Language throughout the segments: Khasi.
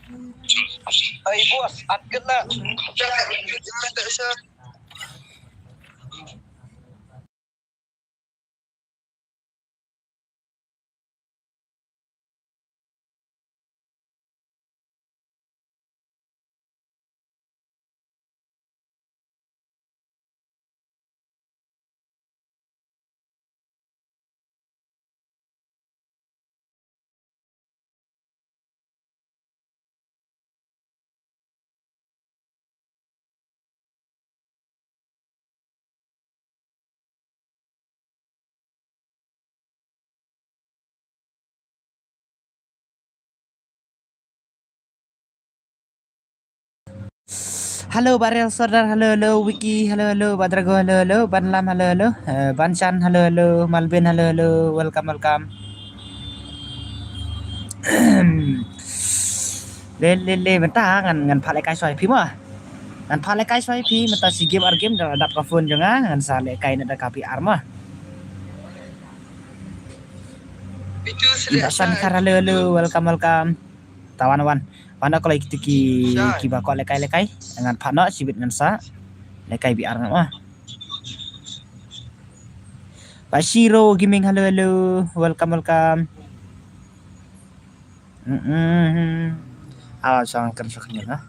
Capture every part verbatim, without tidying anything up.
Ai bos, at kena. Hello Barel Sordar, hello hello Wiki, hello hello Badrago, hello hello Banlam, hello hello, eh, Banchan, hello hello Malbin, hello hello, welcome welcome. Le le le, mynta ngan ngan phah lehkai shuwa ïa phi mo. Ngan phah lehkai shuwa ïa phi mynta shi game ar game da dap ka phone jong nga, ngan sa lehkai na da ka V R mo. Dak san kar, hello hello, welcome welcome. Tawan wan. Wan da kloi kiti ki, kiba kwah lehkai lehkai. Ngan phah noh shibit ngan sa lehkai V R nga mo. Ba Shiro Gaming, hello hello, welcome welcome. Mm-mm. Awa, song kan song kan na.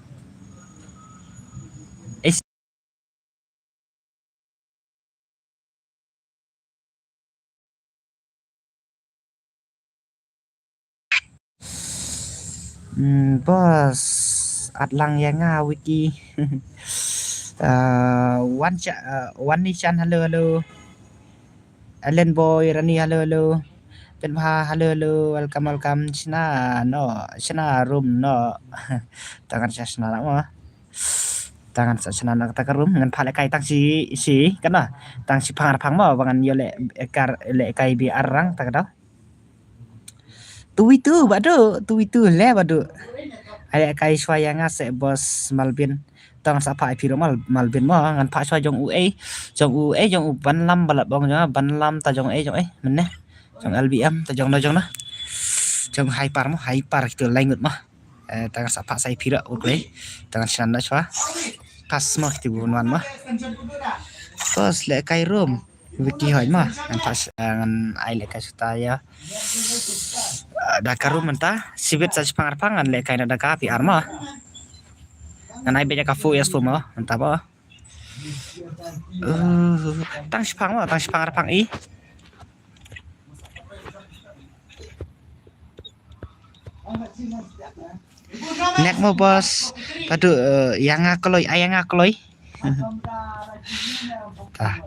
Hmm, bos, at lang ïa nga Wiki. Uh, Wan Cha, uh, Wan Nishan, hello hello. Ellen Boy, Rani, hello hello. Pen Bha, hello hello. Welcome welcome. Shna no, shna room no. Tangan shna na mo. Tangan sa shna na kata ka room ngan phah lehkai tang shi shi kana. Tang shi phang ar phang mo ba ngan ïoh leh kar lehkai V R rang ta ka dau. Tui tu badu, tui tu le badu. Ai lehkai shuwa ïa nga se bos Malbin. Tang sa phah ïa phi ruh Mal, Malbin mo, ngan phah shuwa jong u ei. Jong u ei, jong u Banlam ba la bong jong, Banlam ta jong ei jong ei mynne. Jong L B M ta jong no jong no. Jong Hyper mo, Hyper kitu lai ngut mo. Eh, tang sa phah sa ïa phi ruh u kloi. Tang sa na shuwa. Pas mo kitu bun wan mo. Bos lehkai room. Wiki hoi mo. Ngan phah, eh, ngan ai lehkai shuwa ïa. Eh, da ka room mynta. Shibit sa shi phang ar phang ngan lehkai na da ka V R mo. Ngan ai beit ïa ka four S four mo mynta ba. Uh, tang shi phang mo, tang shi phang ar phang i. Nek mo bos. Padu, eh, ïa nga kloi, ai ïa nga kloi. Ta.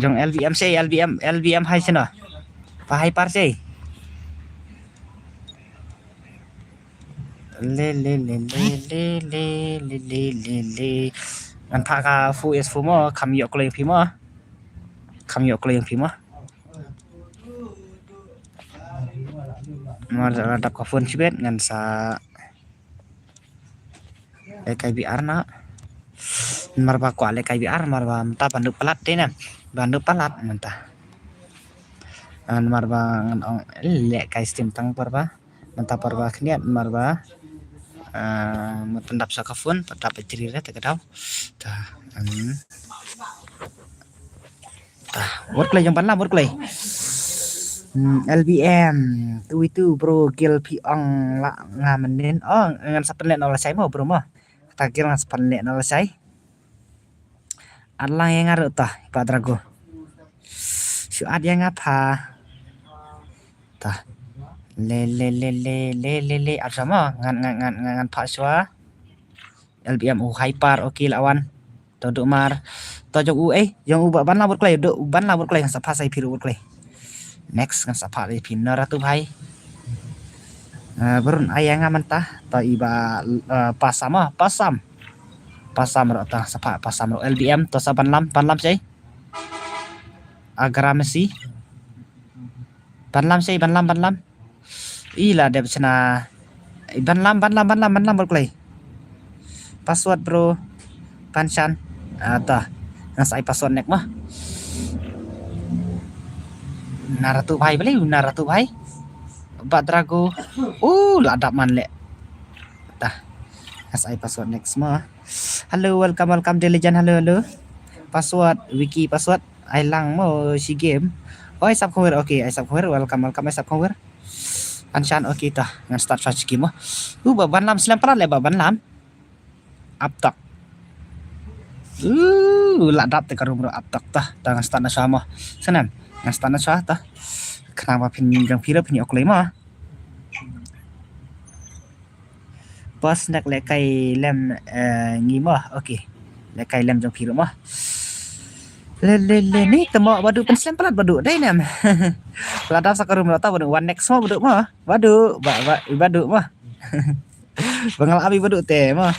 Jong L B M sei, L B M, L B M hai sino. Pa Hyper sei. Le le le le. Ngan phah ka four S four mo, kham ïoh kloi phi mo. Kham ïoh kloi phi mo. Mar da dap ka phone shibit ngan sa lehkai V R na. Mar ba kwah lehkai V R, mar ba mynta ban duh palat te na. Ban duh palat mynta. An mar ba ngan ong lehkai stim tang par ba. Mynta par ba khniat mar ba. Ah, mynta dap sa ka phone, pa dap battery re ta ka dau. Ta, hmm. Ta, wat kloi jong Banlam, wat kloi. Hmm, L B M, tu itu bro, gil phi ong la nga mynnin. Oh, ngan sa pynleh na la shai mo bro mo. Ta gil ngan sa pynleh na la shai. At lang ïa nga ruh ta, i pa Drago. Shu at ïa nga pha. Ta. Le le le le le le le at sama ngan ngan ngan ngan ngan phah shuwa. L B M u Hyper, okay la wan. To duk mar. To jong u eh, jong u ba ban la bur klei, duk ban la bur klei ngan sa phah sa ïa phi ruh bur klei. Next ngan sa phah ïa phi na Ratu bhai. Eh, brun ai ïa nga mynta. To i ba, eh, Pasam ah, Pasam. Pasam ruh ta sa phah, Pasam ruh L B M, to sa Banlam, Banlam sei. Agra Messi. Banlam sei, Banlam, Banlam. I la dep shna. Banlam, Banlam, Banlam, Banlam bor klei. Password bro. Panshan. Ata. Ngan sa ai password nek mah. Na Ratu bhai beli, na Ratu bhai. Ba Drago. Uh, la dap man leh. Tah. As ai password next mo. Hello, welcome, welcome, Diligent. Hello, hello. Password, wiki password. Ai lang mo shi game. Oh, ai sap khawir. Okay, ai sap khawir. Welcome, welcome, ai sap khawir. Anshan, okay, tah. Ngan start sa shi game mo. Uh, ba ban lam slem palat le ba ban lam. Aptok. Uh, la dap te ka room ro aptok tah. Tah ngan start na sha mo. Senem. Ngan start na sha tah. Khnang ba phin jong phi ro phin ïoh kloi mo. Boss nak lehkai lem, eh, ngi mo. Okay. Lehkai lem jong phi ruh mo. Le le le ni temo badu pynslem palat badu dei nem. La dap sa ka room rata badu one next mo badu mo. Badu ba ba badu mo. Ba nga la abi badu te mo.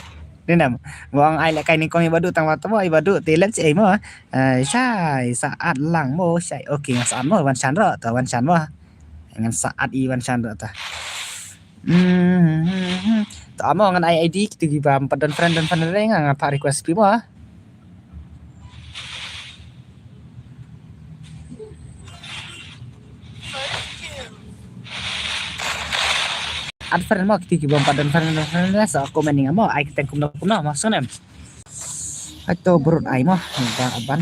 Ni nem. Ba nga ai lehkai nyngkong i badu tang ba temo i badu te lem si ei mo. Eh, shai saat lang mo shai. Okay ngan saat mo wan shan ro ta wan shan mo. Ngan saat i wan shan ro ta. Hmm. Ta mo ngan ai I D kito ki bym pat don friend don friend re nga ngan pat request pi mo. Add friend mo kito ki bym pat don friend don friend re sa comment ïa nga mo ai kyrteng kumno kumno mo sngewnem. Ai to brut ai mo ba ban.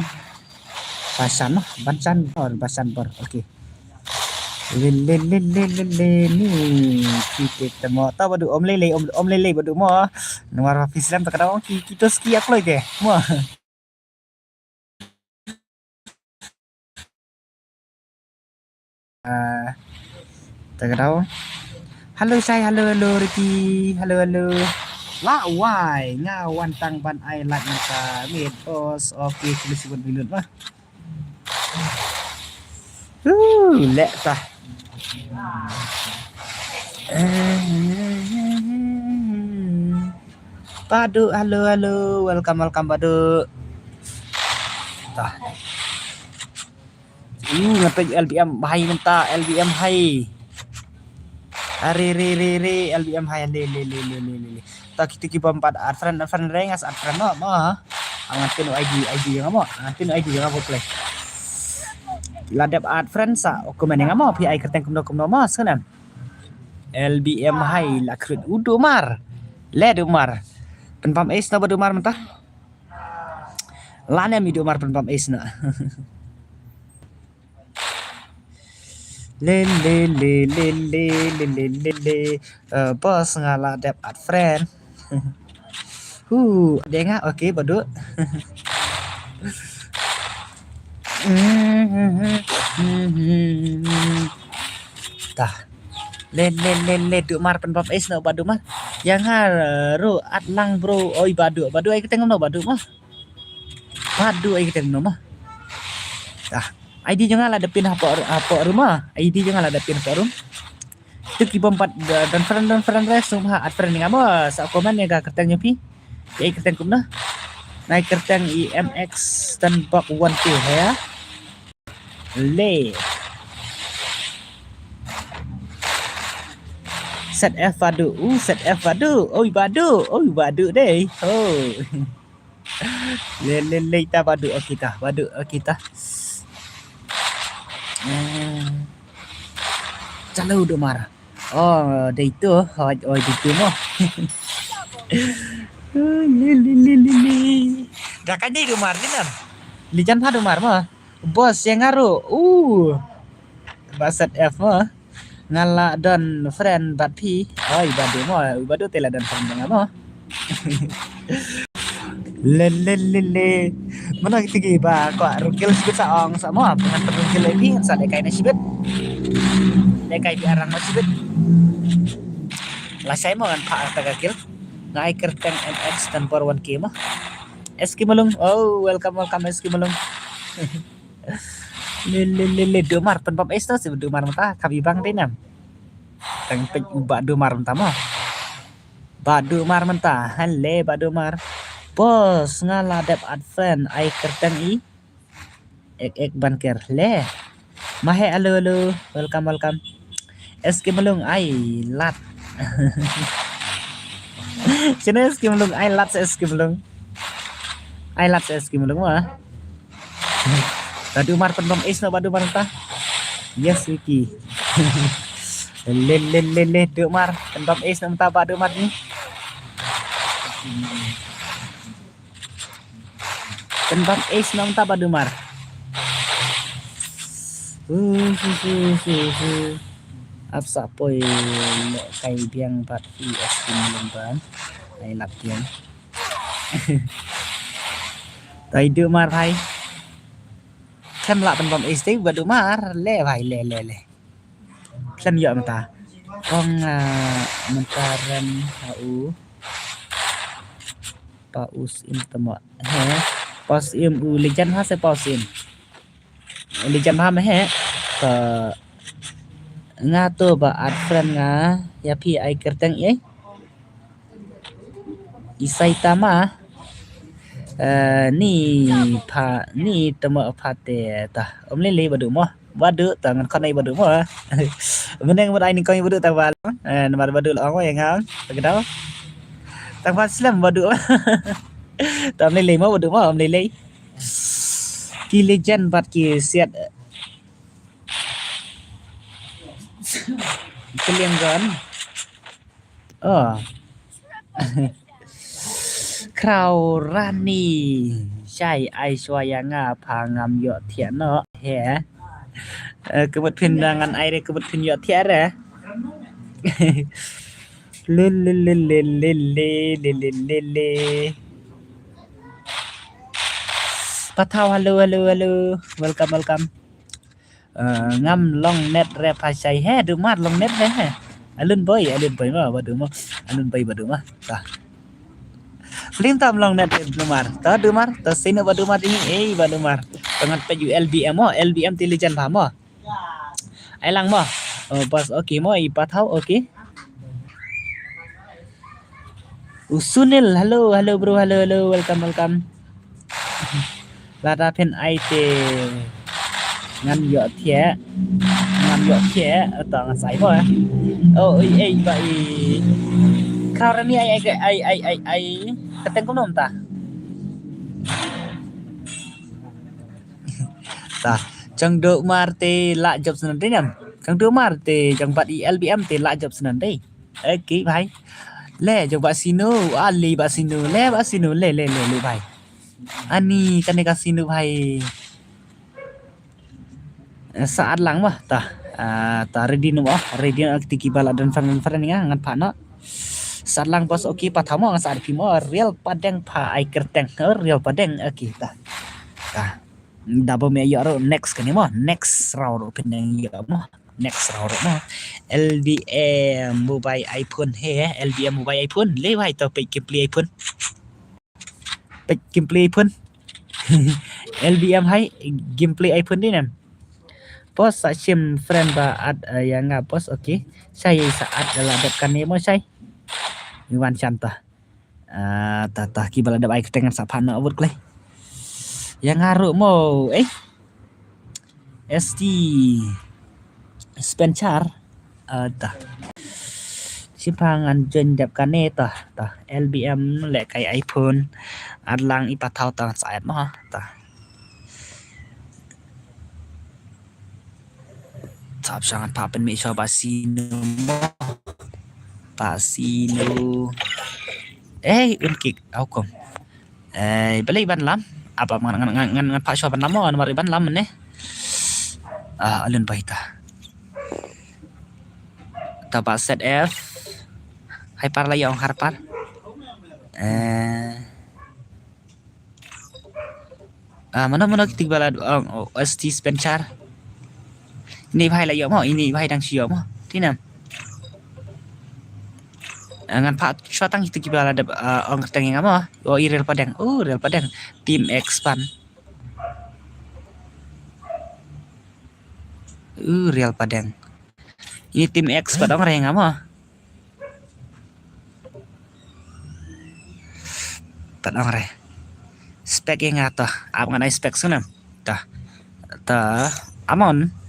Basan mo ban san bor basan bor. Okay. Le le le le le le ni. Kita temo ta badu om lele om om lele badu mo. Nuar office lam ta kadang ki kita ski akloi te mo. Ah, ta kadang. Hello Shai, hello hello Ricky, hello hello. La wai nga wan tang ban ai like nangta mid boss. Okay, kuli sibun minut lah. Uh, lek tah. Padu, halo halo, welcome welcome Padu. Tah. Uh, ngapa L B M hai mentah, L B M hai. Are re re re L B M hai le le le le le le. Ta kito ki bym pat add friend add friend re ngas add friend no mo. Ngan pyn I D I D nga mo. Ngan pyn I D nga mo play. La dep add friend sa comment nga mo phi ai kyrteng kumno kumno mo sngewnem. L B M hai la khrut u Dumar. Le Dumar. Pynbam ace na ba Dumar mentah. Lane mi Dumar pynbam ace na. Le le le le le le le le le. Eh, boss nga la dep add friend. Hu, denga okay Padu. Tah. Le le le le Dumar pynbam ace na ba Dumar. Ïa nga ruh add lang bro. Oi Padu, Padu ai kyrteng no Padu mo. Padu ai kyrteng no mo. Tah. I D jong nga la dep pyn hapoh hapoh room mo. I D jong nga la dep pyn hapoh room. Tu ki bym pat don friend don friend re sum ha add friend nga mo sa comment ïa ka kyrteng jong phi. Ïa kyrteng kumno. Nai kyrteng i M X ten bok one K he. Le. Set F Padu. U set F Padu. Oi Padu. Oi Padu dei. Oh. Le le le ta Padu okay ta. Padu okay ta. Eh. Chalo Dumar. Oh, dei tu. Oh, oh dei tu mo. Le le le le le. Dah kan dei Dumar ni nam. Lijan pha Dumar mo. Boss ïa nga ruh. Uh. Ba set F mo. Nga la don friend bad phi. Oi Padu mo, Padu te la don friend nga mo. Le le le le. Mano kito ki ba kwah rung kill shibit sa ong sa mo. Pyngan pynrung kill ïa phi sa lehkai na shibit. Lehkai phi arang na shibit. Lashai mo ngan phah ta ka kill. Nga ai kyrteng M X ten bor one K mo. S K Malung. Oh, welcome welcome S K Malung. Le le le le Dumar pynbam ace to si Dumar mynta ka bibang dei nam. Tang peit Bah Dumar mynta mo. Bah Dumar mynta. Hale Bah Dumar. Boss nga la dep add friend ai kyrteng i. Ek ek ban ker le. Mahe halo halo. Welcome welcome. S K Malung ai lat. Sino S K Malung ai lat sa S K Malung. Ai lat sa S K Malung mo. Bah Dumar pynbam ace noh Bah Dumar mynta. Yes Wiki. Le le le le Dumar pynbam ace noh mynta Bah Dumar ni. Pynbam ace na mynta Bah Dumar. Hu, hu, hu, hu, hu. Ap sa poi lehkai biang bad i Austin Lemban. Ai lap biang. Tai Dumar bhai. Khlem lah pynbam ace te Bah Dumar. Le bhai, le, le, le. Khlem ïoh mynta. Ong, ah, mynta rem ha u. Paus im tama. He. Paus im u Legend ha se paus im. Legend ha me he. Ka nga to ba add friend nga. Ïa phi ai kyrteng ei. Isai tama. Eh, ni pha, ni tama pha te ta. Om lili Bah Du mo. Bah Du ta ngan khot ai Bah Du mo. Myneng mynai ni kong Bah Du ta ba. Eh, namar Bah Du la ong ïa nga. Ta ka dau. Tang ba slem Bah Du. Ta om lili mo Bah Du mo, om lili. Ki Legend bad ki siat. Kiliang gon. Oh. Khraw Rani. Shai Aishwarya nga pha ngam ïoh thiah noh. He. Eh, ka mut phin da ngan ai re, ka mut phin ïoh thiah re. Le, le, le, le. Pathaw, hello, hello, hello. Welcome, welcome. Eh, ngam long net re pha shai he, Dumar long net re he. Alun boi, alun boi ma, Bah Du ma. Alun boi Bah Du ma. Ta. Lim tam long net re Dumar. Ta Dumar, ta sino Bah Dumar ini, eh, Bah Dumar. Tangan peju L B M mo, L B M ti Legend pha mo. Ai lang mo. Oh, bas, okay mo, i Pathaw, okay. U Sunil, hello, hello bro, hello, hello, welcome, welcome. Lada phin ai te ngan ïoh thiah, ngan ïoh thiah, to ngan sa ai mo. Oh, ei, ei, ba i. Khraw Rani ai, ai, ai, ai, ai, ai. Kyrteng kumno mynta? Ta, jong Dumar te lah jop snan dei nam. Jong Dumar te jong Bah i L B M te lah jop snan dei. Eki bhai. Le jong Bah Sinu, ali Bah Sinu, le Bah Sinu, le, le, le, le bhai. Ani kane ka Sinu bhai. Eh, sa add lang bah, ta. Ah, ta ready no bah, ready no, kti ki ba la don fan fan nga ngan pha no. Sa add lang bos, okay, Pathaw mo, ngan sa add phi mo, Real Padeng pha ai kyrteng, eh, Real Padeng, okay, ta. Ta. Da ba me ïoh ruh next kane mo, next round ruh phin ïoh mo. Next round ruh mo. L B M mobile iPhone he, L B M mobile iPhone. Le bhai to peit gameplay iPhone. Peit gameplay iPhone. L B M hai gameplay iPhone dei nam. Bos sa shim friend ba add, eh, ïa nga bos, okay. Shai sa add la dep kane mo shai. Wan shanta. Ah, ta, ta, ki ba la dep ai kyrteng ngan sa pha no vote klei. Ïa nga ruh mo, eh. S T Spencer. Ah, ta. Shim pha ngan join dep kane ta, ta. L B M lehkai iPhone. Add lang i Pathaw ta sa add mo, ta. Sap sha ngan pha pynmih shuwa Bah Sinu mo. Bah Sinu. Eh, un kick. Au kom. Eh, balei ban lam? Ap ap ngan, ngan, ngan, ngan, ngan pha shuwa ban lam mo, ngan mari ban lam ne. Ah, alun bai ta. Ta Bah Z F. Hai par la ïong har par. Eh. Ah, mano mano kiti ba la, ah, oh, S T Spencer. Ini bhai la ïoh mo, ini bhai dang shu ïoh mo. Tinam. Ah, ngan pha shuwa tang kiti ba la dep, ah, ong kyrteng ïa nga mo. Oh, i Real Padeng. Oh, Real Padeng. Team Expand. Uh, Real Padeng. Ini Team Expert dong re nga mo. Pat ong re. Spec ïa nga to. Ap ngan ai spec sngewbha. Ta. Ta. Amon.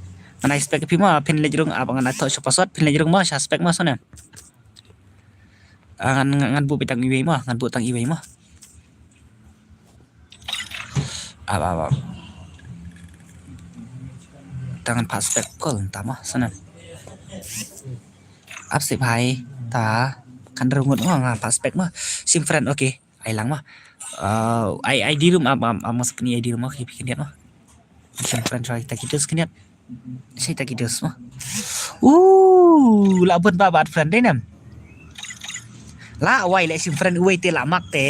Ngan ai spec phi mo, phin leit rung ap ngan ai to shu password, phin leit rung mo, sha spec mo sngewbha. Ah, ngan, ngan, ngan buh tang iwei mo, ngan buh tang iwei mo. Ap, ap, ap. Tang ngan pha spec kol ta mo, sngewbha. Ap sih bhai, ta kan rungut mo, ngan pha spec mo. Team friend, okay. Ai lang ma. Uh, ai, ai di room am, am, am, mas kini ai di room ma, ki pikin dia ma. Team friend, try taki dos kini. Sai taki dos ma. Uh, la bun ba bad friend dei nam. La wai le sim friend uwei te la mak te.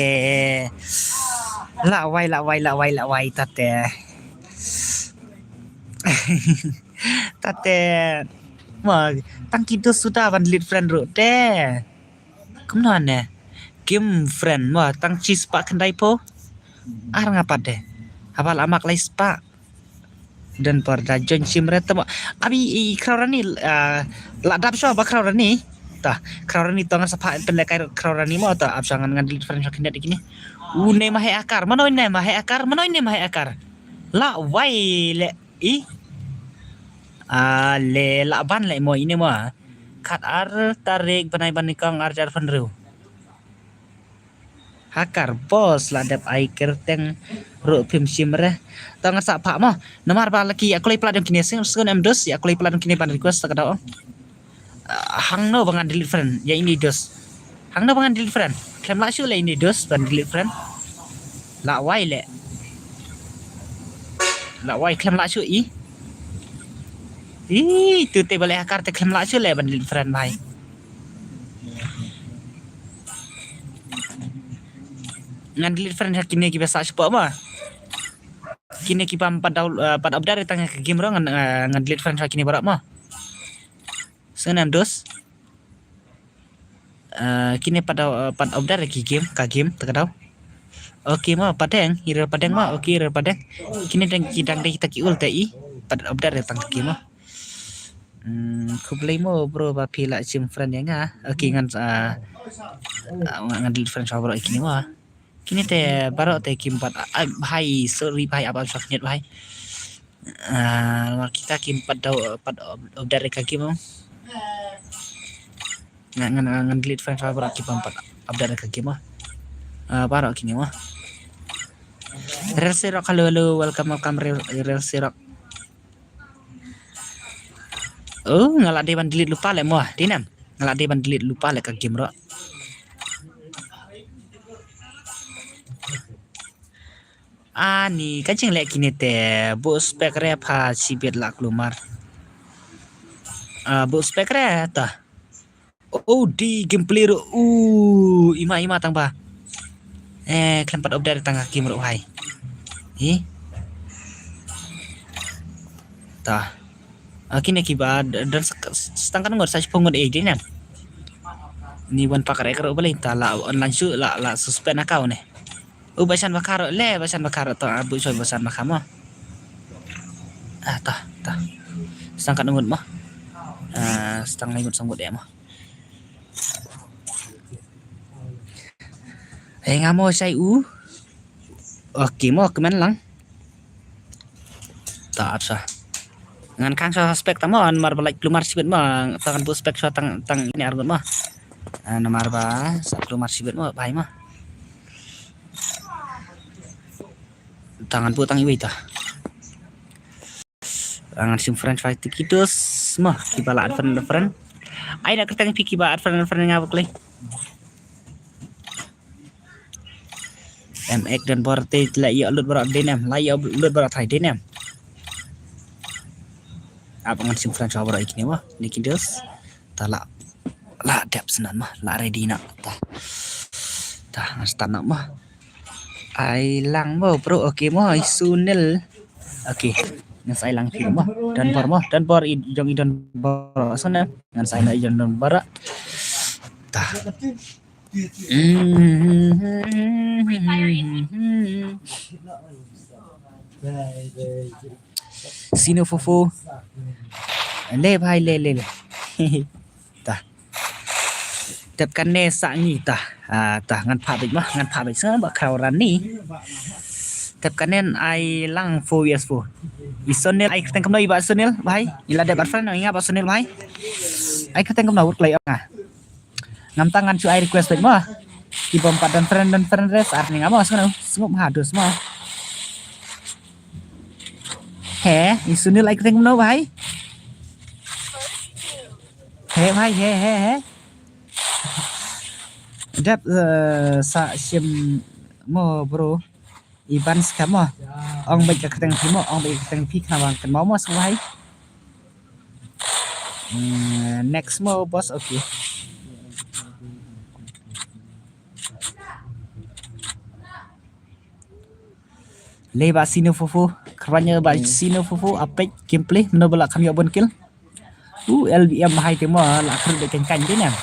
La wai, la wai, la wai, la wai ta te. Ta te. Ma, tang ki dos suda ban delete friend ruh te. Kumno ne? Kim friend ma, tang chi spah khyndai phew. Ar nga pat de. Haba la mak lai spah. Don por da join sim re tamo. Abi i Khraw Rani, ah, la dap shuwa ba Khraw Rani. Ta, Khraw Rani to ngan sa phah pynlehkai Khraw Rani mo ta, ap shuwa ngan, ngan delete friend shuwa kine de kine. U ne ma he akar, mano ne ma he akar, mano ne ma he akar. La wai le i. Ah, le la ban le mo ine mo. Khat ar tarik bnai ba nyngkong ar hajar pynriew. Hakar boss la dep ai kyrteng ruh phim shim re. To ngan sa phah mo. Namar ba la ki ïa kloi plat jong kine sing sing em dos ïa kloi plat jong kine ban request ta ka daw. Ah, hangno ba ngan delete friend ïa ini dos. Hangno ba ngan delete friend. Khlem lah shuh le ini dos ban delete friend. La wai le. La wai khlem lah shuh i. Ih, tu te ba leh hakar te khlem lah shuh le ban delete friend bhai. Ngan delete friend ha kine kiba sah shapoh ma. Kine kiba pat dau, eh, pat update tang ka game ruh ngan, eh, ngan delete friend ha kine baroh ma. Sngewbha dos. Eh, kine pat dau, eh, pat update ki game, ka game ta ka daw. Okay ma, padeng, ira padeng ma, okay, ira padeng. Kine dang ki dang dei ta ki ul te i, pat update tang ki ma. Hmm, khublei mo bro ba phi la shim friend ïa nga. Okay, ngan, ah, ah, ngan delete friend shuwa baroh kine ma. Kine te baroh te kim pat, ah, bhai, sorry bhai, ap ap shuwa khyndiat bhai. Ah, namar kita kim pat dau, pat update ka game. Ngan, ngan, ngan delete friend shuwa baroh kim pat update ka game. Ah, baroh kine ma. Rel Sirok, hello, hello, welcome, welcome, Rel, Rel Sirok. Oh, nga la dei ban delete lypa le mo, dei nam. Nga la dei ban delete lypa le ka game ruh. Ani, ka jingleh kine te, buh spek re pha shibit la kulmar. Ah, buh spek re ta. Oh, di gameplay ruh. Uh, ima, ima tang ba. Eh, khlem pat update tang ka game ruh bhai. Eh? Ta. Ah, kine kiba d-, don s-, s-, stang kan ngot sa shiphew ngut eh dei nam. Ni wan pakar ek ruh balei ta la online shu la, la suspend account ne. U ba shan ba kha ruh le, ba shan ba kha ruh to, ah, bu soi ba shan ba kha mo. Ah, ta, ta. Stang kan ngut mo. Ah, stang lai ngut sa ngut eh mo. Eh, nga mo shai u. Okay mo, kmen lang. Ta ap sa. Ngan khang sa spek ta mo, namar ba lait kulmar shibit mo, ta ngan buh spek sa tang, tang ini arngut mo. Ah, namar ba sa kulmar shibit mo, bhai mo. Ta ngan buh tang iwei ta. Ngan shim friend fight tikitos mo, kiba la add friend, friend. Ai na kyrteng phi kiba add friend, friend nga ba klei. Em ek don bor te la ïoh lut baroh dei nam, la ïoh lut baroh thai dei nam. Ap ngan shim friend shuwa baroh kine mo, ni kidos. Ta la, la dep snan mo, la ready na. Ta. Ta ngan start na mo. Ai lang mo bro, okay mo, i Sunil. Okay. Ngan sa ai lang phi mo. Don bor mo, don bor i jong i don bor. Sunil. Ngan sa ai na i jong don bor. Ta. Sino fofo. Le bhai le le le. Ta. Tep kane sa ngi ta. Ah, ta ngan pha bit ma, ngan pha bit sa ba Khraw Rani. Tep kane ai lang four years four. I Sonil ai kyrteng kumno i ba Sonil bhai. I la dep add friend nga ba Sonil bhai. Ai kyrteng kumno wut klai nga. Ngam tang ngan shu ai request beit mo. Ki bym pat don friend, don friend res ar ni nga mo, sngewbha, sngewbha dos mo. He, i Sunil ai kyrteng kumno bhai? He bhai, he, he, he. Dep, eh, sa shim mo bro. Iban skhem mo. Ong bad ka kyrteng phi mo, ong bad ka kyrteng phi khnang ba kan mo mo sngewbha. Hmm, next mo boss, okay. Lei ba Sino Fufu, kyrpad ïa ba Sino Fufu, a peit gameplay, mano ba la kham ïoh bun kill. U L B M High te mo, la kyrpad kan kan din em.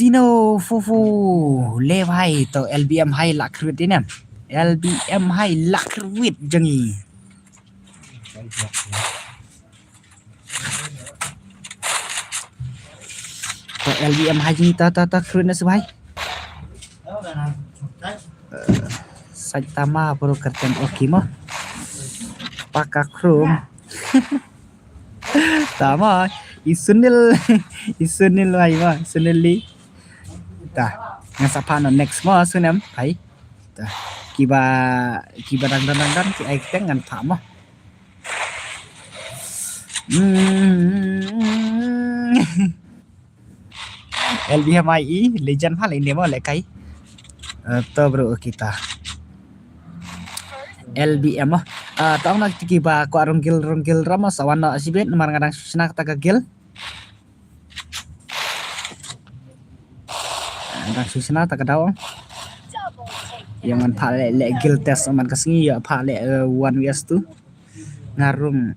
Sino Fufu, lei bhai, to L B M High la kyrpad din em. L B M High la kyrpad jong ngi. To L B M High jong ngi, ta, ta, ta, kyrpad na sngewbha. Eh, Saitama bro kyrteng, okay mo. Paka Chrome. Ta mo, i Sunil, i Sunil bhai mo, Sunil Lee. Ta, ngan sa phah noh next mo, Sunem, bhai. Ta, kiba, kiba dang, dang, dang, dang, ki ai kyrteng ngan phah mo. Hmm. L B M I E, legend pha la India mo lehkai. Eh, to bro, kita. L B M mo. Ah, to ong na kiti kiba kwah rung guild, rung guild ra mo sa wan noh shibit namar nga dang shu shna kata ka guild. Ah, dang shu shna kata ka daw. Ïa ngan phah leh, leh guild test man ka sngi ïa phah leh, eh, one versus two. Nga rung.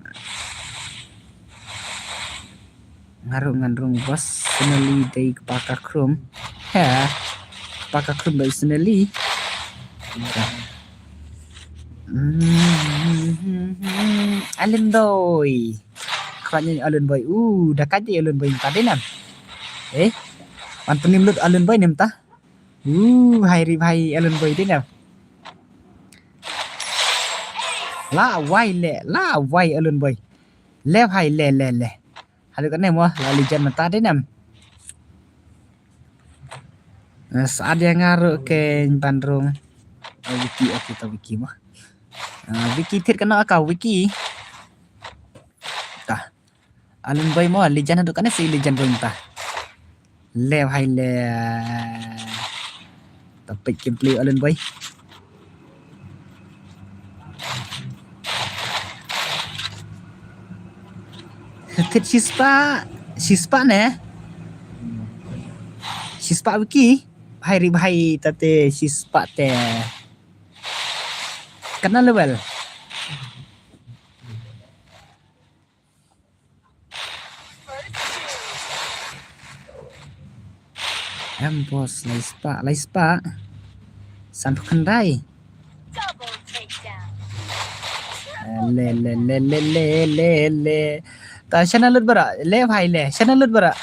Nga rung, ngan rung personally dei kpa ka Chrome. He. Kpa ka Chrome personally. Hmm, Alun Boy. Kpa ni Alun Boy. Uh, da ka dei Alun Boy mynta dei nam. Eh? Wan pynim lut Alun Boy ne mynta. Uh, hai ri bhai Alun Boy dei nam. La wai le, la wai Alun Boy. Le bhai le, le, le. Haduh kane mo, la legend mynta dei nam. Eh, sa ïa nga ruh ke ban rung. Eh, Wiki, okay, to Wiki mo. Eh, Wiki thied kano ka Wiki. Ta. Alun Boy mo, legend haduh kane si legend Boy mynta. Le bhai le. Ta peit gameplay Alun Boy. Thied shispah, shispah ne? Shispah Wiki. Bhai ri bhai ta te shispah te. Katno level? Em boss, lai spah, lai spah. Sanphew khyndai. Eh, le, le, le. Ta shano lut baroh, le bhai le, shano lut baroh.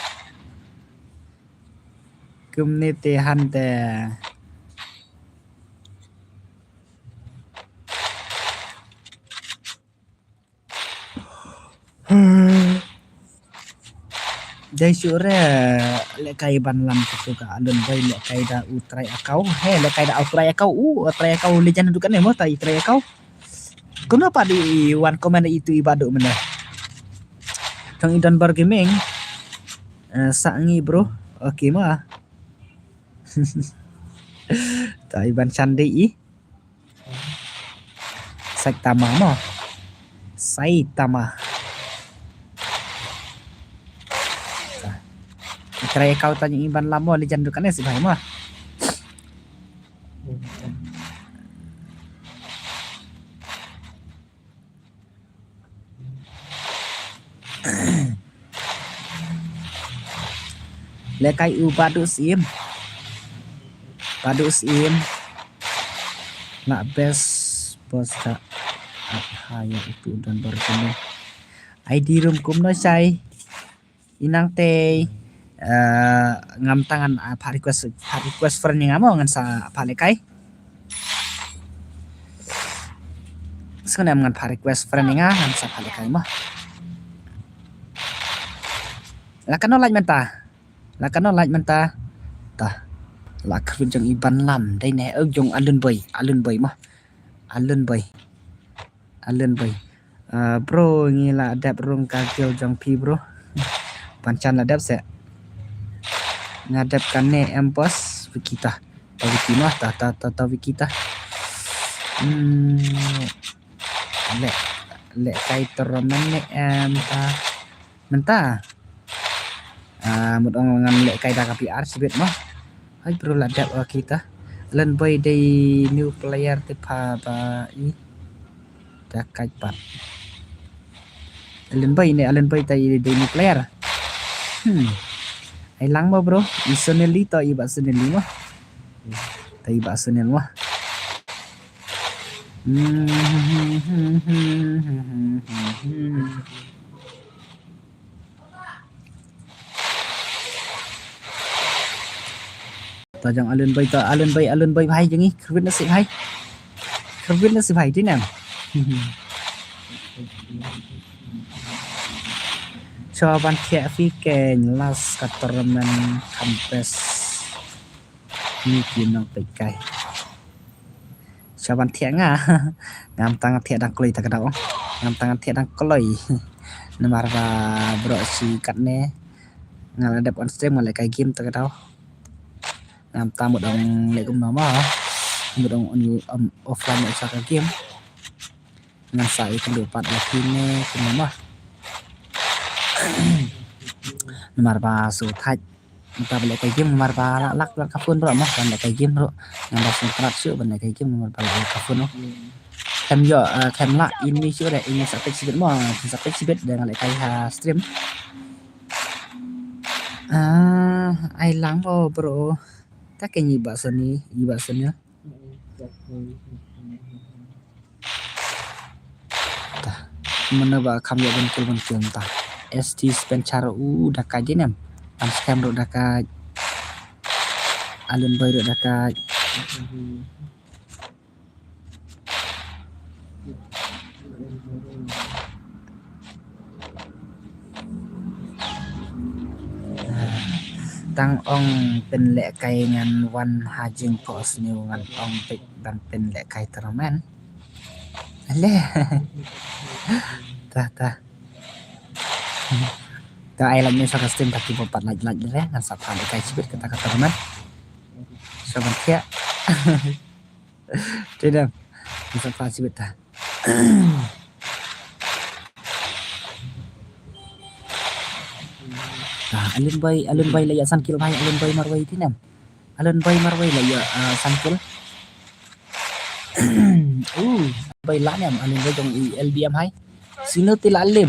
Kumne te hynte. Dei shuh re, lehkai ban lam katu ka Alun Boy, lehkai da u trai akau. He, lehkai da u trai akau. U, u trai akau legend haduh kane mo, ta i trai akau. Kumno pat i wan comment itu i Badu mynne. Tang i Donbor Gaming. Eh, sa ngi bro. Okay ma. Ta i ban chan dei i. Saitama mo. Saitama. Trai kau tanya iban lamo ni jandukan eh si bhai mo. Lehkai u Badu Sim. Badu Sim. Nga best boss ka. Apa ya itu dan baru kini. I D room kumno shai. Inang tei. Eh, ngam tangan, ah, phah request, phah request friend ni ngam ngan sa phah lehkai. Sngewnem ngan phah request friend nga ngan sa phah lehkai mo. La kano lait mynta. La kano light mynta. Ta. La kyrwit jong i Ban Lam dei ne, eh, jong Alun Boy, Alun Boy mo. Alun Boy. Alun Boy. Ah, bro, ngi la dep rung ka guild jong phi, bro. Ban chan la dep se. Nga dep kane em boss, Wiki ta. Ta Wiki mo, ta, ta, ta, ta Wiki ta. Hmm. Leh, leh kai tournament ne em ta. Mynta. Ah, mut ong ngan leh kai da ka P R shibit mo. Hai bro la dep, oh, kita. Alun Boy dei new player te pha ba i. Da kai pat. Alun Boy ne, Alun Boy ta i dei new player. Hmm. Ai lang mo bro, i Sunil li to i ba Sunil li mo. Ta i ba Sunil mo. Hmm. Ta jong Alun Boy, ta Alun Boy, Alun Boy bhai jong ngi, kyrwit na si bhai. Kyrwit na si bhai, dei ne em. Shuwa ban thiah phi keiñ last ka tournament campus. Ni ki nongpeit kai. Shuwa ban thiah nga. Ngam tang thiah dang kloi ta ka daw. Ngam tang thiah dang kloi. Namar ba bro shi katne. Nga la dep on stream nga leh kai game ta ka daw. Ngam tang mut ong leh kumno mo. Mut ong on, um, offline sha ka game. Ngan sa ïakynduh pat ïa phi ne kumno mo. Namar ba shu thait. Mynta ba leh kai game namar ba la lak la ka phone ruh mo, ban leh kai game ruh. Namar ba sngewtynnat shuh ban leh kai game namar ba la lak ka phone ruh. Khlem ïoh, eh, khlem lah ine shuh re, ine sa peit shibit mo, sa peit shibit da nga leh kai ha stream. Ah, ai lang mo bro. Ta keiñ i ba Sony, i ba Sony. Ta. Mano ba kham ïa ban kill ban kill ta. S T Spencer u da ka jinem. Ban scam ruh da ka. Alun Boy ruh da ka. Tang ong pynlehkai ngan wan ha jingphohsniew ngan ong peit ban pynlehkai tournament. Ale. Ta ta. Ta ai lait ne sa ka stream ta ki bym pat lait lait re ngan sa pynlehkai shibit kata ka tournament. Sa ban thiah. Te dam. Ngan sa pynlehkai shibit ta. Ta, Alun Boy, Alun Boy la ïa san kill bhai, Alun Boy marwei te nam. Alun Boy marwei la ïa, ah, san kill. Uh, Boy la nam, Alun Boy jong i L B M hai. Sino te la lem.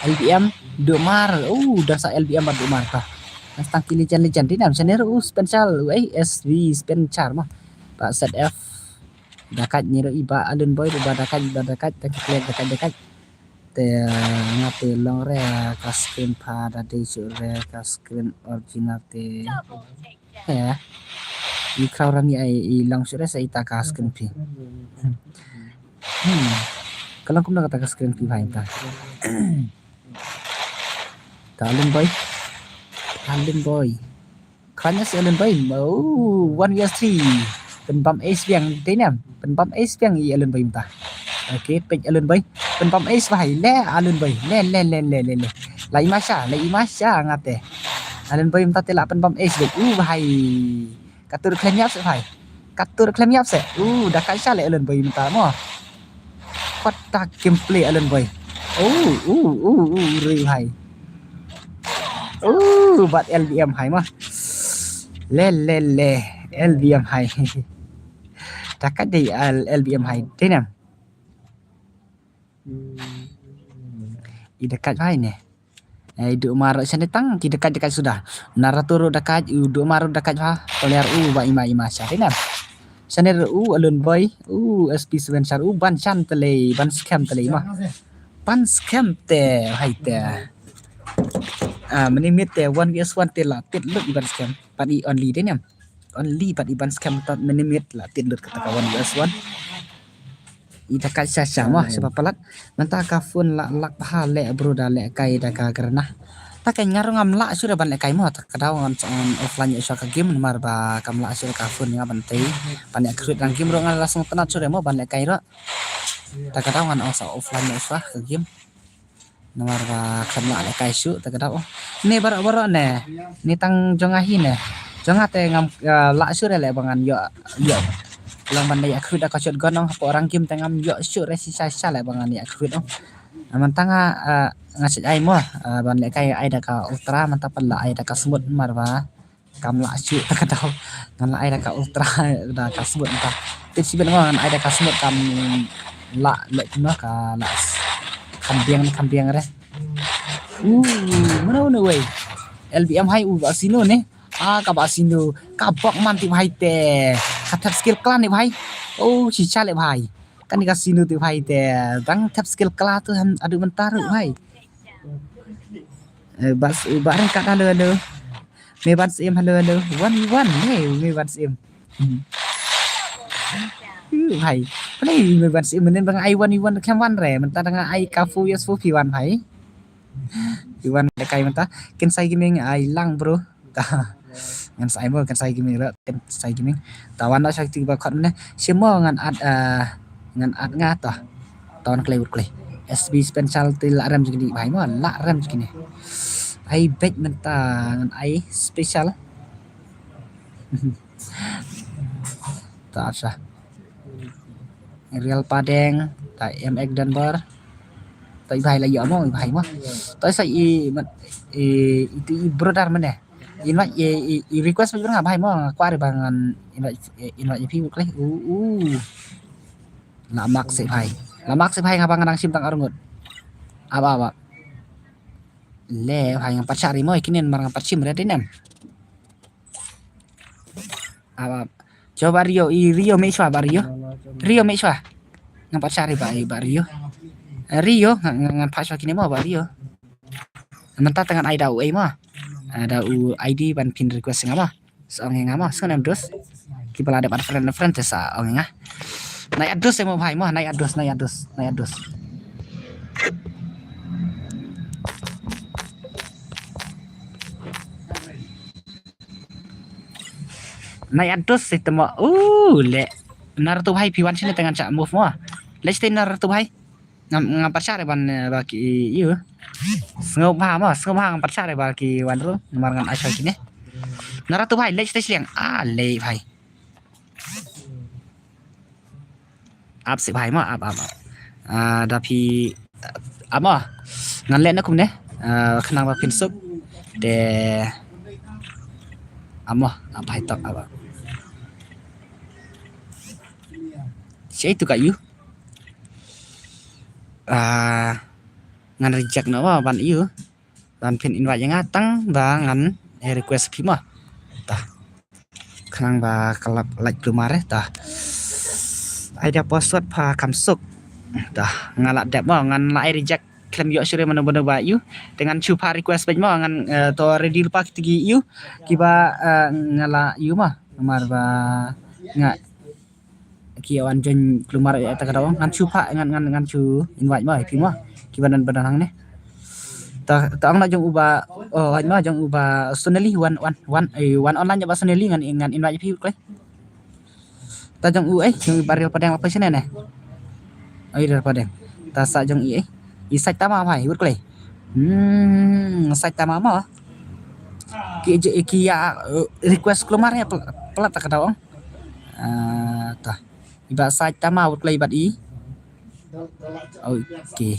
L B M, Dumar. Uh, dan sa L B M bad Dumar ta. Ngan tang ki legend legend te nam. Shane ruh, uh, Spencer, uh, eh, S V Spencer mah. Ba Z F. Dakat ni ruh i ba Alun Boy, ba dakat, ba dakat, dakat, dakat, dakat. Te, ah, nga te long re, ah, ka screen pha da dei shu re, ka screen original te. He. I crowd rani ai i long shu re sa ita ka screen phi. Hmm. Ka long kumno kata ka screen phi bhai ta. Ta Alun Boy. Alun Boy. Khranya si Alun Boy. Oh, one versus three. Pynbam ace biang dei nam. Pynbam ace biang i Alun Boy mynta. Okay, peit Alun Boy. Pynbam ace bhai. Le Alun Boy. Le, le, le, le, le, le. La i masha, la i masha ngate. Alun Boy mynta te la pynbam ace dei. Uh, bhai. Katur khlem ïap se bhai. Katur khlem ïap se. Uh, da kaisa le Alun Boy mynta mo. What the gameplay Alun Boy. Oh, oh, oh, oh, re hai. Oh, bad L B M hai mah. Le, le, le. L B M hai. Dakat dei L-, L B M hai. Dei nam. I dakat hai ne. Eh, i Dumar shane tang, ki dakat dakat suda. Naruto ruh dakat, i Dumar ruh dakat ha. Player u ba ima ima sha dei nam. Shane ruh u Alun Boy, u S P Spencer, u ban shan te lei, ban scam te lei mah. Ban scam te, hai te. Ah, mynne mynmiet te one versus one te la tit lut i ban scam. Pat i only dei nam. Only pat i ban scam ta mynne mynmiet la tit lut kata ka one versus one. I dakat sha sha mah, sha ba palat. Mynta ka phone la lak bha le bro da lehkai da ka Garena. Ta ka nga ruh ngam lah shuh re ban lehkai mo, ta ka daw ngan, ngan offline ïa shuwa ka game namar ba kam lah shuh re ka phone nga ban tei. Ban ïa create rank game ruh nga la sngewtynnat shuh re mo ban lehkai ruh. Ta ka daw ngan ong sa offline ïa shuwa ka game. Namar ba kam lah lehkai shuh ta ka daw. Ne baroh baroh ne. Ne tang jong nga hi ne. Jong nga te ngam, eh, lah shuh re leh ba ngan ïoh, ïoh. Long ban leh ïa create da ka shotgun ong hapoh rank game te ngam ïoh shuh re shisha shisha leh ba ngan ïa create ong. Ah, mynta nga, ah, nga shu ai mo, ah, ban lehkai ai da ka ultra mynta pat la ai da ka smooth namar ba kam lah shuh ta ka daw. Ngan la ai da ka ultra da ka smooth mynta. Te shibit mo ngan ai da ka smooth kam lah leh mo ka lah s-, kam biang kam biang re. Uh, mano mano wei. L B M hai u ba sino ne. Ah, ka ba sino. Ka bok man ti bhai te. Ka thep skill clan ne bhai. Oh, shisha le bhai. Kane ka sino te bhai te dang thep skill kala tu han adu mynta ruh bhai. Eh, bas, eh, ba ryngkat halo halo. Me ban sim halo halo. One v one ne me ban sim. Hmm. Uh, bhai. Play me ban sim menen bang ai one v one khlem wan re. Mynta dang ai ka four vs four P one bhai. P one lehkai mynta. Ken sai gaming ai lang bro. Ta. Ngan sa ai mo, ken sai gaming ruh, ken sai gaming. Ta wan noh sha kti ba khot ne. Shim mo ngan add, ah, ngan add nga ta. Ta wan klei wut klei. S B special te la rem jingni bhai mo, la rem jingni. Ai bej mynta ngan ai special. Ta ap sha. Real Padeng, ta M X Denver. Ta i bhai la ïoh mo, i bhai mo. Ta sa i, i, i, i brother mane. Invite, i, i, i request bad nga bhai mo, nga kwah re ba ngan invite, i, invite ïa phi klei. U, u. La mak se bhai. La mak se bhai nga ba nga dang shim tang arngut. Ap, ap, ap. Le bhai ngam pat shah re mo, kinen mar ngam pat shim re dinem. Ap, ap. Coba Rio, i Rio me shwa ba Rio. Rio me shwa. Ngam pat shah re ba, ba Rio. Eh, Rio, nga, nga, ngam pat shwa kine mo ba Rio. Mynta tang ngan ai da u ei mo. Ai da u I D ban pin request nga mo. Song nga mo, song em dos. Ki bala de ban friend, friend te sa ong nga. Nai ados mo bhai mo, nai ados, nai ados, nai ados. Nai ados se temo. Uh, le. Naruto bhai phi wan shine te ngan shah move mo. Le shite Naruto bhai. Ngam, ngam pat shah re ban, eh, ba ki ïu. Sngewbha mo, sngewbha ngam pat shah re ba ki wan ruh. Namar ngan ai shah kine. Naruto bhai, le shite shiliang. Ah, le bhai. Ap sih bhai mo, ap, ap, ap. Ah, da phi, ap mo. Ngan leh na kumne. Ah, khnang ba phin suk. Te ap mo, ap bhai tok, ap, ap. Shei tu ka ïu. Ah, ngan reject noh ba ban ïu. Ban phin invite ïa nga tang ba ngan, eh, request phi mo. Ta. Khnang ba ka lap lait kulmar eh, ta. Ai da password pha kham suk. Ta, nga la dep mo, ngan la ai reject khlem ïoh shuh re mano mano ba ïu. Te ngan shu pha request beit mo, ngan, eh, to ready lypa kiti ki ïu. Kiba, eh, nga la ïu mo. Namar ba nga ki wan join kulmar eh ta ka daw. Ngan shu pha, ngan, ngan, ngan shu invite mo, phi mo. Kiba don ba don hangne. Ta, ta ong na jong u ba, oh, haj ma jong u ba Sonali wan, wan, wan, eh, wan online ba Sonali ngan, ngan invite phi klei. Ta jong u, eh, jong u ba Real Padeng la phi sene ne. Ai Real Padeng. Ta sa jong i, eh. I Saitama bhai, wut klei. Hmm, Saitama ma. Ki je, ki ïa, eh, request kulmar ïa pel-, pelat ta ka daw ong. Ah, ta. I ba Saitama wut klei bat i. Okay.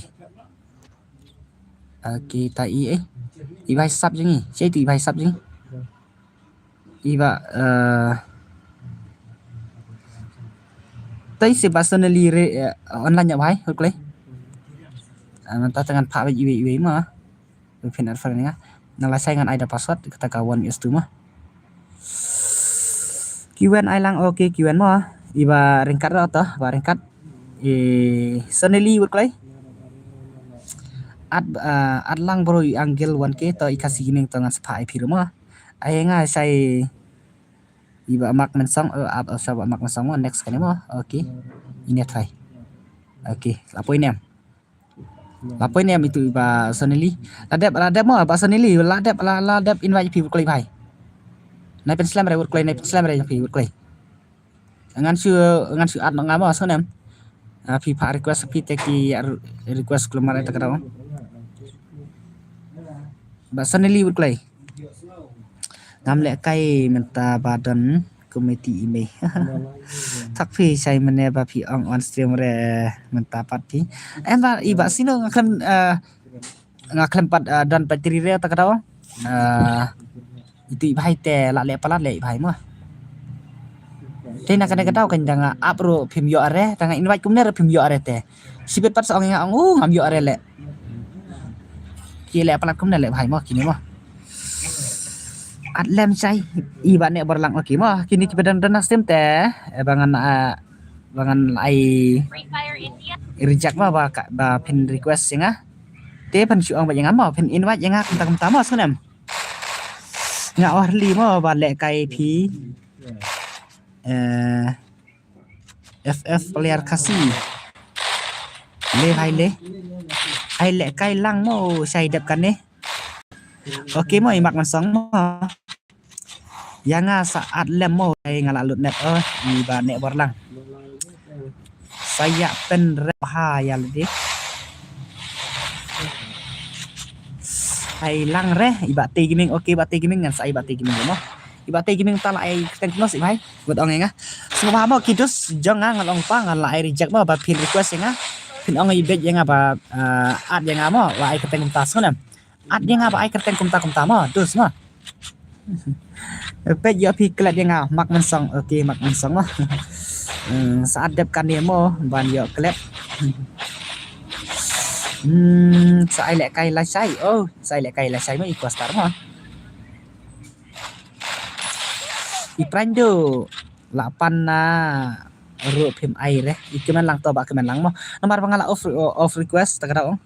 Okay, ta i, eh. I bhai sap jong i. Che tu i bhai sap jong i. I ba, eh, ta i se ba Sonali re, eh, online ïa bhai, wut klei. Ah, mynta tang ngan pha ba iwei iwei ma. Phin ar friend nga. Nga la sai ngan ai da password kata ka one is two ma. Kiwen ai lang, okay, kiwen mo. I ba ryngkat ro to, ba ryngkat. Eh, Sonali wut klei. At, ah, at lang bro i angle one K to i Khasi Gaming to ngan sa pha ai phi mo. Ai nga sai i ba Mak Mensong, eh, ap, ap, sa ba Mak Mensong mo, next kane mo. Okay. Ine try. Okay, la poi nem. La poi ne em itu i Bah Sonili. La dep, la dep mo Bah Sonili, la dep, la, la dep invite phi wut kloi bhai. Nai pynslem re wut kloi, nai pynslem re phi wut kloi. Ngan shu, ngan shu add noh nga mo sngewnem. Ah, phi phah request phi te ki, ah, request klumar ita ka daw. Bah Sonili wut kloi. Ngam lehkai mynta ba don committee i mei. Thak phi shai mynne ba phi ong on stream re mynta pat phi. Em ba i Bah Sino nga khlem, eh, nga khlem pat, eh, don pat tri re ta ka daw. Eh, itu i bhai te la leh palat leh i bhai mo. Te na kane ka daw kan da nga ap ruh phim ïoh re, da nga invite kumne ruh phim ïoh re te. Shibit pat sa ong nga ong u ngam ïoh re leh. Ki leh palat kumne leh bhai mo kine mo. At lem shai i Bah Neh Borlang, okay mo. Kine ki ba dang don ha stream te, eh, ba ngan, eh, ba ngan ai reject mo ba ka, ba phin request ïa nga. Te phin shu ong ba ïa nga mo, phin invite ïa nga kumta kumta mo sngewnem. Nga Orly mo ba lehkai phi. Eh, F F player Khasi. Le bhai le. Ai lehkai lang mo shai dep kane. Okay mo i Mak Mynsong mo. Ïa nga sa at lem mo, ai nga la lut net, oh, i Bah Neh Borlang. Sa ïa pynrem ha ïa lade. Ai lang re i Bah Tei Gaming, okay Bah Tei Gaming, ngan sa ai Bah Tei Gaming mo. I Bah Tei Gaming ta la ai kyrteng kumno sih bhai. Bad ong ïa nga. Sngewbha mo ki dus jong nga ngan ong pa ngan la ai reject mo ba phin request ïa nga. Phin ong i beit ïa nga ba, eh, add ïa nga mo, la ai kyrteng kumta sngewnem. Add ïa nga ba ai kyrteng kumta kumta mo, dus mo. Peit ïoh phi klet ïa nga, Mak Mynsong, okay Mak Mynsong mo. Hmm, sa add dep kane mo ban ïoh klet. Hmm, sa ai lehkai lashai, oh, sa ai lehkai lashai mo i Kostar mo. I Prandu la pan na ruh phim ai re. I kmen lang to ba kmen lang mo. Namar ba nga la off, off request ta ka daw ong.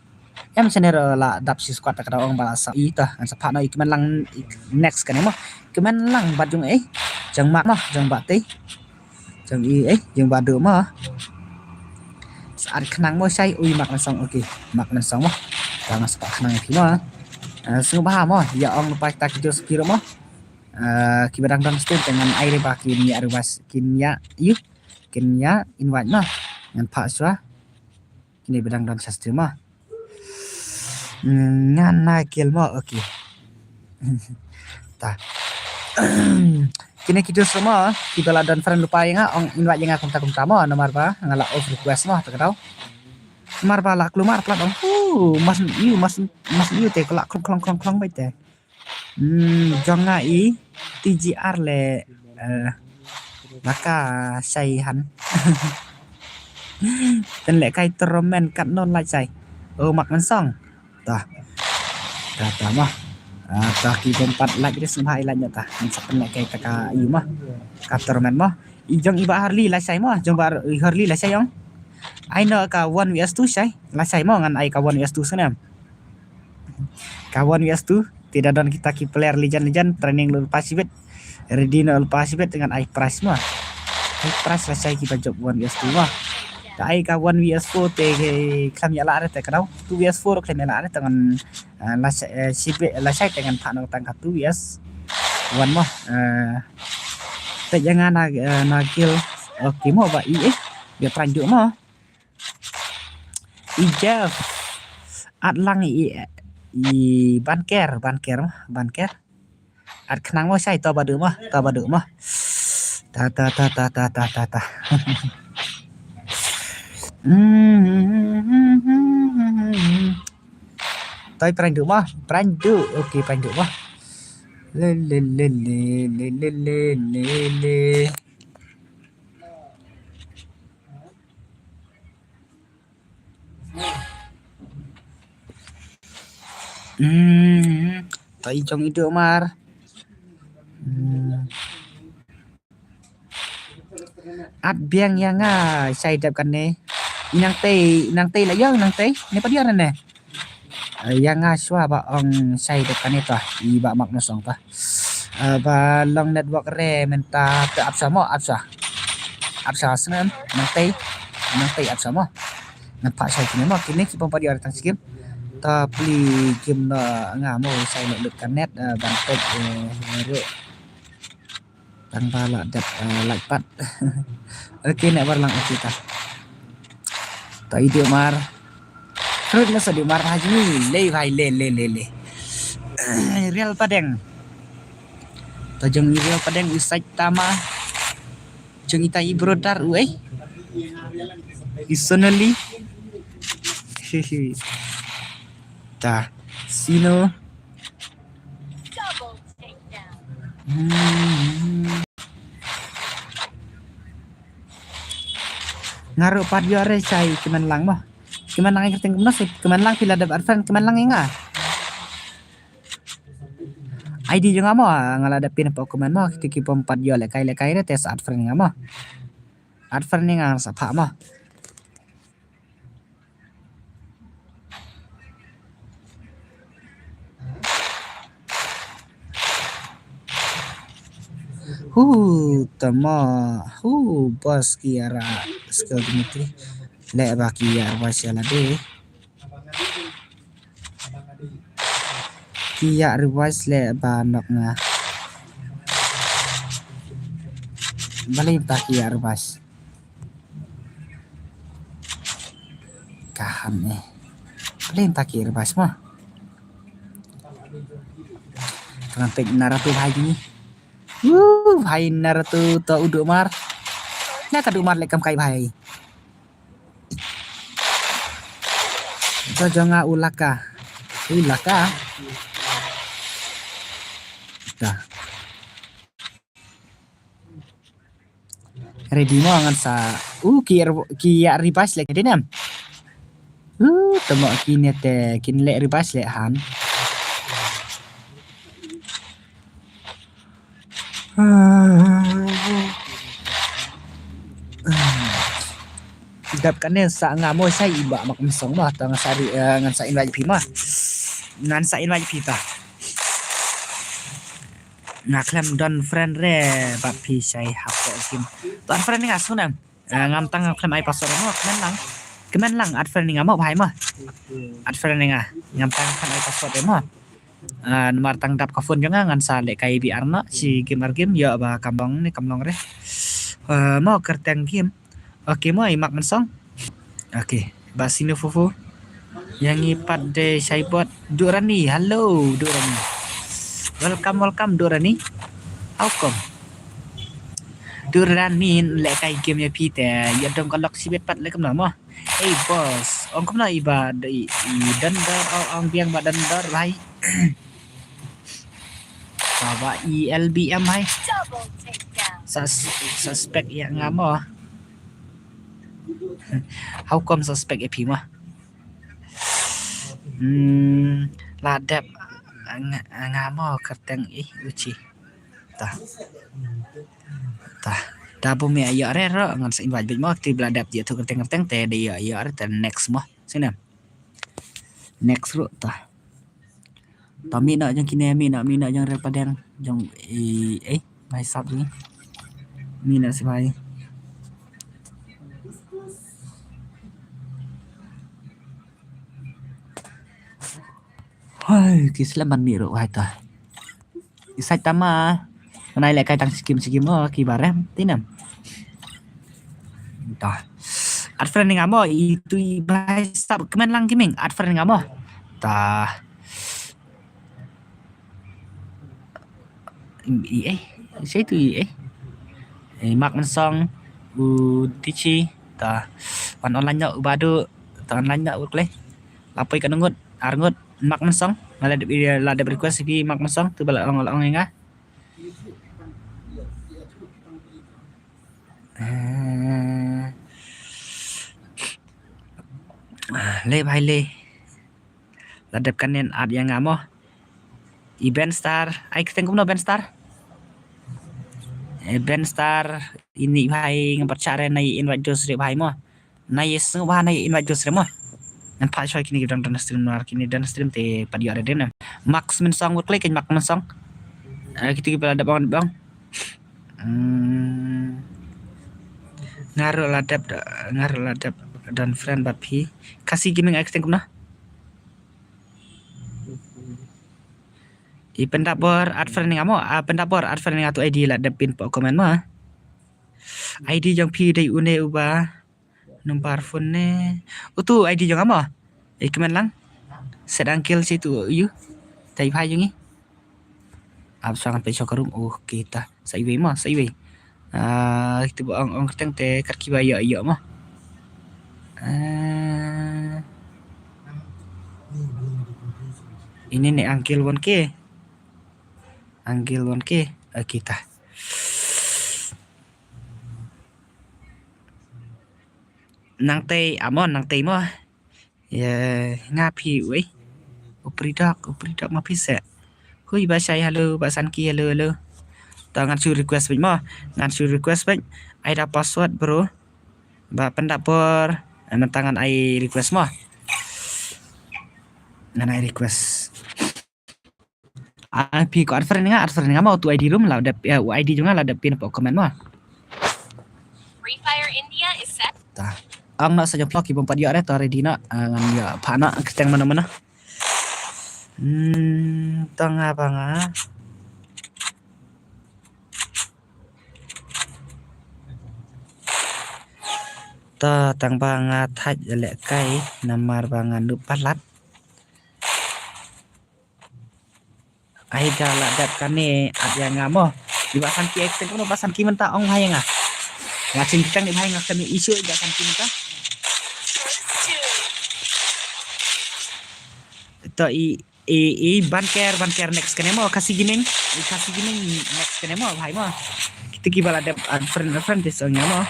Em channel ruh la dap shi squad ta ka daw ong ba la sa i ta ngan sa phah no i kmen lang i next kane mo. Kmen lang bad jong eh. Jong Mak mo, jong Bah Tei. Jong i eh, jong Bah Du mo. Sa add khnang mo shai ui Mak Mynsong, okay. Mak Mynsong mo. Ta ngan sa phah khnang phi mo. Eh, sngewbha mo, ïa ong pa ta ki jong ki ruh mo. Eh, ki ba dang dang stream te ngan ai re ba kin ïa re bas kin ïa yu kin ïa invite mo. Ngan phah shuwa. Kine ba dang dang stream mo. Ngan na kill mo, okay. Ta. Kine ki dus mo, ki ba la don friend lypa ïa nga ong invite ïa nga kumta kumta mo namar ba nga la off request mo ta ka daw. Namar ba la klumar plat ong. Hu, mas yu mas mas yu te ko la klong klong klong klong bai te. Hmm, jong nga i T G R le, eh, baka shai han. Ten le kai tromen kat non lai shai. Oh, Mak Mynsong. Ta. Ta ta mo. Ah, ta ki bom pat lai ris ma i lai ta. Ngan sa ten le kai ta ka i mo. Ka tromen mo. I jong i Bah Harley la shai mo. Jong Bah Harley la shai ong. Ai no ka one V S two shai. La shai mo ngan ai ka one V S two snem. Ka one V S two, te da don kita ki player legend legend, training lypa shibit. Ready noh lypa shibit ngan ai prize mo. Ai prize la shai ki ba jop one V S two mo. Da ai ka one V S four te khlem ïa la re te ka dau. Two V S four khlem ïa la re te ngan, eh, la shai, eh, shibit la shai te ngan phah noh tang ka two V S one mo. Eh, te ïa nga na, eh, na kill. Okay mo ba i eh. Ba pran ju mo. I Jeff. At lang i, i Banker, Banker, Banker. At khnang mo shai to ba du mo, to ba du mo. Ta ta ta ta ta ta ta ta. Hmm. Toi pran du mo, pran du. Okay, pran du mo. Le le le le le le le le. Hmm, to i jong i du mar. Hmm. At biang ïa nga shai dep kane. I nang tei, i nang tei la ïa, i nang tei. Ne pa dia ne. Eh, ïa nga shuwa ba ong shai dep kane to. I ba mak na song to. Eh, ba long network re mynta te ap sha mo, ap sha. Ap sha snem, nang tei, nang tei ap sha mo. Ngan phah shai kine mo, kine ki bym pat ïoh re tang shi game. Ta pli game na nga mo, shai na lut ka net, eh, ban pek, eh, ruh. Tang ba la dep, eh, lait pat. Okay, ne bar lang, okay ta. Ta i Duk Mar. Khrut na sa Duk Mar ha jini, le bhai, le, le, le, le. Real Padeng. Ta jong i Real Padeng, i Sait Tama. Jong ita i brother u, eh. I Sonali. Ta Sino. Hmm. Nga ruh pat ïoh re shai kmen lang mo. Kmen lang ïa kyrteng kumno, shai kmen lang, phi la dep add friend kmen lang ïa nga. I D jong nga mo, nga la dep pin hapoh comment mo, kito ki bym pat ïoh lehkai lehkai re te sa add friend ïa nga mo. Add friend ïa nga sa phah mo. Hu, tama, hu, boss ki ïa ra skill Dimitri. Leh ba ki ïa ra ba sha lade. Ki ïa revise leh ba nok nga. Balei ta ki ïa revise? Kahan eh. Balei ta ki ïa revise mo? Tengah pek Naruto bhai ni. Wuh, bhai Naruto to u Duk Mar. Na ka Duk Mar leh kam kai bhai. To jong nga u Laka. U Laka. Dah. Ready mo ngan sa. Uh, ki ïa, ki ïa revise leh ka dei nem. Uh, tama kine te kin leh revise leh han. Dap kane sa nga mo sa i Bah Mak Mynsong mo, to ngan sa ri-, eh, ngan sa invite phi mo. Ngan sa invite phi ta. Nga khlem don friend re, bad phi shai hapoh game. To add friend nga sngewbha. Eh, ngam tang khlem ai password mo, kmen lang. Kmen lang add friend nga mo, bhai mo. Add friend nga. Ngam tang khlem ai password mo. Ah, namar tang dap ka phone jong nga, ngan sa lehkai biang noh, shi game ar game, ïoh ba kam long ne kam long re. Ah, mo kyrteng game. Okay mo, i Mak Mynsong. Okay, ba sino fufu. Ïa ngi pat de shai bot. Duk Rani, hello, Duk Rani. Welcome, welcome, Duk Rani. How come? Duk Rani, lehkai game ïa phi te, ïa dong ka lok shibit pat leh kumno mo. Hey boss, ong kumno i Bah, i, i Dondor, ong, ong biang Bah Dondor bhai. Bah, Bah i L B M bhai. Sus-, suspect ïa nga mo. How come suspect ïa phi mo? Hmm, la dep nga, nga mo kyrteng i Uchi. Tah. Tah. Da bym ïoh re ruh ngan sa invite beit mo, te ba la dep ïa tu kyrteng kyrteng te da ïoh ïoh re te next mo. Sngewbha. Next ruh tah. Tah mih noh jong kine, mih noh, mih noh jong Real Padeng, jong i, eh, bhai sap jong. Mih noh sha bhai. Hoi, ki slem ban mih ruh bhai tah. I Sait Tama. Ngan ai lehkai tang shi game shi game mo, ki barem, tinem. Tah. Add friend nga mo, itu i bhai sap Kmen Lang Gaming, add friend nga mo. Tah. I, eh, sa itu i, eh. Eh, Mak Mynsong, u Tichi, tah. Wan online noh, u Badu, tah online noh, u Klei. Lapoi ka ngut, ar ngut, Mak Mynsong. Nga la dep, la dep request ïa phi Mak Mynsong, tu ba la ong, la ong ïa nga. Eh. Ah, le bhai le. La dep kane add ïa nga mo. I Ben Star, ai kyrteng kumno Ben Star? Eh, Ben Star, ini bhai ngam pat shah re, nai invite dos re bhai mo. Nai sngew bha nai invite dos re mo. Ngan phah shoi kine ki dang dang stream nar kine dang stream te pat ïoh re dem ne. Max Mynsong, wut klei kein Max Mynsong. Eh, kito ki ba la dep ong, dep ong. Hmm. Nga ruh la dep da, nga ruh la dep. Don friend bad phi. Khasi Gaming ai kyrteng kumno? I pyndap bor add friend nga mo. Ah, pyndap bor add friend nga tu I D la dep pin hapoh comment mo. I D jong phi dei une uba number phone ne. Utu I D jong nga mo. I comment lang. Set uncle si tu yu. Tai bha jong i. Ap sang pe chok room. Okay ta. Sa iwei mo, sa iwei. Ah, kita ba ong ong kyrteng te kat kiba ïoh ïoh mo. Ah. Ini ne uncle one K. Uncle one K. Okay ta. Nang tei amon, nang tei mo. Ye, nga phi wei. U Pridok, u Pridok ma phi se. Hui ba shai hello, ba Sanki hello, hello. Ta ngan shu request bit mo. Ngan shu request bit. Ai da password bro. Ba pyndap bor. Eh, mynta ngan ai request mo. Ngan ai request. Ah, phi ko add friend nga, add friend nga mo tu I D room la dep, eh, I D jong nga la dep pin hapoh comment mo. Free Fire India is set. Ta. Ang na sa jong phi ki bym pat ïoh re to ready na, ah, ngan ïoh pha na kyrteng mano mano. Hmm, tang apa nga? Ta tang ba nga thaj leh kai namar ba nga nup palat. Ai da la dep kane at ïa nga mo. Iba Sanki ek teng kono ba Sanki mynta ong bha ïa nga. Nga ching teng ni bha ïa nga kane issue iba Sanki mynta. To i i i ban ker ban ker next kane mo Khasi Gaming. I Khasi Gaming next kane mo bha mo. Kita kiba la dep unfriend unfriend this ong ïa mo.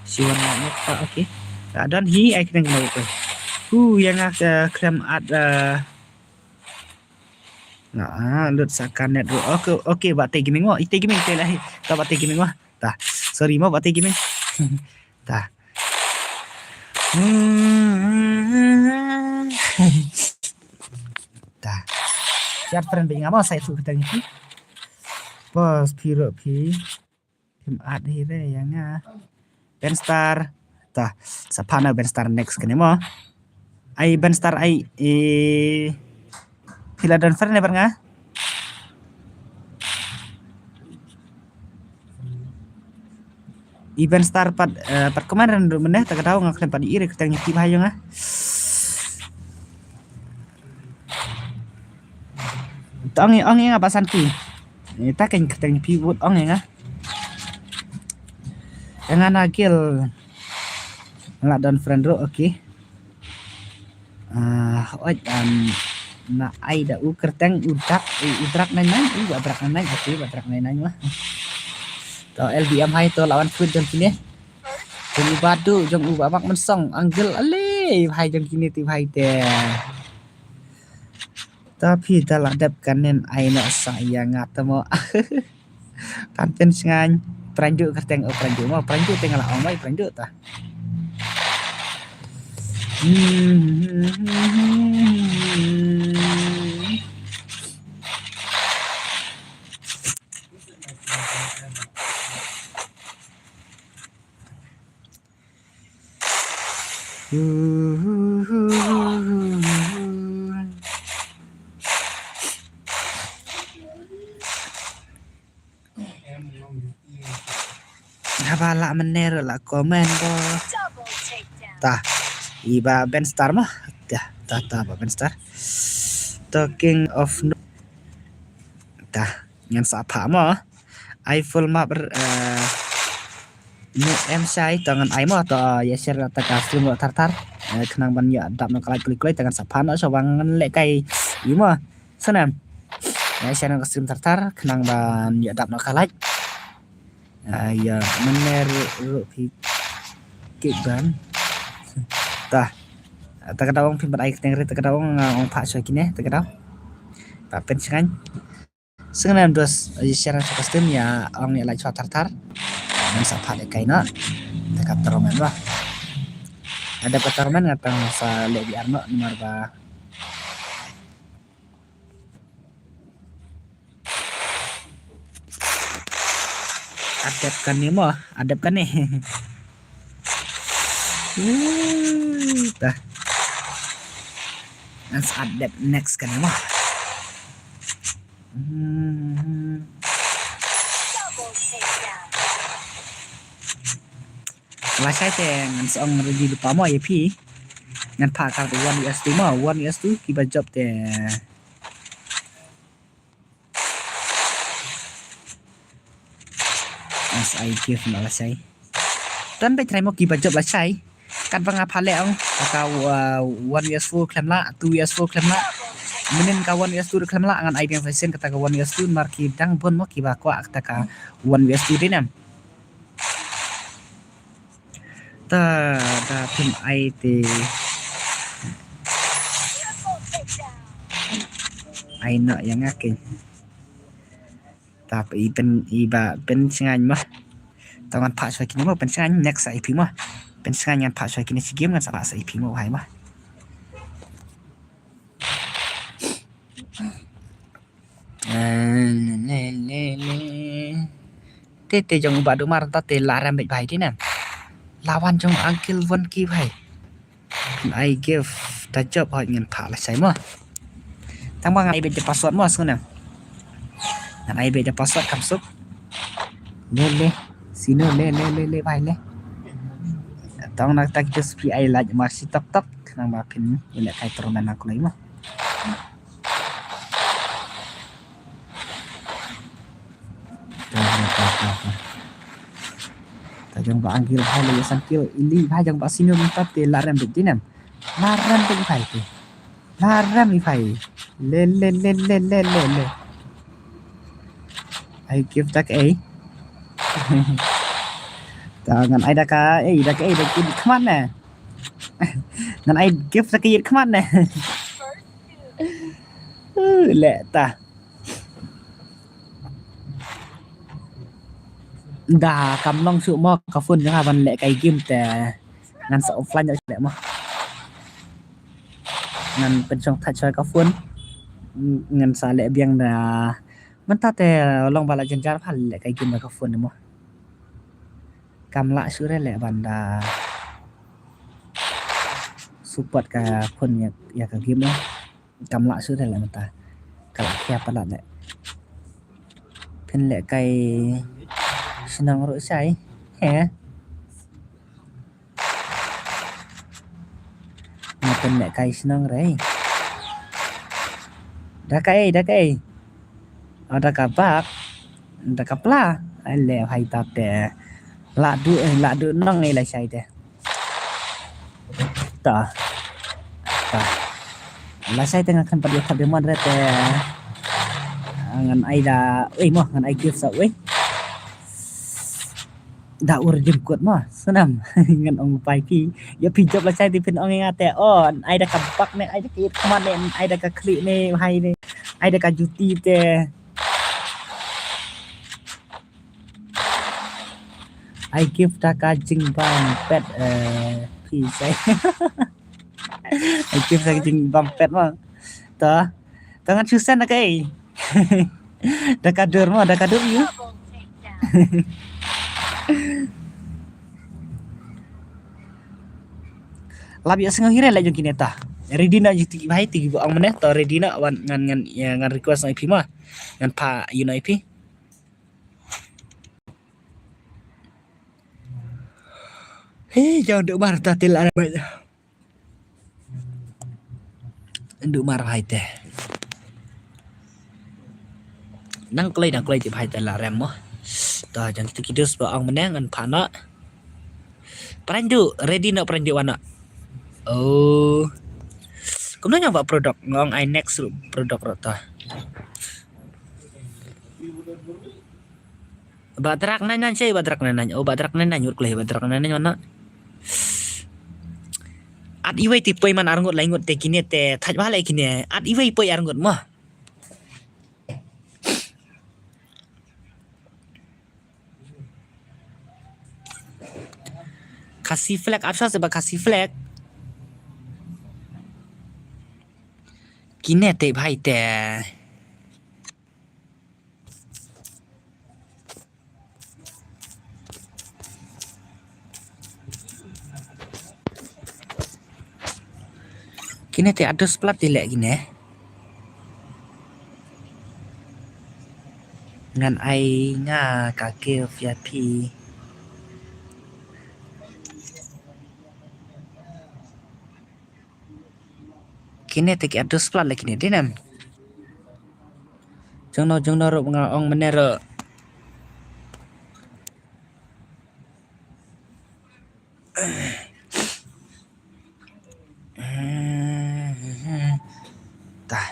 Si wan mo pa okay. Adon hi ai kane mo ko. Hu ïa nga klem at Nga lut sa ka net ruh. Okay, okay, ba te gaming mo. Ite gaming te lah. Ta ba te gaming mo. Ta. Sorry mo ba te gaming. Ta. Ta. Chat friend bing mo sai tu kita ni. Pos piro pi. Phim at hi re ïa nga. Benstar. Ta, sa pha na Benstar next kane mo. Ai Benstar ai i phi la don friend ne bad nga. I Benstar pat, eh, pat comment ren ruh mynne ta ka daw nga khlem pat i re kyrteng ngi phi bha ïa nga. Ta ong ong ïa nga ba Sanki. Eh, ta keng kyrteng phi bud ong ïa nga. Ïa nga na gil. Nga la don friend ruh, okay. Ah, oi, um, na ai da u kyrteng u dak, u dak nine nine, u ba dak nine nine, okay, ba dak nine nine ma. To L B M hai to lawan food jong kine. Jong u Badu, jong u ba Mak Mynsong, Uncle Ale, hai jong kine ti hai te. Ta phi da la dep kanen ai na sa ïa nga ta mo. Kan ten sngan pranju kyrteng o pranju mo pranju te nga la ong mai pranju ta. Haba la mener la komen ko. Ta. Iba Benstar mo. Ta ta ta ba Benstar. Talking of no. Ta. Ngan sa pha mo. Ai full map, eh, ni em shai to ngan ai mo to, eh, ïa share ta ka stream lo thar thar. Eh, khnang ban ïa dap no ka like klik klik ta ngan sa pha no sha wang ngan leh kai. Imo. Sanem. Ïa share no ka stream thar thar khnang ban ïa dap no ka like. Ah, ïa mener ru phi kik ban. Ta. Ta ka daw ong phim ban ai kyrteng re ta ka daw ong, ah, ong pha sha kine ta ka daw. Ta pen shngain. Sngewbha dos, eh, share na ka stream ïa ong ïa like shwa thar thar. Ngan sa pha leh kai no. Te ka tournament ba. Ada ka tournament nga tang sa leh B R no namar ba. Adep kane mo, adep kane. Dah. Ngan sa dep next kane mo. Hmm. Lashai te ngan sa ong ready lypa mo ïa phi. Ngan phah ka one versus two mo, one versus two kiba jop te. As I give na lashai. Don beit trai mo kiba jop lashai. Katba nga phah leh ong kata, uh, one versus four khlem lah, two versus four khlem lah. Mynnin ka one versus two khlem lah, ngan ai biang sa shisien kata ka one versus two, namar ki dang bun mo kiba kwah kata ka one versus two dei ne em. Ta, ta phin ai te. Ai noh ïa nga keiñ. Ta i pyn, i ba pynsngain mo. Ta ngan phah shuwa kine mo, pynsngain next sa ïa phi mo. Pynsngain ngan phah shuwa kine shi game, ngan sa phah sa ïa phi mo, bhai mo. Eh, le, le, le, le. Te, te jong u Bah Dumar ta te la rem beit bhai te ne. La wan jong Uncle Wonky bhai. Phin ai gift da jop, hoi ngan phah lashai mo. Tang ba ngan ai beit da password mo sngewbha. Ngan ai beit da password kam suk. Le, le. Sino le, le, le, le bhai le. Tang na ta ki just phi ai like mar shi tok tok. Nang ba phin ïa leh kai tournament na kloi mo. Ta, ta, ta, ta. Ta jong ba Uncle bhai le ïa san kill ili bhai, jong ba Sino mynta te la rem beit te ne em. La rem beit bhai te. La rem beit bhai. Le, le, le, le, le, le, le. Ai gift da kaei. Ta ngan ai da kaei, da kaei, da kaei khmat ne. Ngan ai gift sa ka ïit khmat ne. Uh, leh ta. Da kam long shuh mo ka phone jong nga ban leh kai game te. Ngan sa offline ïa leh mo. Ngan pynshong thait shuwa ka phone. Ngan sa leh biang da. Mynta te long ba la jynjar pha leh kai game da ka phone mo. Kam lah shuh re leh ban da support ka phone ïa, ïa ka game mo. Kam lah shuh re leh mynta. Ka la khia palat leh. Phin leh kai shnong ruh shai. He. Nga phin leh kai shnong re. Da kaei, da kaei. Oh, da ka bak. Da ka pla. Ai leh hai ta te. La du, eh, la du nong ei lashai te. Ta. Ta. Lashai te nga khan pat ïa thap diamond re te. Ngan ai da, ui mo, ngan ai gift sa, ui. Da u redeem code mo, snam. Ngan ong pai phi. Ïa phi jop lashai te phin ong ïa nga te. Oh, ai da ka bak ne, ai da ka ïit khmat ne, ai da ka khlieh ne, hai ne. Ai da ka juti te. Ai gift da ka jingbam pet, eh, phi sai. Ai gift da ka jingbam pet mo. Ta. Ta ngan shu send da kaei. Da ka dur mo, da ka dur ïa u. Lap ïa sngew hi re leh jong kine ta. Ready noh jingtip bhai, tip ba ong mynne ta ready noh wan ngan, ngan, ïa, ngan request noh ïa phi mo. Ngan phah ïa u noh ïa phi. Hei, jong duk mar ta til arah. Duk mar bhai te. Nang kloi, nang kloi te bhai te la rem mo. To jong kita ki dus ba ong mynne ngan phah noh. Pran du, ready noh pran du wan noh. Oh. Kumno nyong ba product, nga ong ai next ruh product ruh to. Ba drak nine nine sei, ba drak nine nine. Oh, ba drak nine nine, ngut kloi ba drak nine nine wan noh. At iwei te poi man arngut laingut te kine te thait ba leh kine. At iwei poi arngut mo. Khasi flag, ap sha se ba Khasi flag. Kine te bhai te. Kine te ardos palat te leh kine. Ngan ai nga ka gift ïa phi. Kine te ki ardos palat leh kine, dei ne em? Jong no, jong no ruh nga ong mynne ruh. Tah.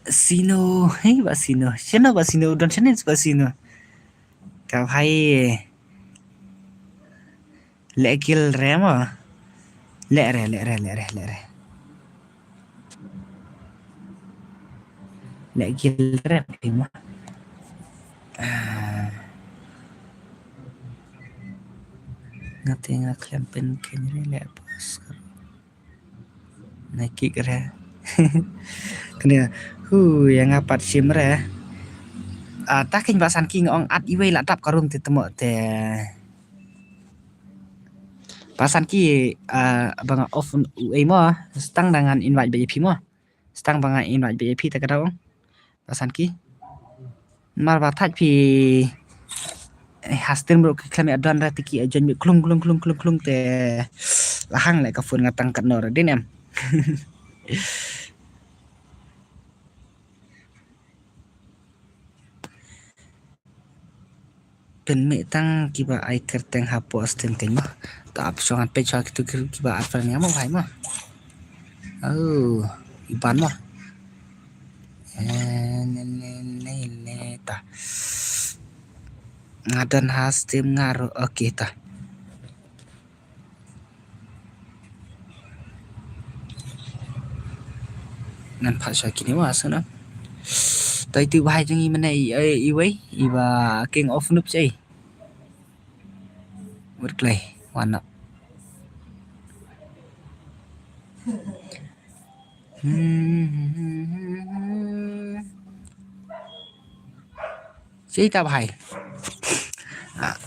Sino, hei, Bah Sino. Shano Bah Sino, don shano Bah Sino. Ka bhai. Leh gil re mo. Leh re, leh re, leh re, leh re. Leh gil re phi mo. Ah. Nga te nga khlem pynkheiñ re leh bos. Na kik re. Kane, hu, ïa nga pat shim re. Ah, ta keiñ Bah Sanki nga ong at iwei la dap ka rung te temo te. Bah Sanki, ah, ba nga off u ei mo, stang da ngan invite bad ïa phi mo. Stang ba nga invite bad ïa phi ta ka daw. Bah Sanki. Mar ba thait phi, eh, ha stream ruh ki khlem ïa don re te ki ïa join beit klung klung klung klung klung te la hang leh ka phone nga tang katno re, dei ne em. Pynmih tang kiba ai kyrteng hapoh stream keiñ mo. Ta ap shong an peit shwa kitu ki, kiba ar pyrngia mo bhai mo. Oh, iban mo. Eh, ne, ne, ne, ne, ta. Nga don ha stream nga ruh, okay ta. Ngan phah sha kine wa sngewna. Toi tu bahai jong i mane i, i, iwei, iba King of Noobs ei. Wut klei, wan na. Hmm. Sita bahai. Ah.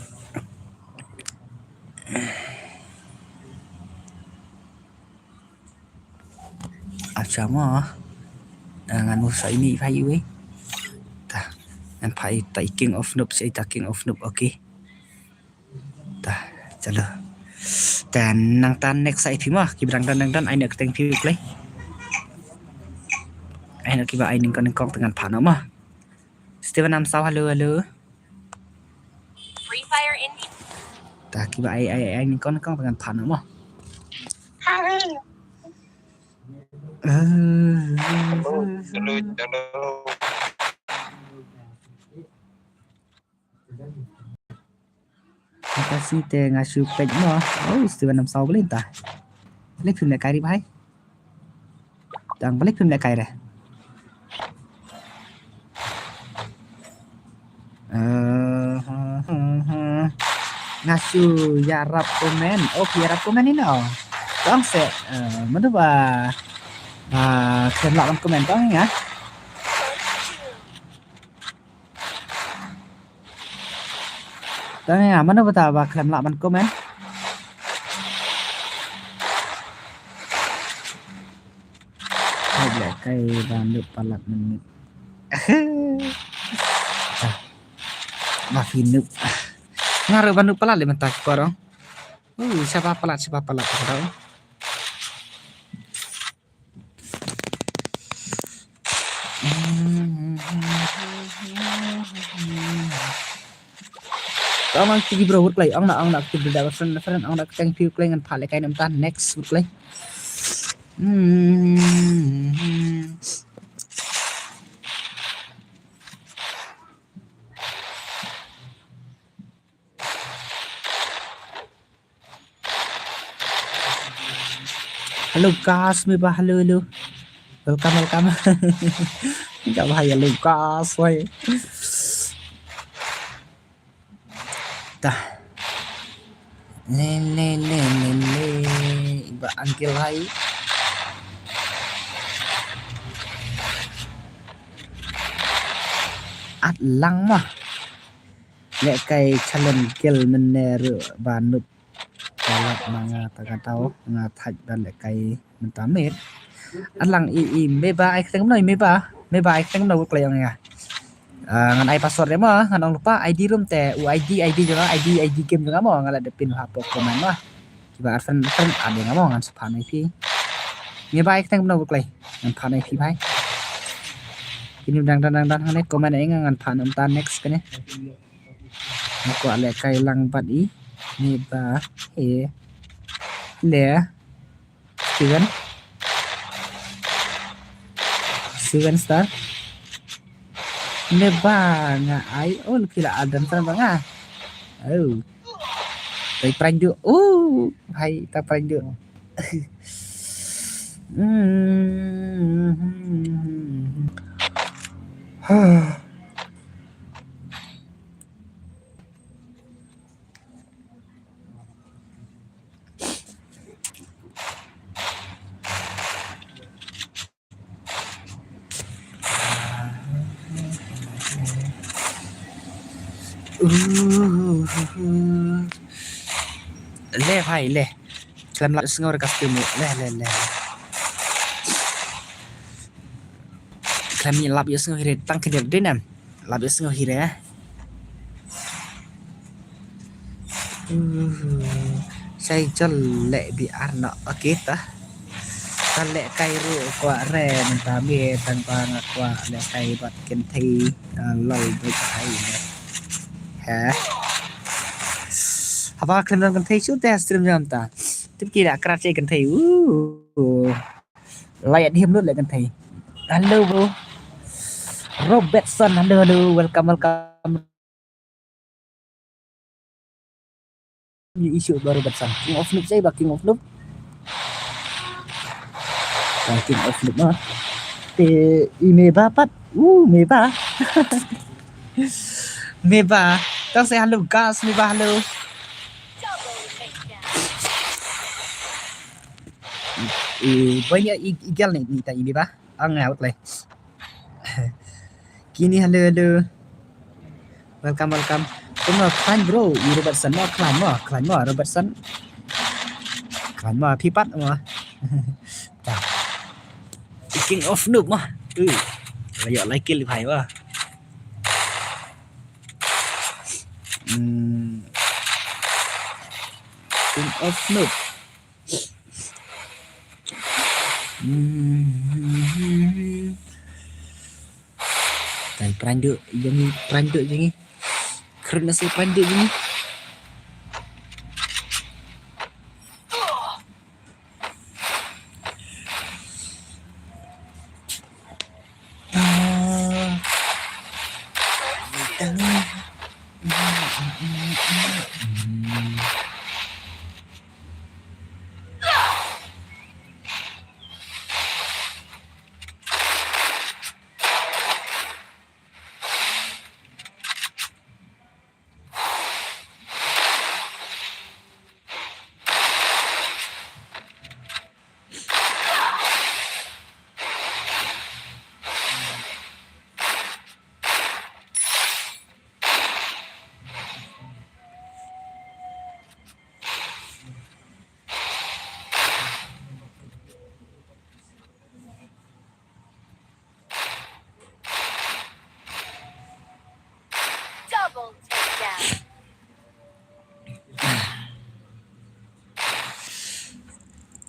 Acha mo. Ah, ngan musa ini phai wei. Ta. Ngan phai ta King of Noob, sa ta King of Noob. Okay. Ta, chalo. Ta nang ta next ai phi mo. Kiba dang don, dang don, ai ne kyrteng phi klei. Ai ne kiba ai nyngkong nyngkong te ngan phah noh mo. Steven Namsaw, hello, hello. Free Fire Indie. Ta kiba ai, ai, ai nyngkong nyngkong te ngan phah noh mo. Hello. Hello, hello. Nga sngew te nga shu peit mo. Oh, Steven Namsaw, balei ta. Balei phim lehkai re bhai. Tang balei phim lehkai re. Eh, ha, ha, ha. Nga shu ïarap comment. Oh, ïarap comment ino. Tang se, eh, mano ba, ba khlem lah ban comment tang nga. Tang nga, mano ba ta ba khlem lah ban comment. Hai, lehkai ba noob palat mynmiet. Ah. Ba phi noob. Nga ruh ba noob palat lei mynta ki parong. Uh, siapa palat, siapa palat, siapa palat. Tang nang tigi bro, wut klei, ong na, ong na, kiti bro, friend, friend, ong na, thank you, klei ngan phah lehkai namta, next, wut klei. Hmm. Hello guys, me ba hello, hello. Welcome, welcome. Ka ba hello guys, wai. Ta. Le, le, le, le, le. Iba angkel hai. at lang ma. Lehkai challenge kill mynne ruh ba noob. Ka lap ma nga ta ka tau nga thait ba lehkai mynta miet. At lang i i meba ai kyrteng mano i meba. Meba ai kyrteng mano klei ong nga. Ah, ngan ai password de ma ngan ong lypa I D room te u I D I D jong nga I D I D game jong nga mo nga la da pin ha pok comment ma. Kiba ar friend friend ade nga mo ngan sa phan ai phi. Meba ai kyrteng mano klei ngan phan ai phi bhai. Kini dang dang dang dang ne comment ai nga ngan phan mynta next kane. Nga kwah lehkai lang bad i. Meba e le Steven. Steven Star. Meba nga ai ol kila adam tan ba nga. Oh. Tai pranju. Oh, hai ta pranju. Hmm. Le bhai le. Khlem lap ïohsngew re ka stream le le le. Khlem lap ïohsngew hi re tang kyndiat dei nam. Lap ïohsngew hi re. Sai jol leh bi ar na okay ta. Ta lehkai ruh kwah re mynta me tang ba nga kwah lehkai bad kynthei. Ah, lol bad hai ne. Ha. Haba khlem don kynthei shu te stream jam ta. Tip ki da krat che kynthei. Uh. Lai adhim lut le kynthei. Hello bro. Robertson, hello hello, welcome welcome. Issue bro Robertson. King of Noob, siapa King of Noob? King of Noob mah. Te i Meba pat. Uh, Meba. Meba. Tang say hello guys, Meba hello. I boy ni i gel ni ni ta i Meba. Ang out lai. Kini hello hello. Welcome welcome. Kuma klan bro, i Robertson ma klan ma klan ma Robertson. Klan ma pipat ma. King of Noob ma. Tu. Layak like li bhai ma. Hmm. King of Noob. Hmm. Tai pranjuk jong ngi, pranjuk jong ngi. Kren nasi pranjuk jong ngi. Double takedown.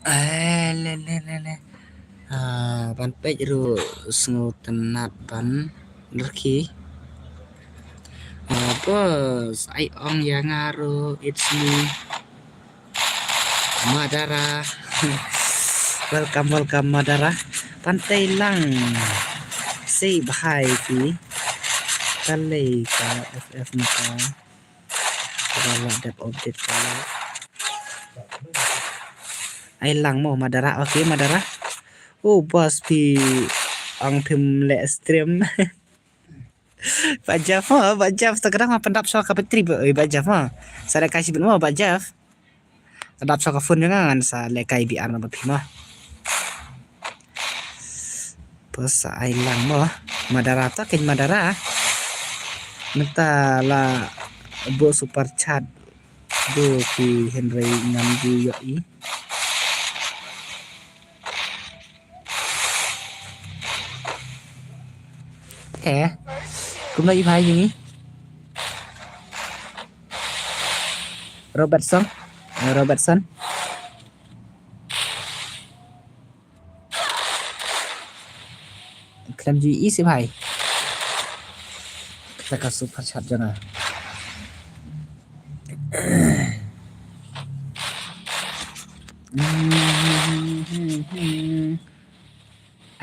Eh, le, le, le, le. Ah, ban peit ruh sngewtynnat ban rkhie. Ah, boss, ai ong ïa nga ruh, it's me. Madara. Welcome, welcome, Madara. Pantei lang. Say bye, ki. Kalei ka F F ni ka. Ka la dep update ka la. Ai lang mo, Madara. Okay, Madara. Oh, boss, phi ang phim le stream. Ba Jeff mo, ba Jeff, ta kadang ma pyndap sha ka battery ba, oi, ba Jeff mo. Sa da ka shibit mo, ba Jeff. Pyndap sha ka phone jong nga ngan sa lehkai B R na ba phi mo. Pos sa ai lang mo. Madara ta ken Madara. Mynta la buh super chat. Duh ki hynrei ngam ju ïohi. He. Kumno i bhai jong ngi? Robertson. Eh, Robertson. Khlem ju ïohi seh bhai. Kata ka super chat jong nga.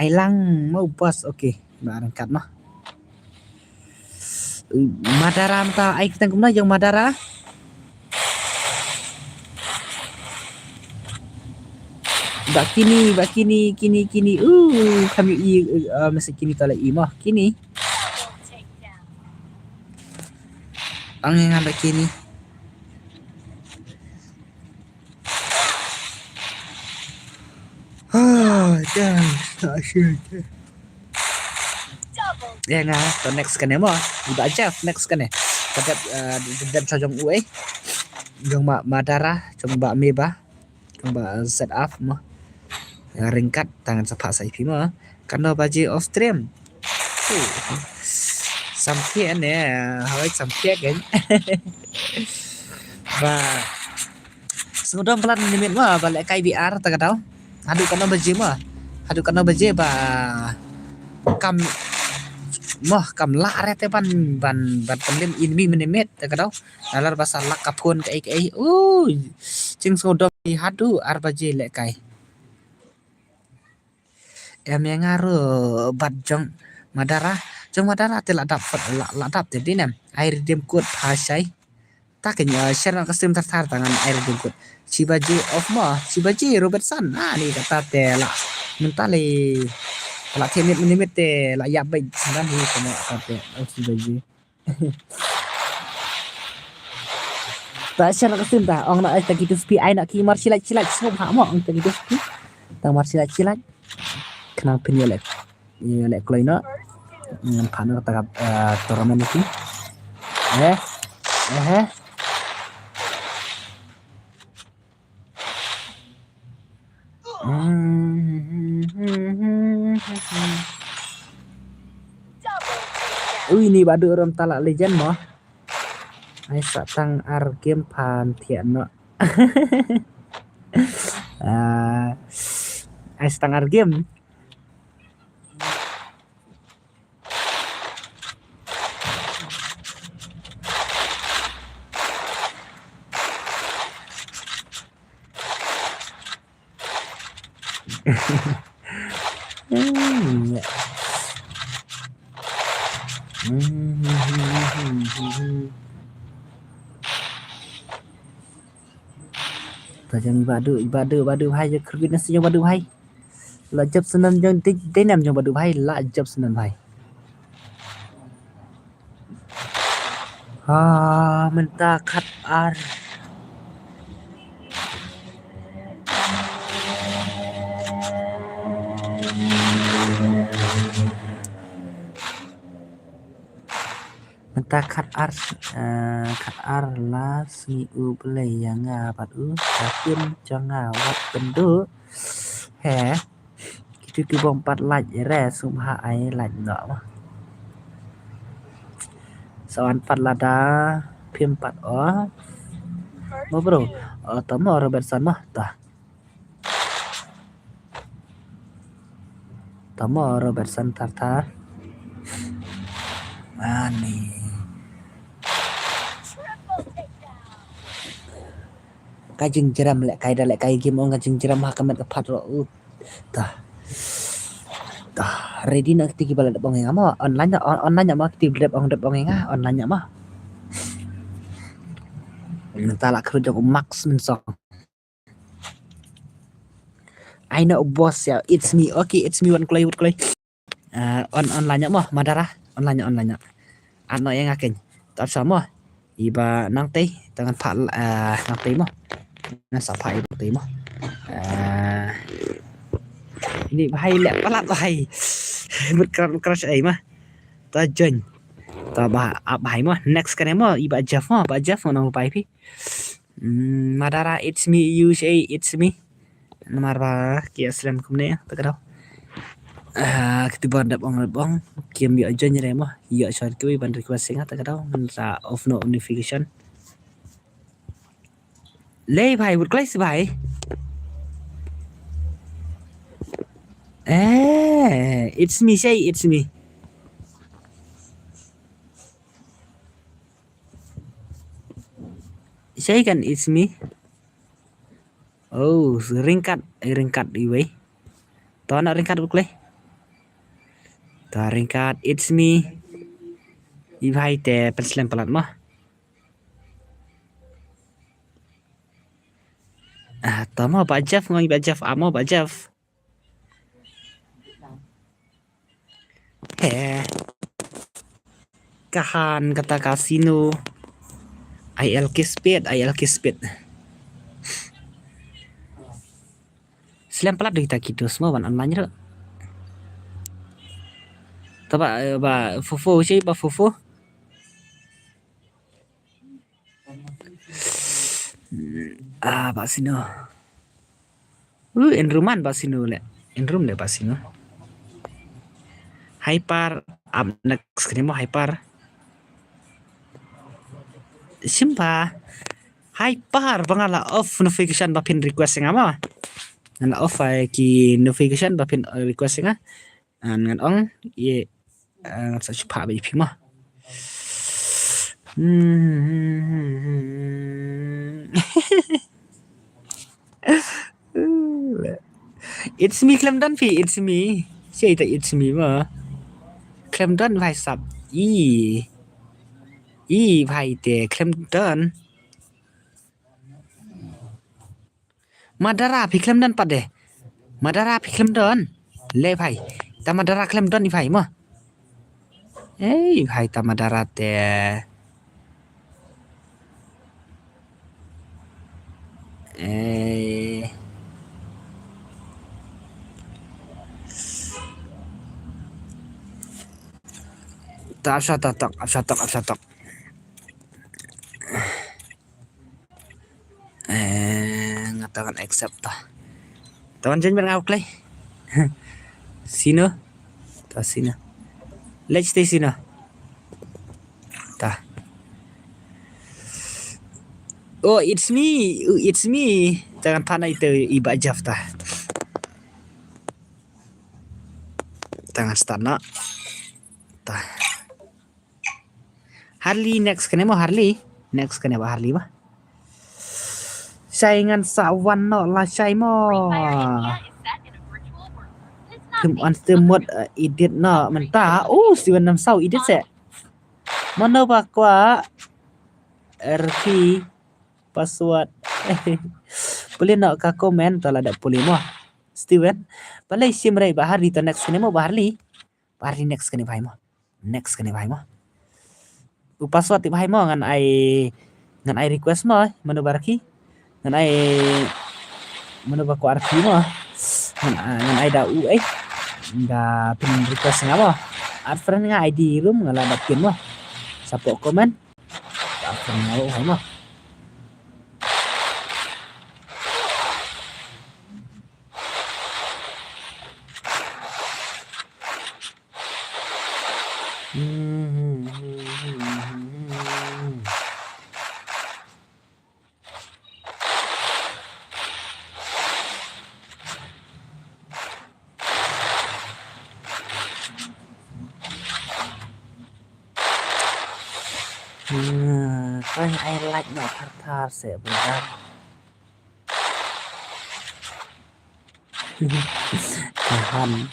Ai lang mo boss, okay. Ba ryngkat mo. Madara mynta ai kyrteng kumno jong Madara? Ba kini, ba kini, kini, kini. Uh, kami i, uh, masa kini tala i mo. Kini. Ang yang ada kini. Ah, dah, tak sure. Ya nga, to next kane mo. Iba Jeff next kane. Ka dep, eh, dep sa jong u eh. Jong ma, Madara, jong ba me ba. Jong ba set up mo. Ya, ryngkat tangan sa phah sa ipi mo. Kano baje off stream. Samphia ne, hawai samphia kan. Ba. Sngewdom palat minit ma ba lehkai B R ta ka daw. Haduh katno baje ma. Haduh katno baje ba kam moh kam lah re te ban ban ban pynlem enemy minimit ta ka daw. Nalar ba sa lak ka phone kaei kaei. Ui. Jingsngewdom haduh ar baje lehkai. Em ïa nga ruh bad jong Madara. Jong Madara te la dap, la, la dap te dei nem. Ai redeem code pha shai. Ta kynja share na ka stream thar thar ta ngan ai redeem code. Shi baje off mo, shi baje Robertson. Ah, ni kata te la. Mynta le la te minit minit te la ïap bai. Ngan ni kama kata te. Oh, shi baje. Ta share na ka stream ta, ong na ai ta kitu spi ai na ki mar shilaj shilaj sngewbha mo ong ta kitu spi. Ta mar shilaj shilaj. Khnang phin ïaleh. Ïaleh kloi no. Ngan phah na ta ka, eh, tournament ki. Eh. Eh. Ui, ni badu rom talak legend mo. Ai sa tang ar game phan thiah no. Ah, ai sa tang ar game. Tajam badu, badu, badu hai je khrwit nasi jong badu hai. La jop snem jong dei, dei nem jong badu hai, la jop snem hai. Ha, mynta khat ar. Mynta khat ar, eh, khat ar la sngi u Blei ïa nga bad u, ka tim jong nga wat pynduh. He. Kitu ki bom pat lait re sum ha ai lait no. Sawan pat lada phim pat o. Mo bro. O, to mo Robertson mo ta. To mo Robertson thar thar. Ani. Ka jingjrem lehkai da lehkai game ong ka jingjrem ha ka met ka phat ro u. Tah. Tah, ready na kti ki ba la dep ong ïa nga mo. Online na, on-, online na mo kti ba dep ong dep ong ïa nga. Online na mo. Mynta la khrut jong u Max Mynsong. I know boss ya, it's me. Okay, it's me, wan kloi, wan kloi. Ah, on, online nya mo, Madara. Online nya, online nya. Ano ïa nga keiñ. Tap sa mo. Iba nang tei, tangan pha, ah, nang tei mo. Ngan sa pha iba tei mo. Ah. Ini bahai leh palat bahai. Mut crush, crush ai mah. Ta join. Ta ba ap hai mo, next kane mo, i ba Jeff mo, ba Jeff mo nong pai phi. Hmm, Madara, it's me, you say it's me. Namar ba ki aslem kumne, ta ka daw. Ah, kiti ba dap ong, dap ong, kim yo join re mo, yo short kiwi ban request singa, ta ka daw, ngan sa off no notification. Lei bhai, bud klai si bhai. Eh, it's me, say it's me. Say kan it's me. Oh, ringkat, eh, ringkat iwei. To na ringkat bud klai. To ringkat, it's me. I bhai te pynslem palat mo. Ah, to mo ba Jeff, ngoi ba Jeff, amo ba Jeff. He. Kahan kata casino. I L K speed, I L K speed. Slem palat dei ta kitu semua ban online ro. Taba, eh, ba fofo, si ba fofo. Ah, ba sino. Uh, enruman ba sino le. Enrum le ba sino. Hyper, up next kene mo Hyper. Simba. Hyper, ba nga la off notification ba phin request nga mo. Nga la off ai ki notification ba phin, eh, request nga. An ngan ong, ye, eh, ngan sa shu phah ba ïa phi mo. Hmm. It's me, khlem don phi, it's me. Siapa itu it's me mo? Khlem don bhai sab. I. I bhai te, khlem don. Madara phi khlem don pat de. Madara phi khlem don. Le bhai. Ta Madara khlem don i bhai mo. Ei bhai ta Madara te. Ei. Ta ap sha tok, ap sha tok, ap sha tok. Eh, nga ta ngan accept ta. Ta ngan jen ber nga klei. Sino? Ta sino? Let's stay sino. Ta. Oh, it's me. Oh, it's me. Ta ngan phah na ito i ba Jeff ta. Ta ngan start na. Ta. Harley next kane mo Harley. Next kane ba Harley ba. Shai ngan sa wan no la shai mo. Kim on stem mod, uh, edit no mynta. Oh, Steven nam sau edit se. Mano ba kwah review password. Pule no ka comment to la da pule mo. Steven. Pale sim rai ba Harley to next kane mo ba Harley. Ba Harley next kane bhai mo. Next kane bhai mo. U password ti bhai mo ngan ai, ngan ai request mo, mano ba review. Ngan ai mano ba kwah review mo. Ngan, ngan ai da u eh. Da pin request nga mo. Add friend nga I D room nga la da pin mo. Support comment. Da add friend nga u bhai mo. Hmm, koi ai like no thar thar se brother. Kahan.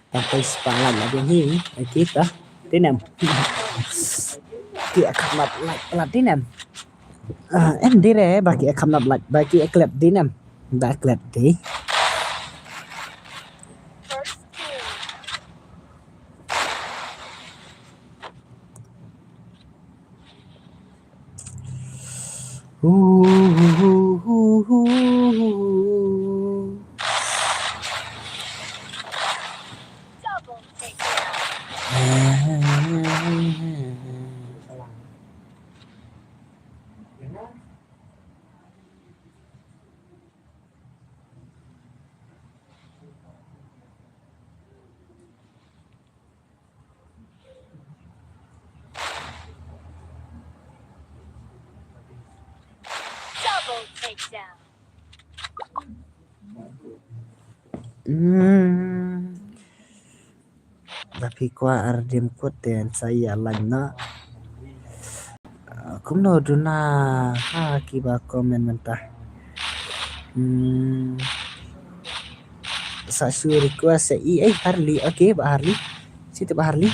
Tang poi spang lan la biang hi. Ai kita. Tinem. Ki akham lat like la tinem. Ah, em dire ba ki akham lat like ba ki aklet tinem. Ba aklet di. Hmm. Da phi kwah redeem code te sa ïa lait noh. Ah, kumno duna ha kiba comment mynta. Hmm. Sa shu request sa i, eh, Harley. Okay, Bah Harley. Siti Bah Harley.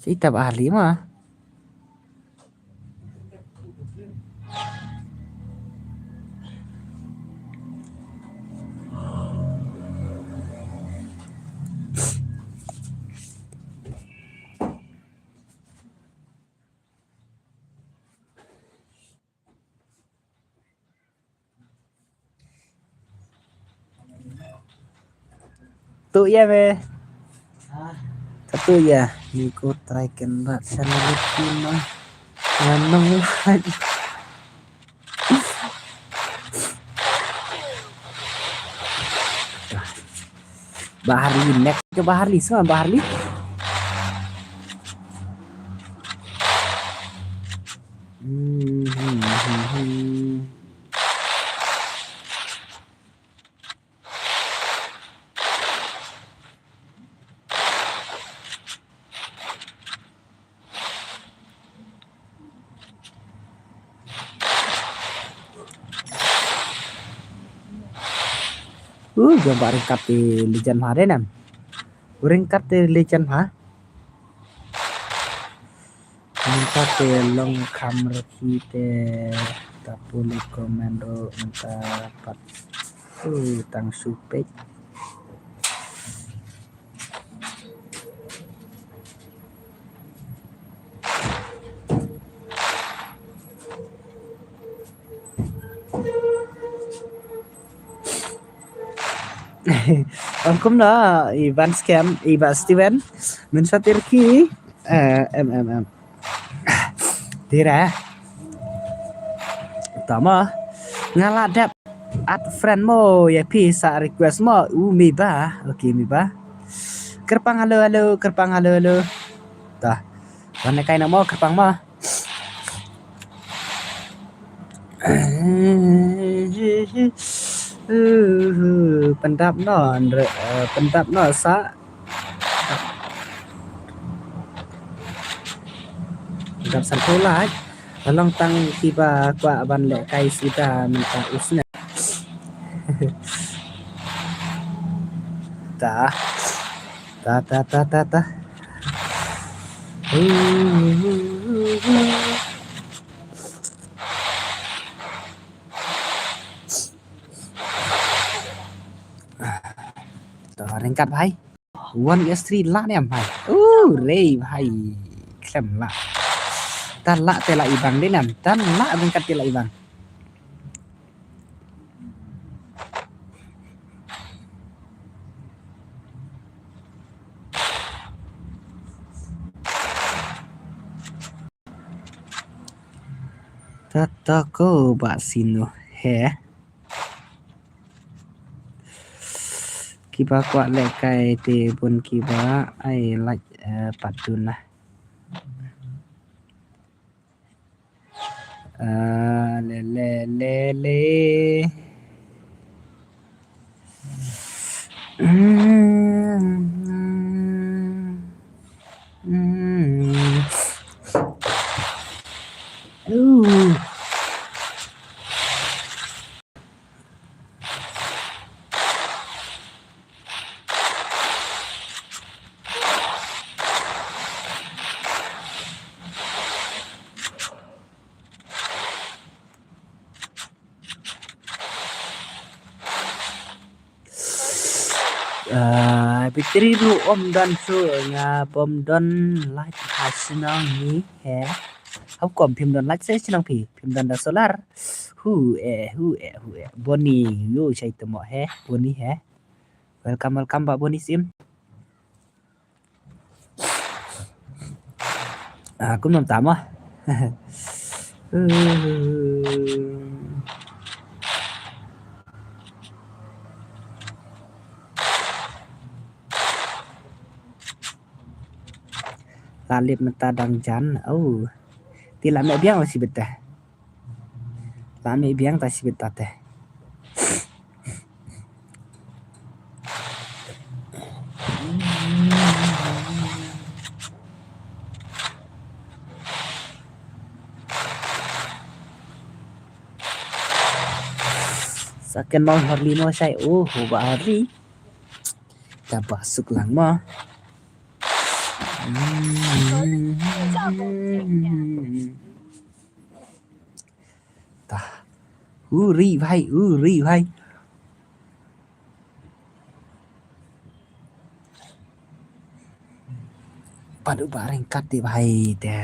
Siti Bah Harley ma. Tu ïa me. Ka tu ïa. Ni ko try kan rat sana lutin ma. Nganong. Bah Harley, next ke Bah Harley, semua Bah Harley. Hmm, hmm, hmm, hmm. Uh, jom ba ryngkat te Legend ha dei nam. Ryngkat te Legend ha. Ryngkat te long kham rkhi te ta pule comment ro mynta pat. Uh, tang supek. Ong kumno i Van Scam, i Bah Steven, mynta tir ki, eh, em, em, em. Tira. Tama. Nga la dep add friend mo, ïa phi sa request mo. U mi ba. Okay, mi ba. Kyrpang halo, halo, kyrpang halo, halo. Ta. Wan kai na mo, kyrpang mo. Pyndap noh, eh, pyndap noh sa. Pyndap san phew lak. Long tang kiba kwah ban lehkai suda mynta u snem. Ta. Ta, ta, ta, ta, ta. To, ryngkat bhai. One S three lah ne em bhai. Uh, rei bhai. Khlem lah. Ta lah te lah i bang de nam. Ta lah ryngkat te lah i bang. Ta to ko ba sino he. Kiba kwah lehkai te bun kiba ai like, eh, pat duna. Ah, le, le, le, le. Mm, mm, mm. Ooh. Ah, battery ruh ym don shuh, nga bym don light ha shnong ngi he. How come phim don light sha shnong phi? Phim don da solar. Hu eh, hu eh, hu eh. Boni, yo shai temo he, Boni he. Welcome, welcome, Bah Boni Sim. Ah, kumno tam ah. Talib mynta dang jan. Oh. Te la mih biang la shibit te. La mih biang ta shibit ta te. Sa kynmaw Horli mo shai. Oh, ba Horli. Kaba suk lang mo. Tah. Uri bhai, uri bhai. Pat u ba ryngkat te bhai te.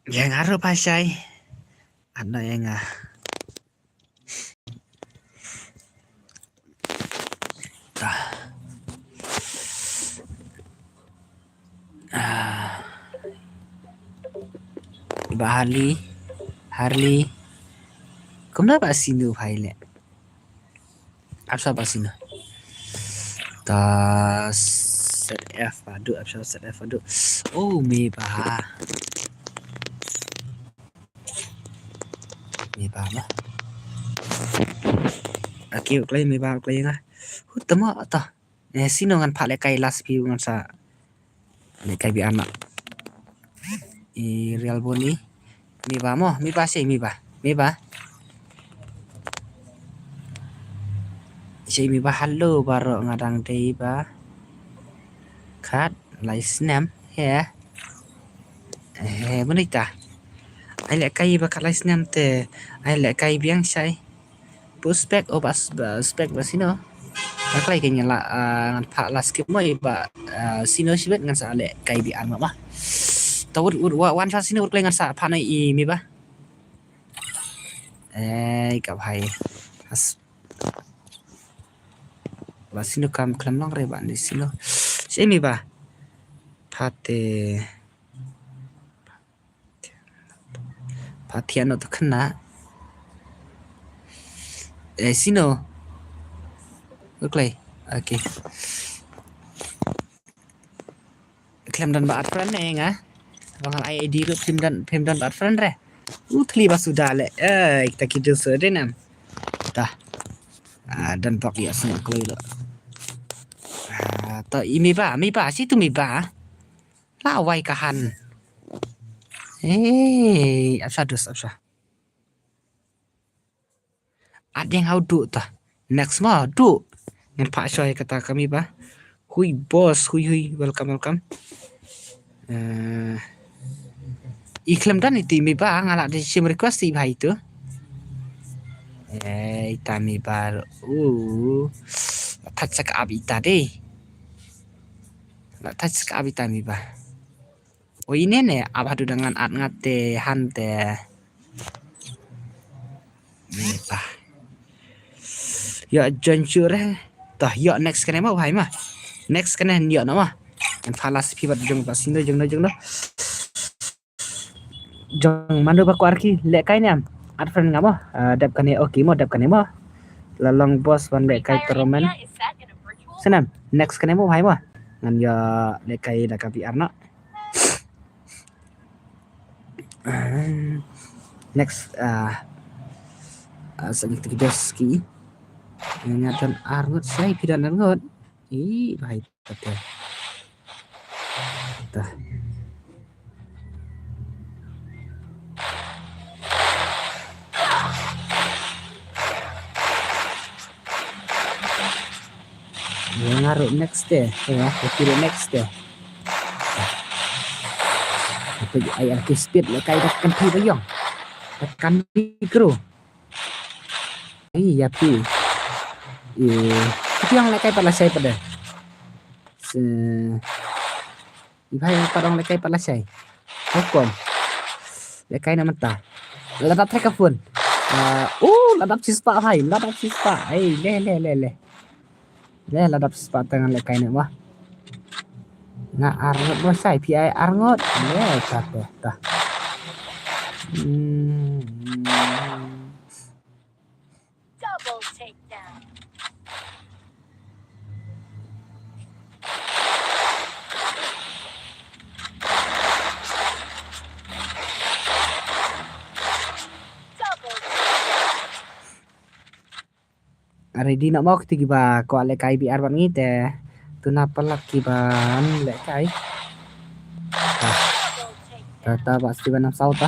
Ïa nga ruh ba shai. Ano ïa nga. Tah. Ah. Ba Harley, Harley. Kumno ba sinu bhai le. Ap sa ba sinu. Ta set F padu, ap sa set F padu. Oh, me ba. Me ba ma. Aki klai me ba klai nga. Hu tama ta. Eh, sino ngan phah lehkai last view ngan sa lehkai bi anak. I real boni. Me ba mo, me ba sei me ba. Me ba. Sei me ba hello baroh nga dang dei ba. Khat lai snem. He. Eh, boni ta. Ai lehkai ba khat lai snem te. Ai lehkai biang sei. Pu spek, oh, ba, ba spek ba sino. Ba klai ke nyala, ah, ngan phah last skip mo i ba, ah, sino shibet ngan sa lehkai bi an ma. Ta wut, wut, wa, wan sa sino wut klai ngan sa phah na i me ba. Eh, ka bhai. As. Ba sino kam khlem long re ba ni sino. Sei me ba. Phate. Pathian no to khna. Eh, sino. Oklai. Okay. Khlem don ba add friend ne nga. Bang ai I D ruh phim don, phim don ba add friend re. U thli ba suda le. Eh, kita kidu so de nam. Dah. Ah, don bok ya sini kloi lo. Ah, to i me ba, me ba, situ me ba. La wai ka han. Eh, apsa dus, apsa. Adeng hau du ta. Next ma du. Ngan phah shoi kata kami ba. Hui boss, hui hui, welcome, welcome. Eh, i khlem dan itu me ba, nga la de shim request i ba itu. Eh, ita me ba. Uh. Thach sak ab ita de. La thach sak ab ita me ba. O ine ne ab hadu dengan at ngat te han te. Ni ta. Yo join sure. Tah yo next kane ma bhai ma. Next kane yo na ma. En phalas phi bat jong ba sino jong no jong no. Jong mano ba ko arki lehkai ne am. At friend nga mo. Ah, dep kane okay mo dep kane mo. La long boss wan lehkai tournament. Senam next kane mo bhai mo. Ngan yo lehkai da ka B R no. Next, ah, ah, sa ngi tiki dos ki. Nga don ar ngut sai phi don ar ngut. I bhai ta. Ta. Nga ruh next te, ya, nga ruh next te. Tapi ai arki speed lehkai da kan phi ba yong. Da kan phi kru. Ai ya phi. Eh, phi yong lehkai pat lashai pat de. Se I bhai pat ong lehkai pat lashai. Hukum. Lehkai na mynta. Lada trek ka phone. Ah, uh, lada chispa bhai, lada chispa. Ai, le le le le. Le lada chispa tangan lehkai na wah. Nga arngot mo shai, phi ai arngot. Le chate ta. Hmm. Double takedown. Ready noh mo kito kiba kwah lehkai B R bad ngi te. Tuna palat kiba lehkai. Ta, ta, ta Bah Steven Namsaw ta.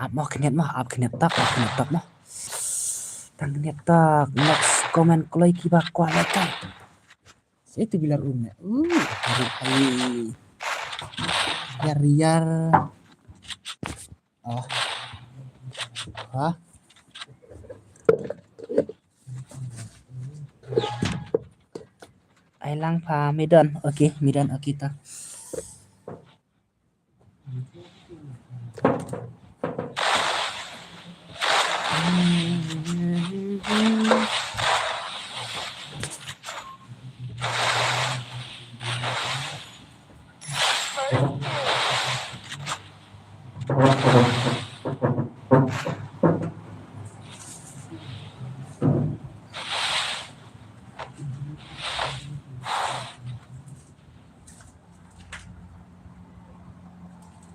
Ap mo, khyndiat mo, ap khyndiat tak, ap khyndiat tak mo. Tang khyndiat tak, next comment kloi kiba kwah lehkai. Sa itu bilar um ne. Uh, hari hari. Yar yar. Oh. Ha? Ai lang pha midon. Okay, midon okay ta.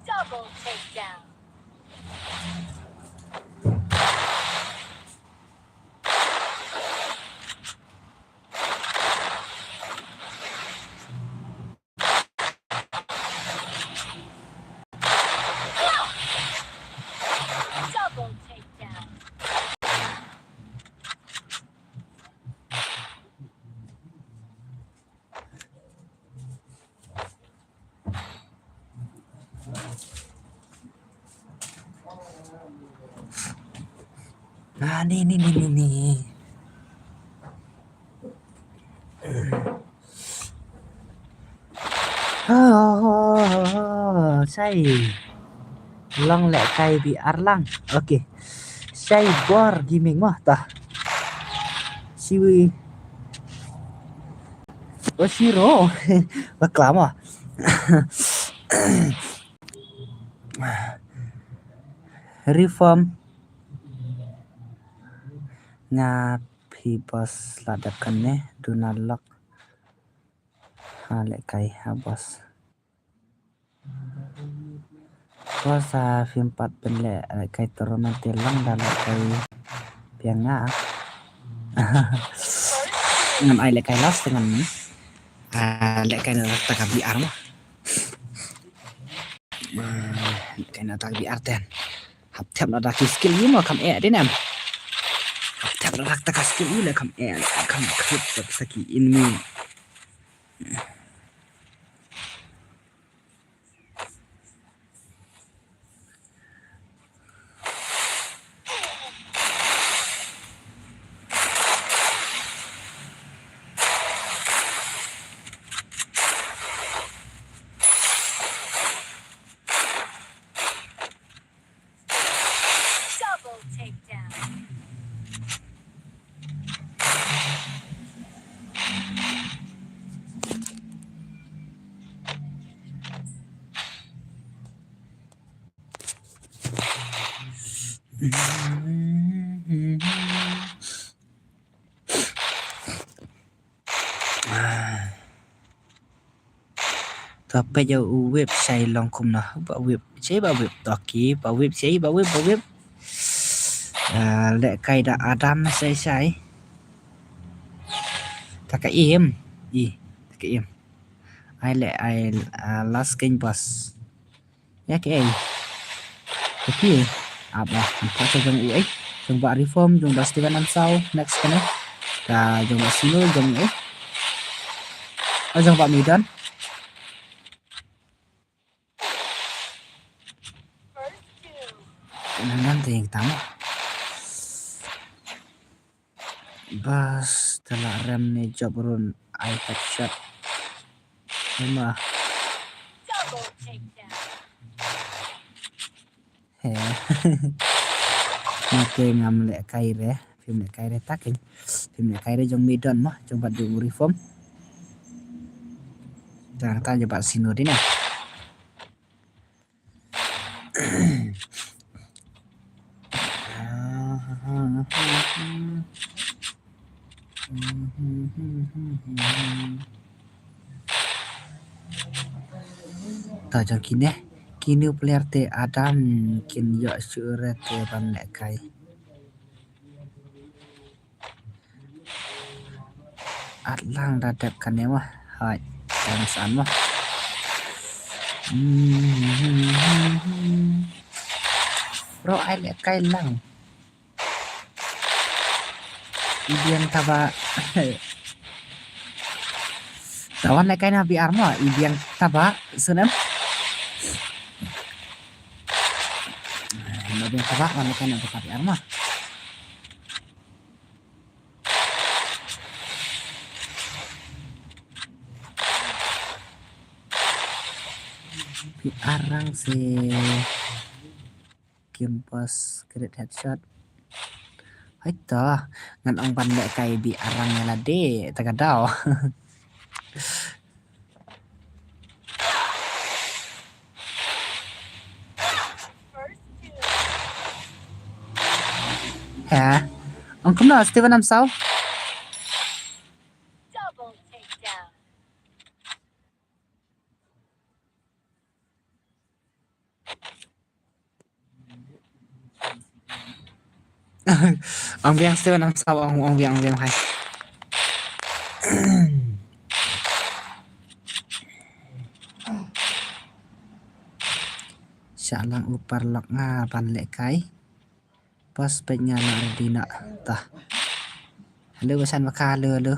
Double takedown. Double takedown. Ah, ni, ni, ni, ni, ni. Oh, sai. Long lehkai B R lang. Okay. Sai bor gaming mah tah. Siwi. Oh, Siro. Bakla mah. Reform. Nga phi boss la dep kane duna lok. Ha lehkai ha boss. Boss ha phim pat pynleh lehkai tournament te lang da lehkai biang nga. Ngan ai lehkai last te ngan. Ah, lehkai na ta ka B R mah. Ah, lehkai na ta ka B R ten. Hap thep na da ki skill ïa mo kam eh dei nem. Hap thep na da ta ka skill ïa le kam eh kam khrip ta sa ki enemy. Double takedown. To peit ïa u whip shai long kumno ba whip, shai ba whip to ki ba whip, shai ba whip, ba whip. Ah, lehkai da Adam shai shai. Ta ka im, i, ta ka im. Ai leh ai, ah, last game boss. Ïa ki ei. Ïa ki ei. Ap ah. Nampak ka jong u ei. Jong Bah Reform, jong Bah Steven Namsaw. Next kane. Ka jong Bah Sino, jong u ei. Oh, jong Bah Midan. Nang nang te ïa kita mo. Bas, te la rem ne jop run ai headshot. Emma. He. Nate ngam lehkai re, phim lehkai re ta kein. Phim lehkai re jong Midon mo, jong Bah Reform. Jong ta jong Bah Sino dei na. Ta jong kine, kine player te Adam kin ïoh shuh re te ban lehkai. At lang da dep kane mo. Hai, tang san mo. Hmm. Bro, ai lehkai lang. Ibiang taba. Tawan lehkai na B R mo, ibiang taba, sunem. Ibiang taba, wan lehkai na B R mo. Arang si Kim Boss crit headshot. Hai to, ngan ong ban lehkai B R arang ïa lade, ta ka daw. Ha? Ong kumno, Steven Namsaw? Ong biang Steven Namsaw, ong, ong biang, ong biang hai. Sha lang u paralok nga ban lehkai. Pas peit nga la ready na ta. Hello, basan baka, hello, hello.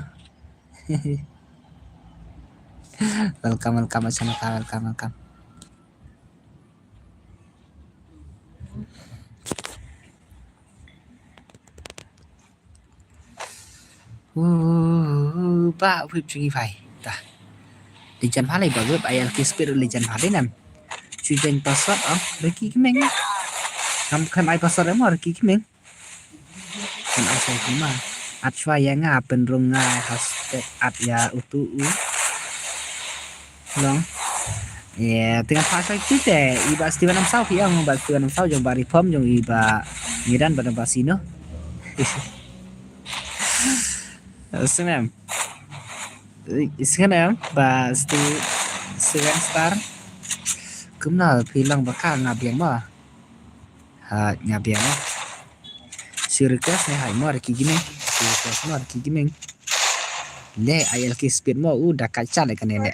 Welcome, welcome, basan baka, welcome, welcome. Uh, ba whip jong i bhai. Ta. Legend bha lei ba whip, ai L K speed legend bha lei nam. Chu jeng password, oh, Ricky Gaming. Ngam khlem ai password em, oh, Ricky Gaming. Kan ai sa kuma. At shwa ïa nga pynrung nga hashtag at ïa utu u. Long. Ïa, tengah phah sa tu te. I Bah Steven Namsaw phi ong, Bah Steven Namsaw jong Bah Reform jong i Bah Ngiran Bah Nabasino. Sngem. Sngem Bah Ste-, Steven Star. Kumno phi long ba ka nga biang ma. Ha, nga biang ma. Shu request ne hai mo Ricky Gaming. Shu request mo Ricky Gaming. Le ai L K speed mo u da ka cha le kane le.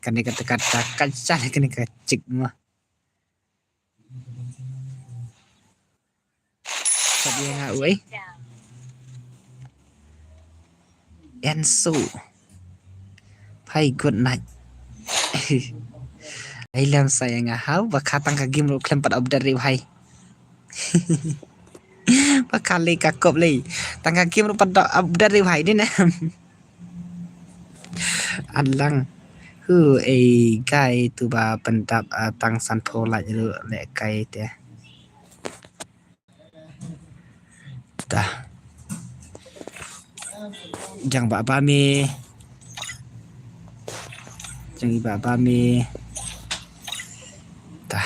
Kane ka ta ka da ka cha le kane ka chick mo. Sab ïa nga u ei. Enso. Bhai good night. Ai lem sa ïa nga hau ba ka tang ka game ruh khlem pat update ri bhai. Ba ka lei ka kop lei. Tang ka game ruh pat update ri bhai din em. An lang. Hu ei guy tu ba pyndap, ah, tang san phew lait ruh lehkai te. Ta. Jang ba ba me. Jang ba ba me. Ta.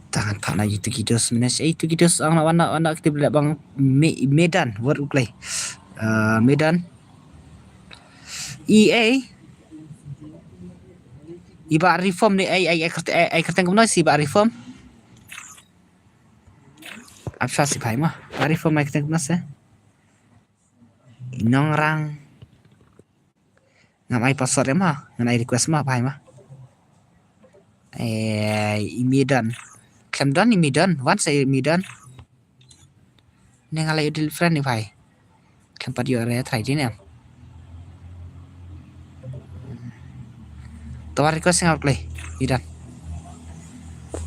Tangan pa na itu kidos menes. Eh, itu kidos ang na wana wana kita bela bang me-, Medan, word uklei. Eh, Medan. E A. I Bah Reform ni, ai, ai, ai, kerte-, ai, ai, kerteng kumno si Bah Reform. Apsa si bhai ma. Bah Reform ai kerteng kumno se. Nongrang. Ngam ai password em ha. Ngan ai request ma bhai ma. Eh, i Medan. Khlem don i Medan. Wan sa i Medan. Ne nga la ïoh delete friend ni bhai. Khlem pat ïoh re try din em. To wan request nga klei. Idan.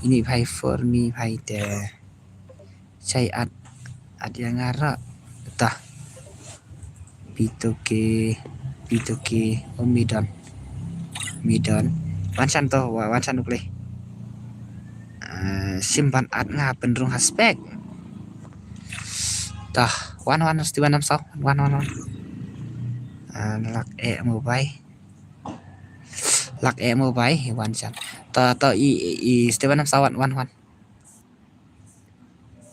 Ini bhai for me bhai te. Chai at, at ïa nga ra. Ta. Pitoke, pitoke, oh, Midon. Midon. Wan san to, wa-, wan san u klei. Eh, sim ban at nga pynrung ha spec. Ta, wan, wan, Steven Namsaw, wan, wan, wan. Eh, lak eh mobile. Lak eh mobile, wan san. Ta, ta, i, i, i, Steven Namsaw, wan, wan, wan.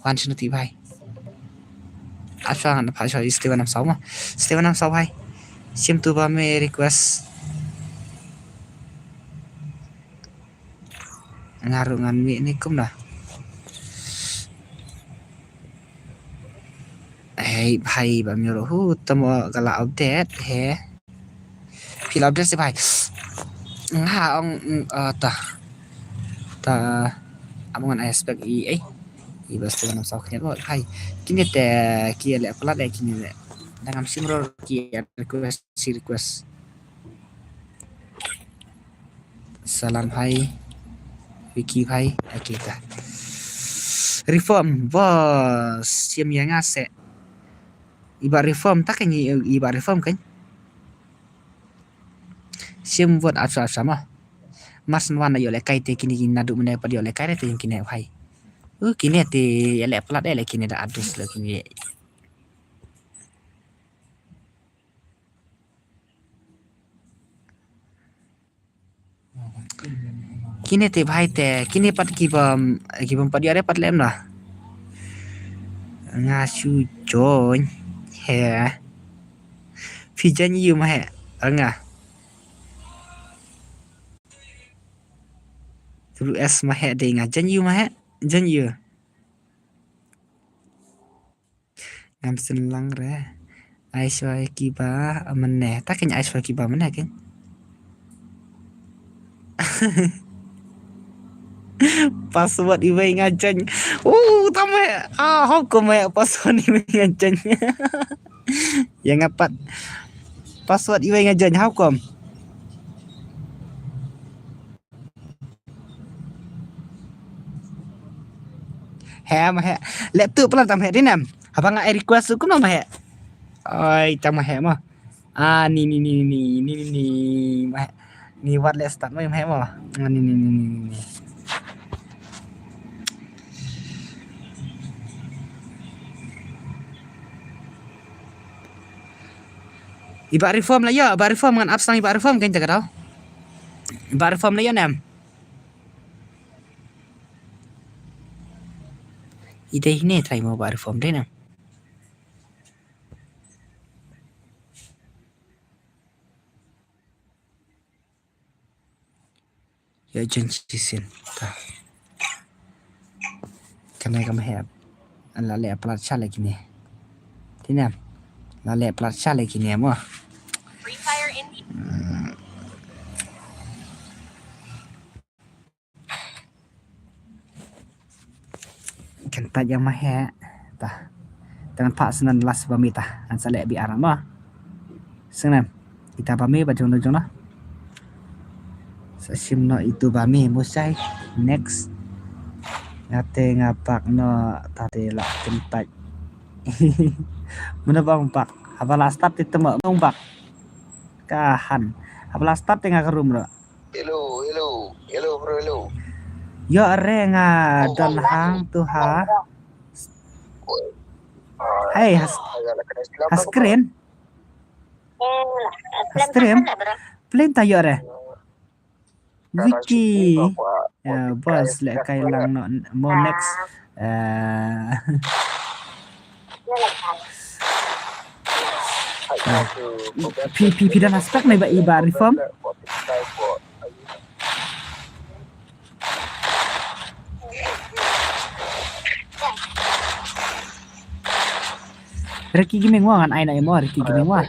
Wan shano ti bhai. Asha ngan pha sha Steven Namsaw ma. Steven Namsaw bhai. Shim tu ba me request. Nga ruh ngan mih ni kumno. Hei bhai, ba me ruh hu tamo ka la update he. Phi la update se bhai. Nga ong, mm, ah, ta. Ta. Amo ngan ai spek i, eh. I bas tu nam saw khniat bhai. Kine te ki leh palat eh kine leh. Dang ngam shim ruh ki request, si request. Salam bhai. Vicky bhai. Okay ta. Reform. Bos. Shim ïa nga se. Iba reform ta kan i, iba reform kan. Shim vote ap sa ap sa ma. Mas wan ïoh lehkai te kine, kine naduh mynne pat ïoh lehkai te kine bhai. Uh, kine te ïa leh palat eh leh kine da adus leh kine. Kine te bhai te, kine pat ki bym, ki bym pat ïoh re pat lem na. Nga shu join. He. Phi join ïa u ma he. Nga. W S ma he de nga join ïa u ma he. Join ïa u. Ngam sngewlang re. Ai shuwa kiba mynne. Ta kan ai shuwa kiba mynne kan. Password iwei nga join. Uh, tama he. Ah, how come he password iwei nga join. Ïa nga pat. Password iwei nga join. How come? He ma he. Leh tu palat tam he dinem. Haba nga ai request tu kumno ma he. Oi, tam ma he ma. Ah, ni ni ni ni ni ni ni ma he. Ni wat leh start ma he ma. Ah, ni ni ni ni ni. Iba reform la ïa, iba reform ngan ap sang iba reform kan jaga tau. Iba reform la ïa nem. Ida hine try mo ba reform de na. Ya jen chisin. Ta. Kane kam he. La leh palat sha le kine. Tine. La leh palat sha le kine mo. Free Fire Indie. Hmm. Kan pat ïa ma he ta. Tang pat snan last ba mi ta. An sa leh bi aram ma. Sngem. Ita ba mi ba jong jong na. Sa shim no itu ba mi musai. Next. Ngate nga bak no ta te la kan pat. Muna bang bak. Haba la start te temo bang bak. Ka han. Haba la start te nga ka room ro. Hello, hello, hello, bro, hello. Yo, are nga don hang tu ha. Hey, has, has screen. Has stream. Play ta yo re. Vicky. Ya, bos, leh kai lang no, mo next. Eh. Phi, phi, phi don aspect ne ba, iba reform? Ricky Gaming wa ngan ai na imo Ricky Gaming wa.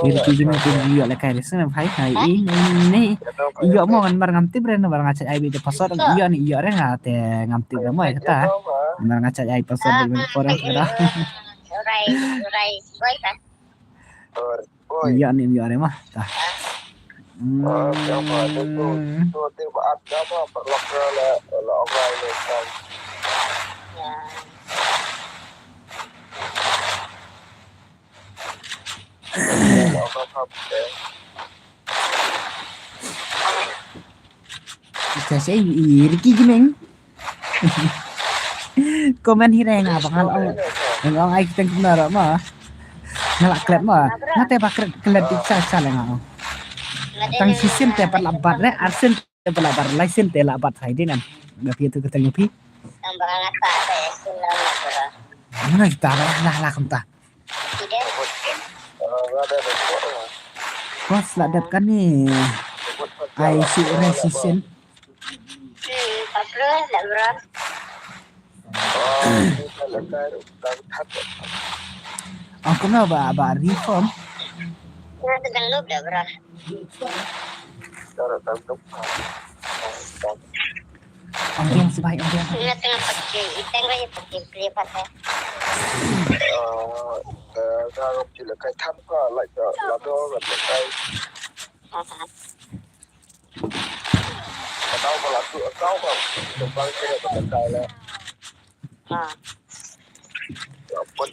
Ricky Gaming tu ïoh le kai ris na phai hai i ni. Ïoh mo ngan mar ngam tip re na mar nga chai ai bi de password ïoh ni ïoh re nga te ngam tip re mo kata. Mar nga chai ai password de for kata. Rai, rai, rai, kan. Ïa ni ïa ni mah. Tah. Ita sei i Ricky Gaming. Comment hi re nga ba nga ong. Nga ong ai kita kumno ro ma. Nga la klet ma. Nga te ba klet klet dik sa sa le nga ong. Tang shisien te pat la bat re, arsien te pat la bat, laisien te la bat hai dinan. Nga pi tu kita nga pi. Mana kita ba la la kumta. Boss, la dep kane. Ai shu re shisien. Ong kumno ba, ba reform. Ong gen sbai, ong gen.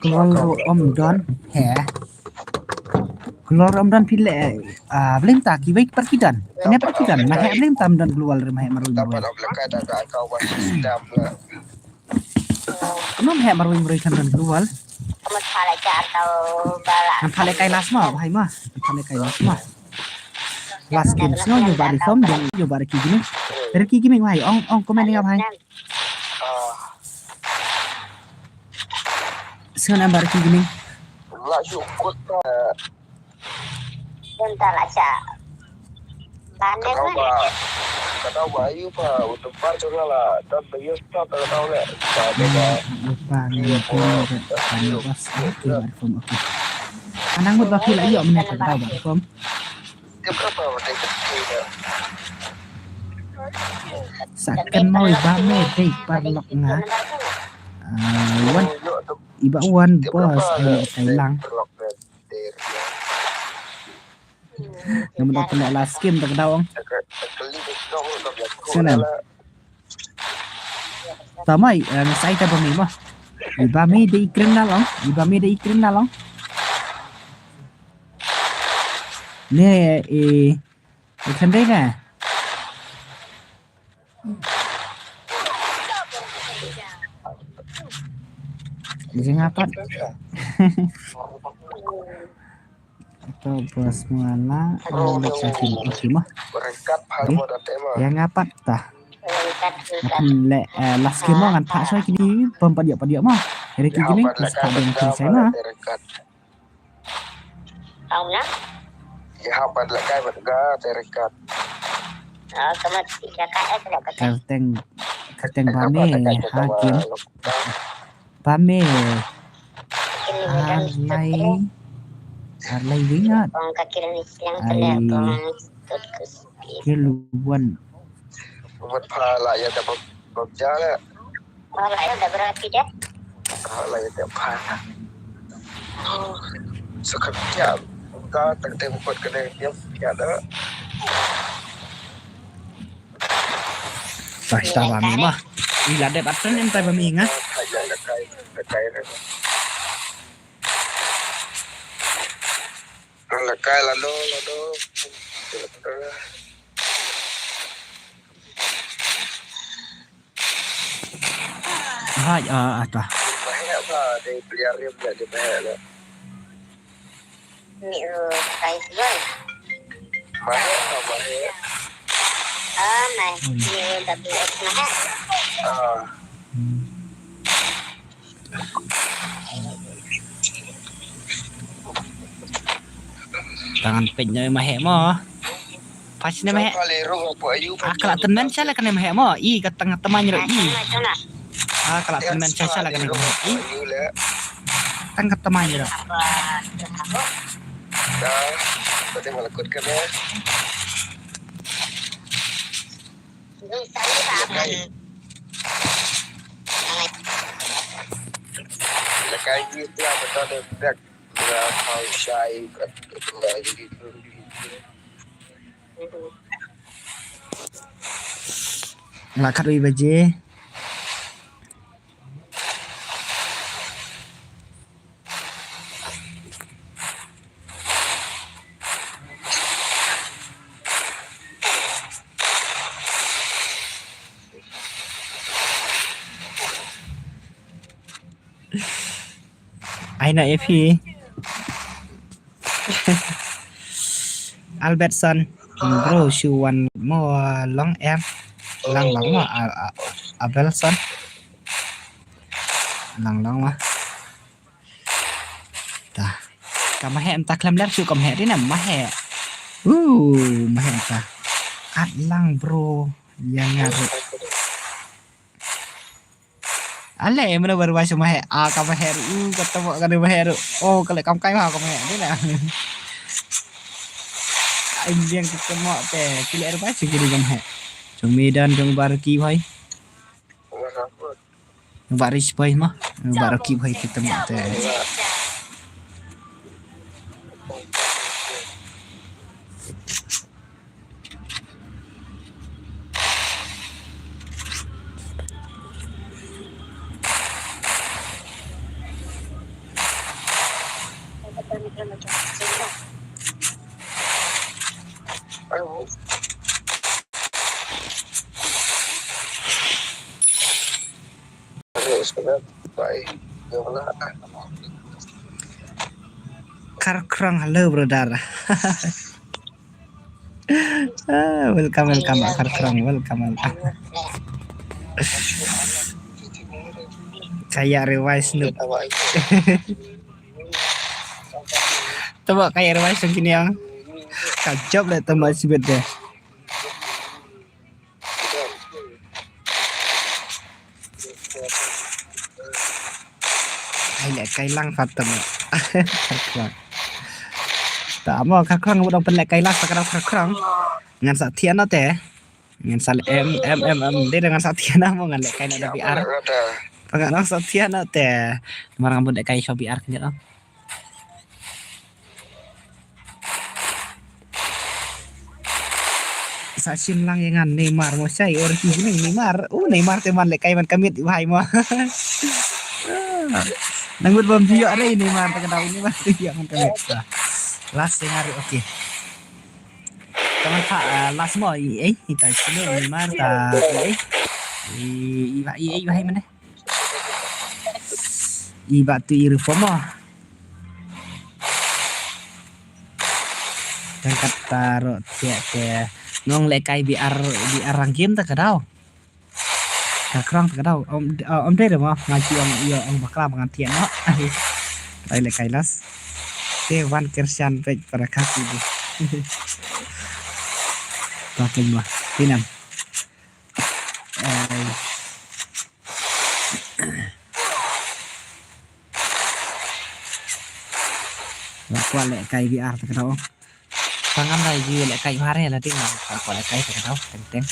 Klor ruh ym don, he. Klor ym don phi leh, ah, blem ta kiwei pat ki don. Kane pat ki don, ma he blem ta ym don global re ma he marwei marwei. Kano ma he marwei marwei kan don global. Ngan pha leh kai last ma, bhai ma. Ngan pha leh kai last ma. Last game sno nyo ba reform, nyo ba Ricky Gaming. Ricky Gaming bhai, ong, ong comment nga bhai. Sngewbha nambar ki gini. La shu kut ta. Dun ta la sha. Ban deng ba. Kata ba ayu pa utu par jong la. Dan ba yes ta ta ta le. Ba ba. Ba ni ko ba ni bas. Okay, ba reform, okay. Anang mut ba phi la ïoh mynne ta ba reform. Sa kynmaw i ba me dei paralok nga. Ah, wan i ba wan boss ai le tai lang. Nga mut da pynleh last game da ka daw ong. Sngewbha. Tamai, eh, nga sa ai ta ba me mo. I ba me dei criminal ong. I ba me dei criminal ong. Ne, eh, eh, khandai na. Jing apat. Atau bos muala, oh, le cacing. Oke, mah. Yang apat ta. Ngan le, eh, last game mo ngan phah soi kini pom padia padia mo. Hari ki gini, terus phah dengan kini saya mo. Ong na? Ïa hap bad lehkai bad ga te rekat. Oh, ka mat ïa ka eh ka. Kyrteng, kyrteng ba me ha game. Ba me. Ar lai, ar lai wing at. Ong ka kiran islang te le ong tut kus. Ki luan. Wat pha la ïa da bab, bab ja la. Pha la ïa da bra ki da. Pha la ïa da pha. Oh, sakat ya. Ka tak tem kot ka dei dia ya da. Pasta ba mi mah. Ila dep atan em tai ba mi nga. Ila kai, ila kai. Ila kai la no, la no. Hai, ah, ah, ta. Ni, uh, kai sejol. Mahek, mahek. Ah, mahek. Hmm. Ni, W S mahek. Ah. Hmm. Tangan pet ne mahek mo. Pas ne mahek. Ah, kala tynmen sha la kane mahek mo. I ka tang tymmen ro i. Ah, kala tynmen sha sha la kane mahek i. Tang tymmen ro. Nga khatwei baje. Ai na ïa phi. Albertson. Bro, shu wan mo long em. Lang lang mo, Al-, Al-, Abelson. Lang lang mo. Ta. Ka maheh mynta khlem ler shuh ka maheh, dei na maheh. Uh, maheh mynta. At lang bro. Ïa nga ruh. Ale, mano ba rwai sha maheh? Ah, ka maheh ruh. Uh, ka tamo ka maheh ruh. Oh, ka leh kam kai ma ka maheh, dei na. Ai, biang ki tamo te. Ki leh rwai sha ki dei ka maheh. Jong Medan, jong Barki bhai. Ba ri sipai ma, ba ri ki bhai ki tamo te. Kharkrong, hello brother. Ah, welcome, welcome, Kharkrong, welcome, welcome. Kaya revise nuk. Tama kaya revise nuk kini ang. Ka job le tama sibet deh. Ai leh kai lang fatam. Kharkrong. Ta mo Kharkrong ngut ong pynleh kai lang sa ka dau Kharkrong. Ngan sa thian no te. Ngan sa em em em em de ngan sa thian mo ngan leh kai na da B R. Ngan sa thian no te. Mar ngam bun leh kai sha B R khnit no. Sa shim lang ïa nga Neymar mo shai or ki ni Neymar. Oh Neymar te man leh kai man kamit bhai mo. Nang mut bam jio are Neymar te ka dau Neymar te ïa man kamit. Last ïa nga ruh okay. Kaman pha last mo i ei i ta shim Neymar ta i ei. I i bhai i ei bhai mane. I ba tu i rupa mo. Tang kata ro te te nong leh kai B R B R rang game ta ka dau. Kharkrong ta ka dau. Om om de mo nga ki ong io ong bakla ba ngan thian no. Ai leh kai last. Te wan Kirshan pek para kaki di. Pakai mo. Tinam. Ai. Ba kwah leh kai B R ta ka dau. Tang ngam dei ju leh kai B R la ding. Ba kwah leh kai ta ka dau teng teng.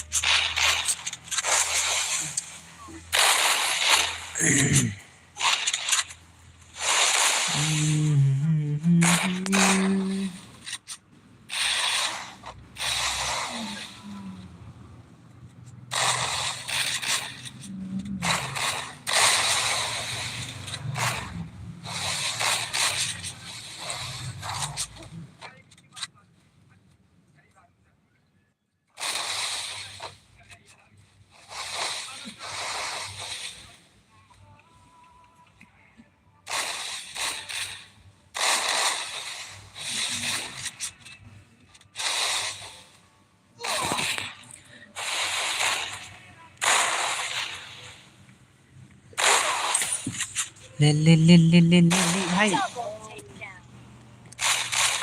Le le le le le le le hai.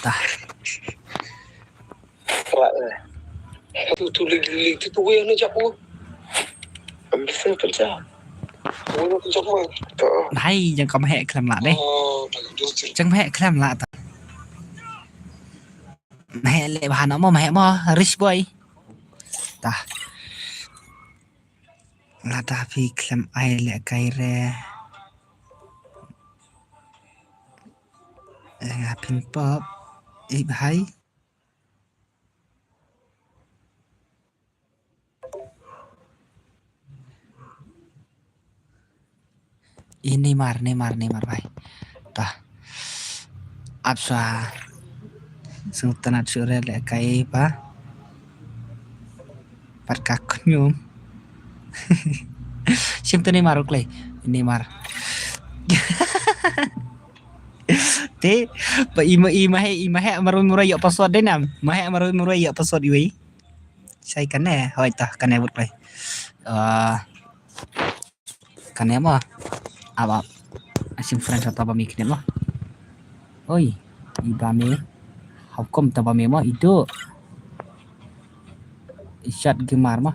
Tah. Tu tu le le tu tu wei na jap ko. Am bisa kerja. Wei na jap ma. Hai jang kam heh khlem lah deh. Jang heh khlem lah ta. Mah leh bha no mo mah mo rich boy. Tah. Lada phi khlem ai leh kai re. Nga phin pop. Ip hai. I Neymar, Neymar, Neymar bhai. Tah. Ap shuwa. Sngewtynnat shuh re leh kai ba. Pat ka khñium. Shim te Neymar u klei. Neymar. Te ba i ma i ma he i ma he marwei marwei ïoh password dei nam. Ma he marwei marwei ïoh password iwei. Shai kane, hoi tah kane bud pai. Ah, kane mo. Ap ap. Asim friend sata ba mi kine mo. Oi. I ba me. Hukum ta ba me mo i du. I shot gemar mo.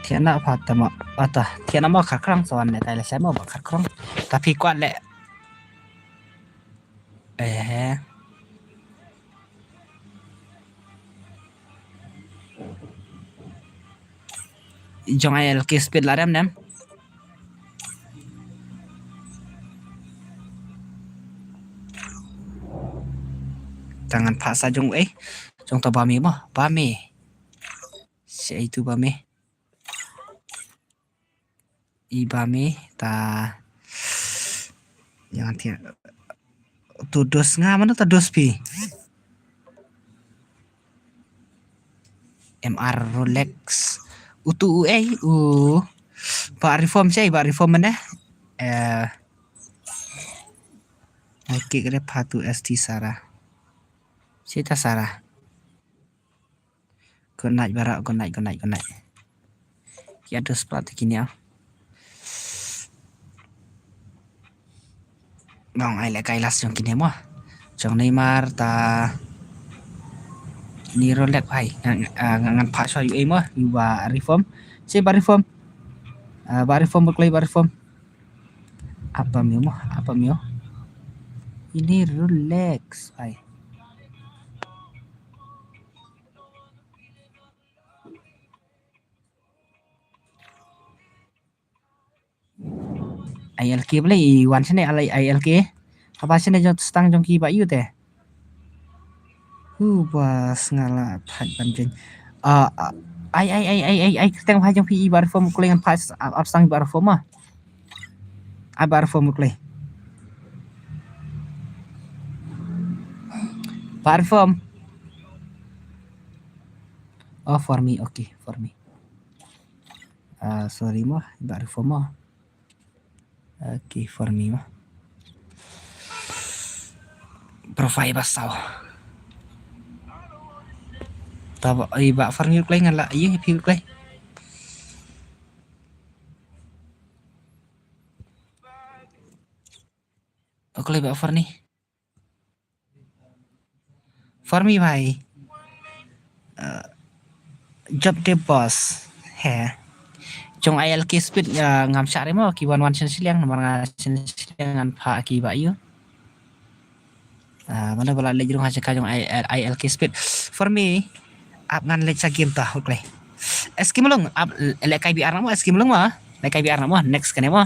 Thiana pha ta mo. Ata thiana mo kharkrang sawan ne tai la shai mo ba kharkrang. Tapi kuat le. Eh. Jong ai L K speed la rem nem. Tangan pha sa jong eh. Jong ta ba me mo, ba me. Si ai tu ba me. I ba me ta. Yang ti tu dos nga mana ta dos pi. M R Rolex. Utu u ei u. Ba reform sei ba reform mana. Eh. Ai ki kre pha tu S T Sara. Sita Sara. Good night bara, good night, good night, good night. Ki adu splat kini ah. Nong ai le kai las jong kini mo. Jong Neymar ta ni Rolex ai ngan ngan pha soi ei mo yu ba reform. Si ba reform. Ba reform ba klei ba reform. Apa mio mo, apa mio. Ini Rolex ai. I L K beli i wan sini alai I L K. Apa sini jong stang jong ki ba yu te. Hu ba sngala thaj ban jeng. Ah, ai ai ai ai ai ai kreteng ba jong phi i ba reform kulengan pas ap stang ba reform ah. Ai ba reform kuleng. Ba reform. Oh, for me. Okay, for me. Ah, sorry mo, ba reform mo. Okay, for me mo. Profile ba saw. Taba i ba for me kleng la i fi kleng. Okay, ba for ni. For me bhai. Uh, job de boss. He. Jong I L K speed ngam shah remo ki wan wan shen shiliang namar nga shen shiliang ngan pha ki ba yu. Mana bala lej rung ha jaka jong I L K speed. For me ap ngan lej sa game ta hukle. Eski mulung ap le kai B R namo eski mulung ma. Le kai B R namo next kane ma.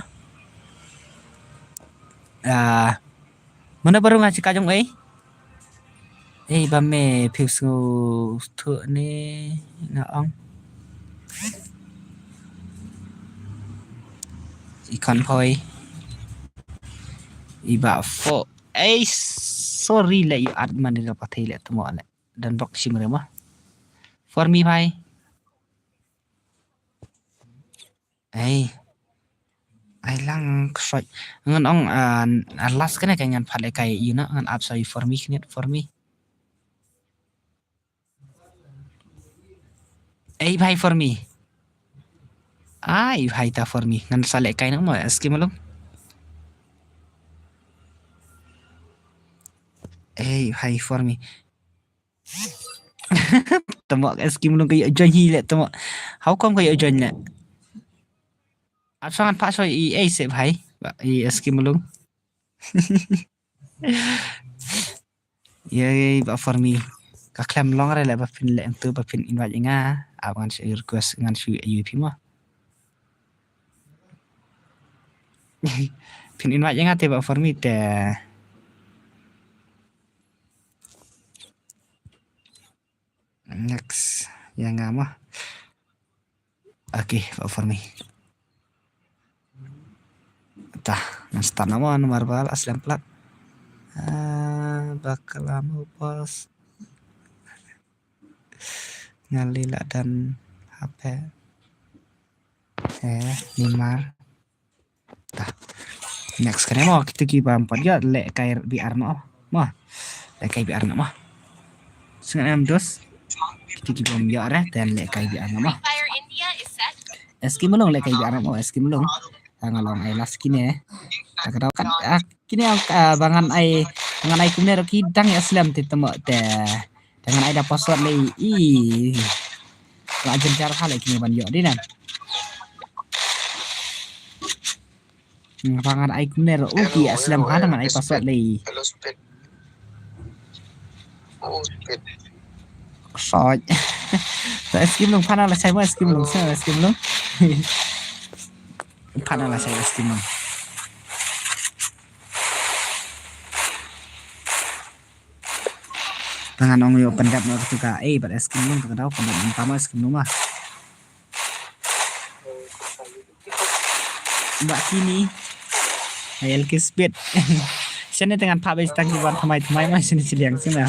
Mana baru nga jaka jong ei. Ei ba me phim sngew thuh ne nga ong. I kan phoi. I ba fo. Ei sorry le i at man ri pathai le tmo le. Dan bok shim re ma. For me bhai. Ei. Ai lang ksoi. Ngan ong uh, last kane kai ngan phat le kai you know ngan ap soi for me kniat for me. Ei bhai for me. Ai bhai ta for me ngan sa le kai nang mo eski malum. Ei bhai for me. Tamo eski mulung kayo join hi le tamo. How come kayo join le? Ap sangan pha soi i ei se bhai. I eski mulung. Ye ba for me. Ka klem long re le ba phin le entu ba phin invite nga. Ap ngan shu request ngan shu U P mo. Phin invite nga te ba for me te. Next yang nga ma. Okay, ba for me. Tah, ngan start nama nomor bal aslem plat. Ah, bakal lama bos. Ngali la dan H P. Eh, Neymar. Tah. Next kane mo kita ki bam pat ya le kai B R no. Mo. Le kai B R no mo. Sengat em dos. Kita ki bam ya re dan le kai B R no mo. Eski mulung le kai B R no mo, eski mulung. Nga long ai last kine. Ta ka daw kat, ah, kine, ah, ba ngan ai, ba ngan ai kumne ruh ki dang ïa slem te temo te. Te ngan ai da password lei i. La jynjar ha lei kine ban ïoh di nan. Hmm, ba ngan ai kumne ruh u ki ïa slem ha, ngan ai password lei. Ksoj. Ta Skim Lung, phana la shai mo Skim Lung, sa Skim Lung. Phana la shai Skim Lung. Tangan ong yo pendap no tu ka, eh, bad Skim Lung ka daw pendap, tama Skim Lung ma. Ba kini. Ayel ke speed. Shane tangan pha bai tang ki wan thamai thamai ma shane shiliang shane.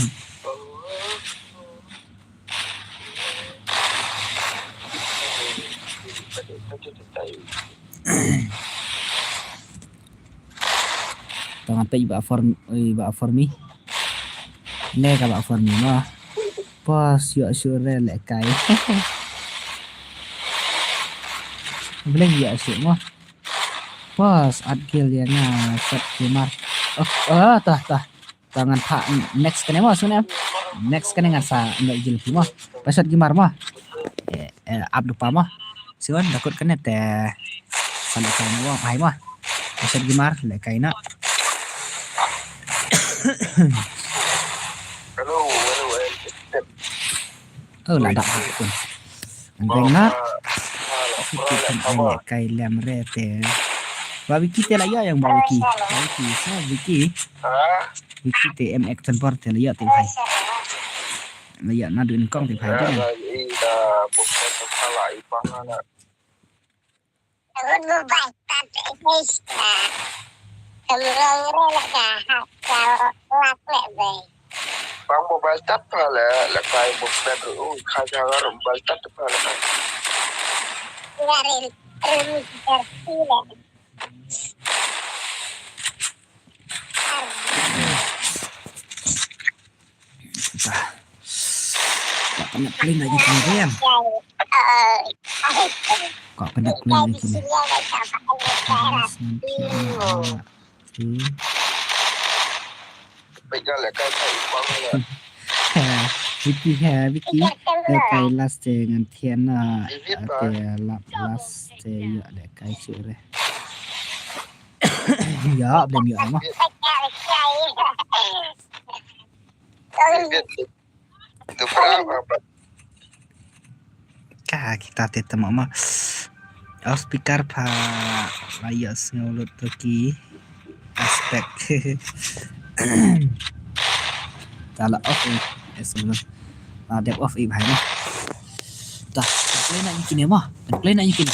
Tang ate ba for, ba for me. Ne ka ba for me ma. Pas yo sure le kai. Bleng yo sure ma. Pas at gel ya nga sat kimar. Oh, ah, tah, tah. Tangan pha next kane ma sune. Next kane ngan sa ngai jil ki ma. Pasat kimar ma. Eh, eh, up lupa ma. Siwan dakut kane te. Sa le kai na wa pai ma. Pasat kimar le kai na. Hello, hello, hello. Oh, la dak ha kun. An beng na. Siki kan ai le kai lem re te. Ba Wiki te la ïa yang ba Wiki. Ba Wiki, sa Wiki. Wiki te em ek tan por te la ïa te hai. La ïa na dun kong te hai te. Bang mobile tat pha le, le kai mobile tat, oh, kha jangar mobile tat pha le. Ka kena clean lagi kena riam. Ka kena clean lagi kena. Nanti, ah, tu. Vicky, ha, Vicky. Ya, kai last te ngan thian na, ah, te lap last te ya le kai sure. Ya, belum ya ma. Ka kita te tama ma. Oh, speaker pha la ïa sngew lut to ki aspect. Ta la off eh, eh, sebelum. La dep off eh, bhai na. Ta, play na ni kine ma. Play na ni kine.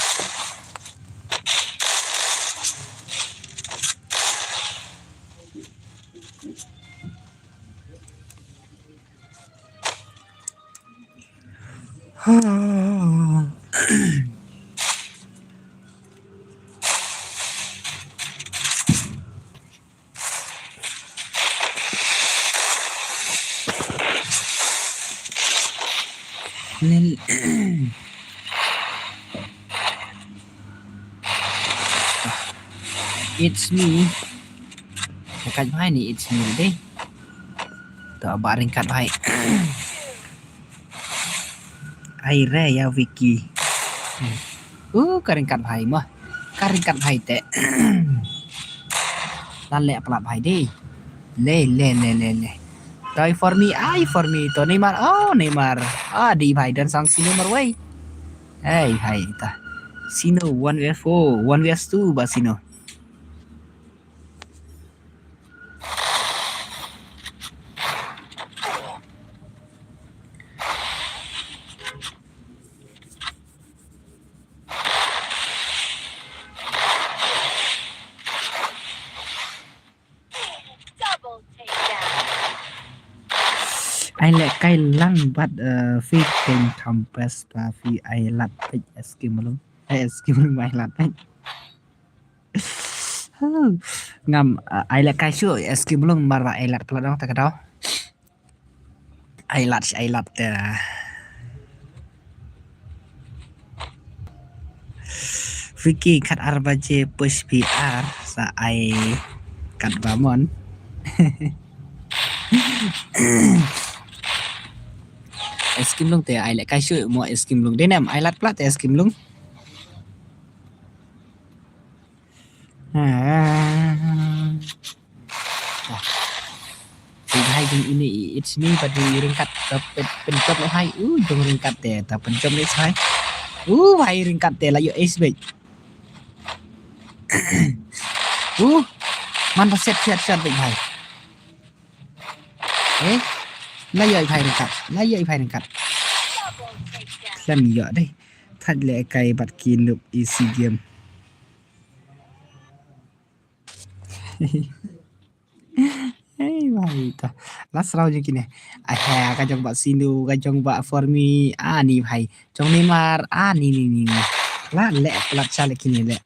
Lel-, it's me. Dekat bhai ni, it's me deh. To ba ringkat bhai. Ai re ya Vicky. Uh, ka ringkat bhai mah. Ka ringkat bhai te. Lan le plat bhai deh. Le, le, le, le, le. Toi for me, ai for me. To Neymar, oh Neymar. Ah, di bhai dan sang sino marwei. Hey, hai ta. Sino one v four, one v two ba sino. Ai leh kai lang bad, eh, phi khein kham best ba phi ai lad peit S K Malung. Eh, S K Malung ba ai lad peit. Ngam, eh, ai leh kai shu S K Malung mar ba ai lad pla dong ta ka dau. Ai lad, ai lad, eh. Vicky, khat ar baje push P R sa ai kat ba mon. Eskim lung te ai le kai shu mo eskim lung. Denem ai lat plat te eskim lung. Ah. Hai jong ini it's me bad jong ryngkat ta pynjop le hai u jong ryngkat te ta pynjop le hai. U hai ryngkat te la ïoh ace bad. U man ta set set set bad hai. Eh, la ïoh hai ryngkat, la ïoh hai ryngkat. Khlem ïoh dei. Thad le kai bad ki noob easy game. Hey bhai ta. Last round jong kine. Aha, ka jong ba Sinu, ka jong ba Formi. Ah ni bhai. Jong Neymar. Ah ni ni ni ni. La le plat cha le kine le.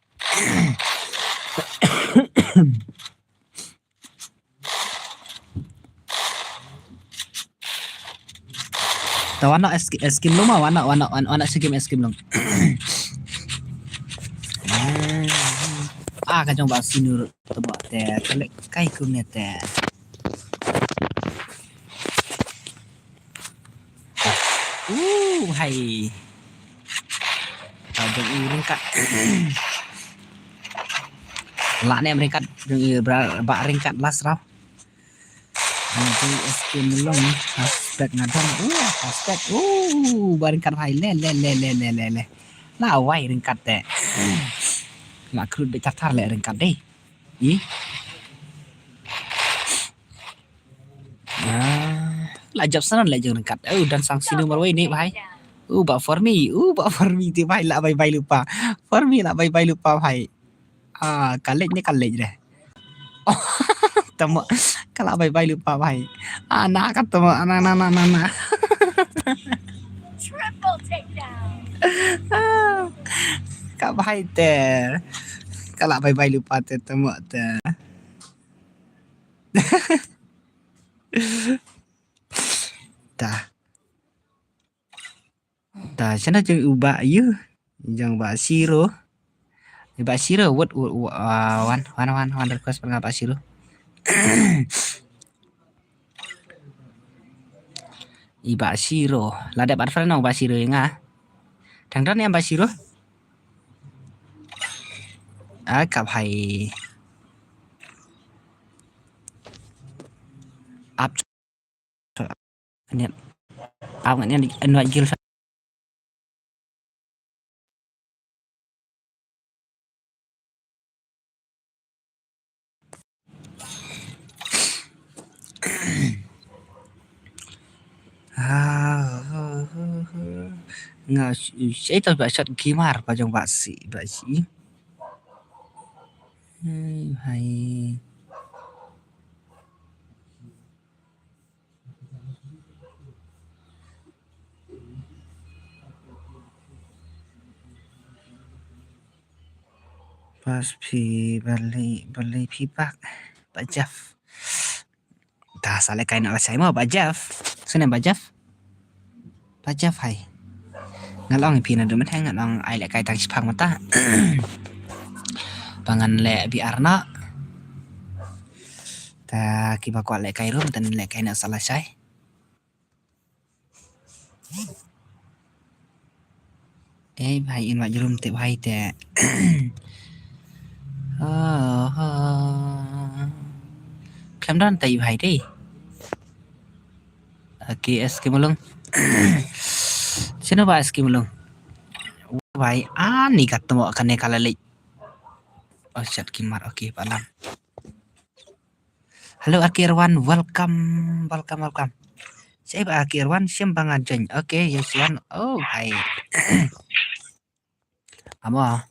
Ta wana eskim long ma wana wana wana eskim eskim long. Ah ka jong ba Sinur ta ba te ka le kai kum ne te. Uh hai. Ta jong i ryngkat. La ne ryngkat jong i ba ryngkat last round. Nanti eskim long suspek ngadang. Uh, suspek. Uh, ba ryngkat hai le le le le le le le. La wai ryngkat te. La krut be tar tar le ryngkat dei. Ih. Ah, la jap sanan le jong ryngkat. Oh, dan sang Sinu marwei ni bhai. Uh, ba Formi. Uh, ba Formi ti bhai la bye bye lupa. Formi la bye bye lupa bhai. Ah, ka lej ne ka lej deh. Tama ka la bye bye lupa bhai. Ah, na ka tama na na na na na. Triple takedown. Ah, ka bhai te. Ka la bye bye lupa te tama te. Ta. Ta, shano jong u ba yu? Jong ba Siro. Ba Siro, what, what, what, uh, one, one, one, one request pynga ba Siro. I ba Siro. La dep ad friend ba Siro nga. Thang don em ba Siro. Ah, kap hai. Ap Niat. Ap ngan niat invite guild. Nga sh-, sh-, ito ba shot gamer ba jong ba si, ba si. Hai, hai. Pas phi bali, bali phi bak. Ba Jeff. Ta sa lehkai na lashai mo, Ba Jeff. Sngewbha Ba Jeff. Ba Jeff hai. Nga la ong ïa phi naduh mynhynnin, nga la ong ai lehkai tang shiphang mynta. Ba ngan leh B R noh. Ta kiba kwah lehkai ruh, mynta lehkai na sa lashai. Eh, bhai, in wat jrum te bhai te. Oh, oh. Khlem don te bhai te. Okay, S K Mulung. Sino ba S K Mulung? Bhai, ani ka tmo kane ka la leit. Oh, shit, kimar. Okay, palam. Hello, R K Irwan, welcome, welcome, welcome. Siapa R K Irwan? Siapa nga join? Okay, yes, Irwan. Oh, hai. Amo.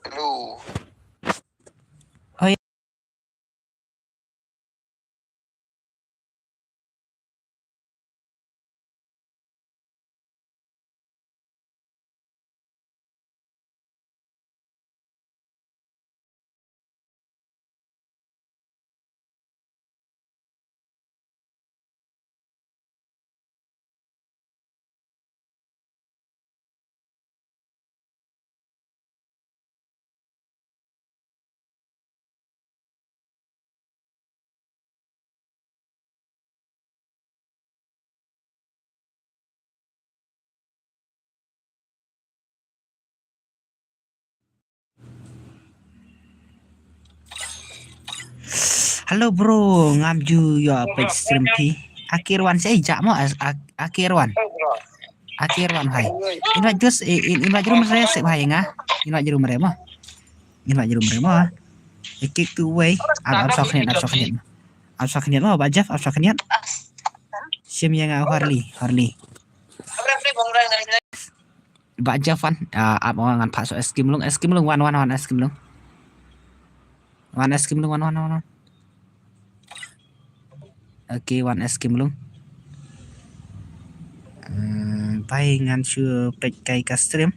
Hello. Oh, ya. Hello bro, ngam ju ïoh peit stream phi. Akirwan, sa ïa mo, Akirwan. Akirwan bhai. Invite just, invite room re se bhai nga. Invite room re mo. Invite room re mo. Kick tu wei. Ap ap sok niat, ap sok niat. Ap sok niat mo, Bah Jeff, ap sok niat. Sim ïa nga Harley, Harley. Bah Jeff wan, ap ngan phah sok Eskim Lung, Eskim Lung wan, wan, wan, Eskim Lung. Wan Eskim Lung, wan, wan, wan, wan. Okay, wan Eskim Lung. Bai ngan shu peit kai ka stream.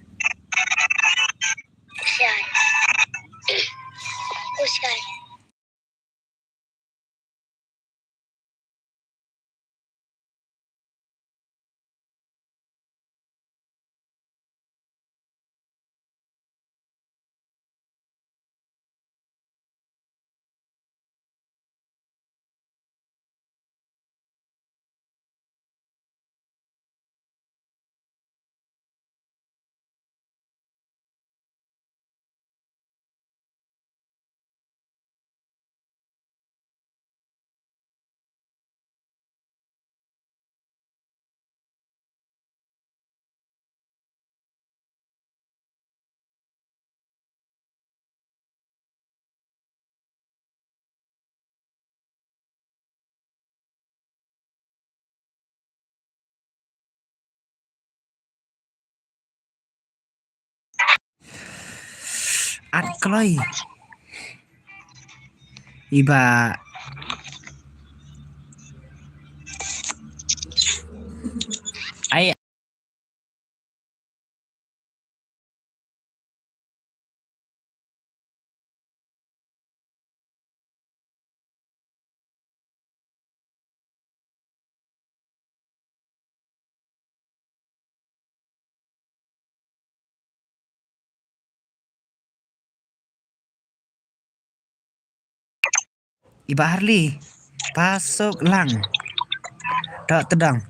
At kloi. Iba. Ai. Iba Harley, pasok lang. Dok tedang.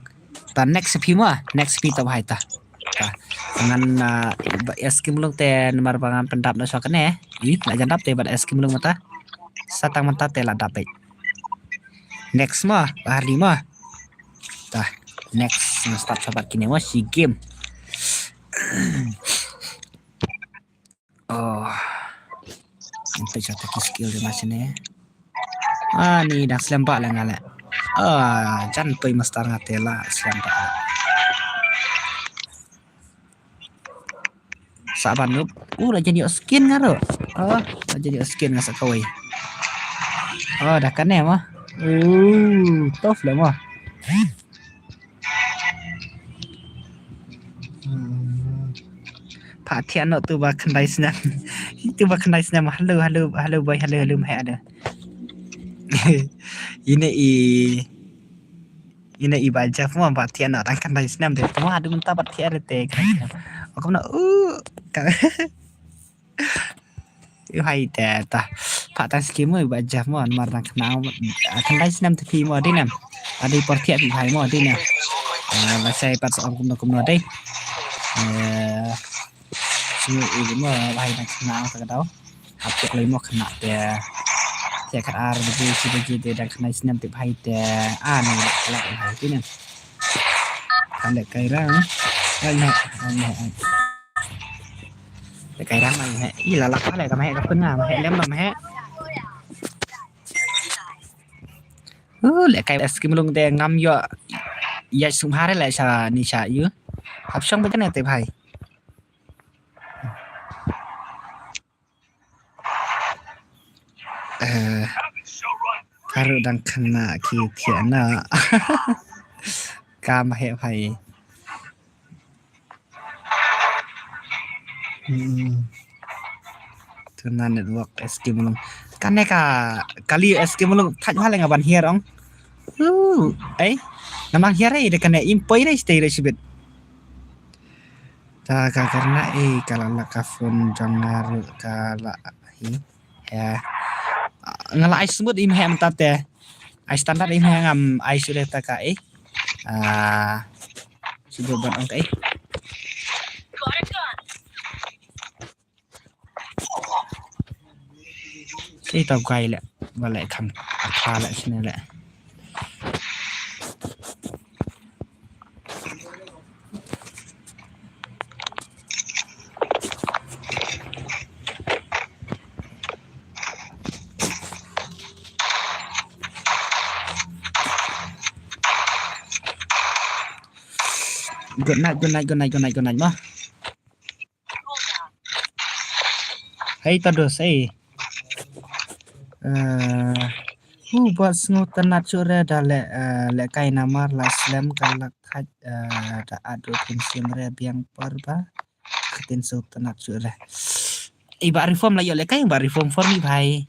Ta next phi mo, next phi ta bhai ta. Ta. Ngan, ah, iba Eskim Lung te namar ba ngan pyndap na shuwa kane. I, la jan dap te iba Eskim Lung mata. Sa tang mynta te la dap te. Next mo, Bah Harley mo. Ta, next ngan start shuwa bad kine mo, shi game. Oh. Ngan peit shata ki skill de ma shane. Ah, ni dang slem bha la nga le. Ah, jan poi master nga te la slem bha. Sa ban nup. Uh, la jan ïoh skin nga ruh. Oh, la jan ïoh skin nga sa kawei. Oh, da kane mo. Uh, tough le mo. Hmm. Pha thiah noh tu ba khyndai snem. Tu ba khyndai snem. Hello, hello, hello boy, hello, hello, mhe, hello. Ine i, ine i ba Jeff mo, pha thiah noh tang khyndai snem te. Mo haduh mynta pha thiah re te khyndai snem. Okom noh, uh, ka. Ïoh hai te ta. Pha tang skim mo ba Jeff mo, namar dang khynnah, ah, khyndai snem te phi mo dei ne. Ade por thiah phi bhai mo dei ne. Ah, ba sai pat sa ong kumno kumno dei. Eh, shu ïohi mo bhai dang khynnah ka daw. Hap thiah lei mo khynnah te. Thiah kat ar baje shi baje te dang khyndai snem te bhai te. Ah, ni la la bhai dei ne. Ka leh kai rang. Ai ne, ai ne, ai. Leh kai rang ai ne. I la lak ka leh ka mah ka pun nga mah lem mah. Uh, leh kai Eskim Lung te ngam ïoh. Ïa sum hare leh sha ni sha ïu. Hap shong ba jane te bhai. Eh, ka ruh dang khynnah ki thiah na. Ka mah heh bhai. Hmm. Tuna network Eskim Lung. Kane ka kali Eskim Lung thaj bha le nga ban hiar ong. Uh, eh. Namang hiar eh de kane im poi re stay re shibit. Ta ka karna eh ka la lak ka phone jong nga ruh ka la hi. Ya. Nga la ai smooth im he mynta te. Ai standard im he ngam ai shuh de ta ka eh. Ah. Shu ban ong ka eh. Te ta guy le ba le kham. Pha leh shane leh. Good night, good night, good night, good night, good night mo. Hei, ta dus, hei. Eh, u bad sngewtynnat shuh re da leh, eh, lehkai namar la slem ka la khait, eh, da adu pynshim re biang por ba. Ka tin sngewtynnat shuh re. I ba reform la ïoh lehkai ba reform for me bhai.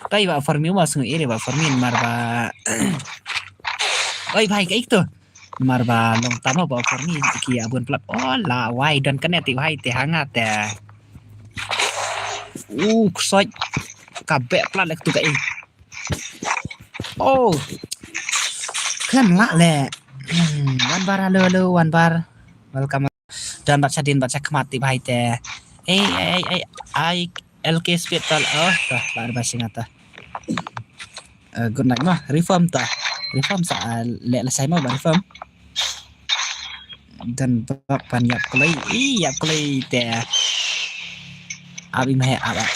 Ta i ba for me ma sngew iri ba for me namar ba. Oi bhai, ka ik tu. Namar ba long tama ba for me ki abun plat. Oh la wai don kane ti bhai te hanga te. Uh, ksoi. Ka beh plat lek tu ka i. Oh. Khlem lah le. Hmm, wan bar, halo, halo, wan bar. Welcome. Don bad sha din bad sha khmat ti bhai te. Ei, ei, ei, ei, ai, L K Speed tal. Oh, ta, bar ba singa ta. Eh, good night mo, reform ta. Reform sa, eh, leh la sai mo ba reform. Don bad pan ïap kloi, i ïap kloi te. Abi mah ap ap.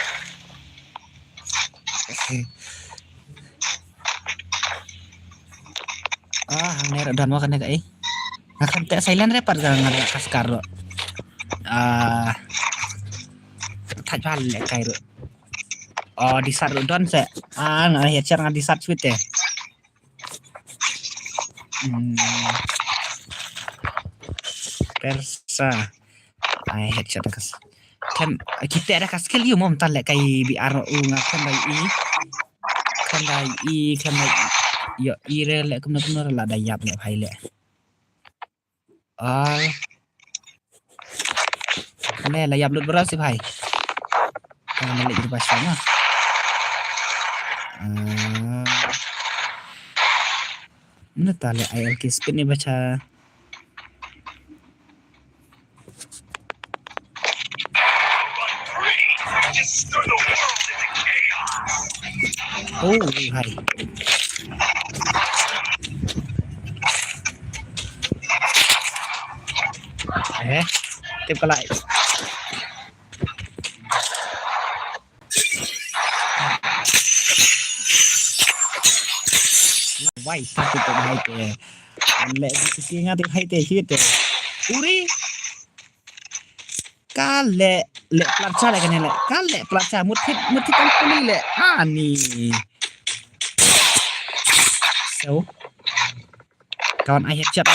Ah, hangne ruh don mo kane ka i. Nga khlem teh silent re pat ka nga ruh ka skar ruh. Ah, thait bha lehkai ruh. Oh, disat ruh don se. Ah, nga headshot nga disat sweet te. Hmm. Persa. Ai, headshot ka s-, kan kita ada ka skill yu mom tan lehkai B R u nga kan bai i. Kan bai i, kan bai i. Yo, i re leh kumno kumno la da ïap leh bhai leh. Al. Ne la ïap lut bra si bhai. Kan leh lut bra sa na. Ah. Mana ta leh I L K Speed ni bacha. Oh, hai. Eh, tip ka lai. Wai, ta tu tu hai te. An le di siti nga tu hai te hit te. Uri. Ka le, le platcha le kane le. Ka le platcha mut hit, mut hit an kuli le. Ani. So. Kawan ai headshot.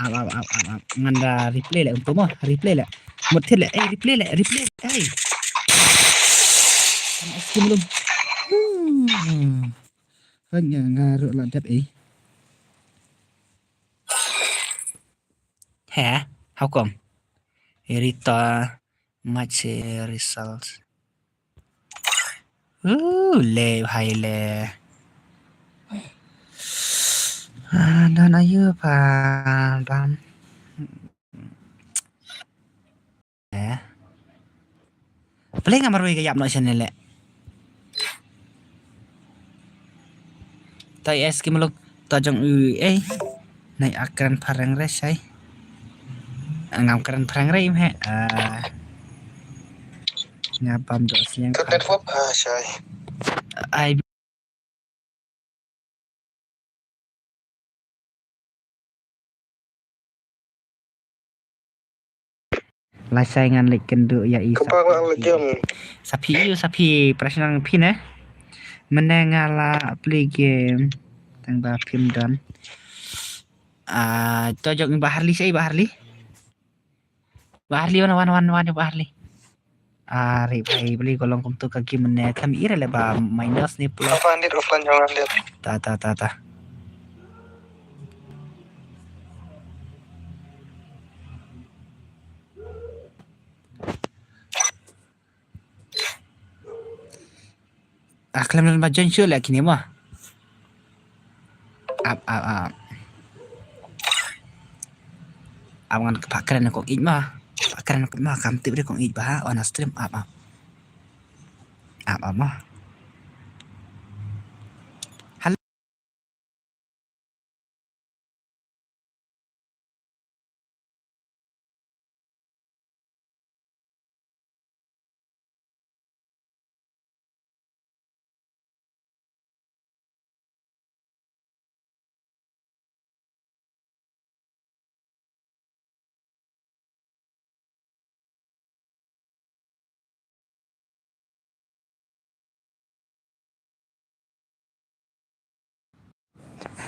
Ap, ap, ap, ap, ap. Ngan da replay le untuk mo, replay le. Mut hit le, eh, replay le, replay, eh. Kan es kim lum. Hmm. Kan nga, nga ruh la dep, eh. He, how come? Rita. Match results. Uh, le, hai le. Ah, dan ayu pa, bam. Eh. Play nga marwei ka yap no channel le. Ta es ki muluk ta jong u ei. Nai akran phareng re shai. Ngam kran phareng re im he. Ah. Nga bam do siang. Ka network ha shai. Ai Lashai ngan leit kynduh ïa i. Kpa nga leit jam. Sa phi ïa sa phi prasnang phi ne. Mynne nga la play game. Tang ba phim don. Ah, to jong Bah Harli sei Bah Harli. Bah Harli wan wan wan wan Bah Harli. Are bhai beli ko long kumtu ka game ne kam ira le ba minus ni plus. Offline dit offline jong dit. Ta ta ta ta. Ah, khlem don ba join shuh leh kine mo. Ap, ap, ap. Ap ngan ka pakren kong ij mo. Pakren kong ij mo, kam tip re kong ij ba, on stream, ap, ap. Ap, ap mo.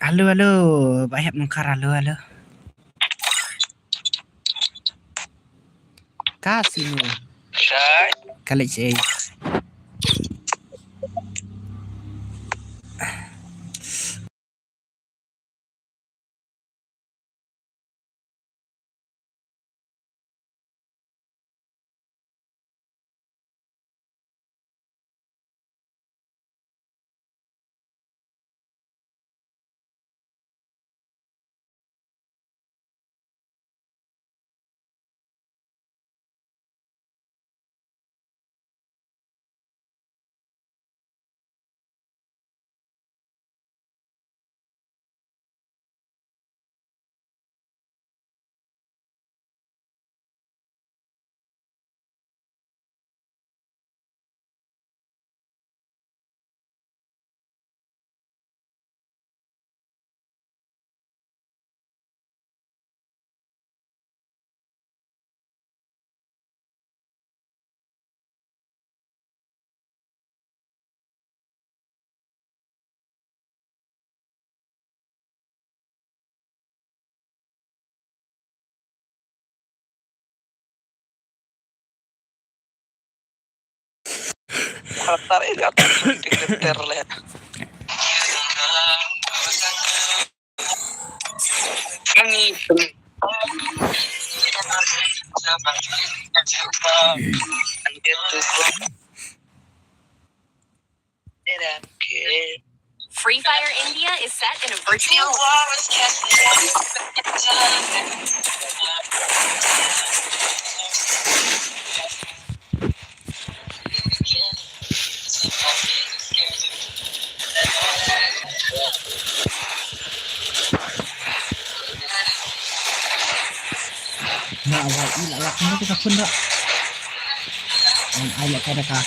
Halo, halo, Bah Hep Nongkhar, halo, halo. Ka sino? Ka leit shaei? Tar tar eh ka tar ter le. Free Fire India is set in a virtual Na wa ila la kena kita pun dah. An ai la kada ka.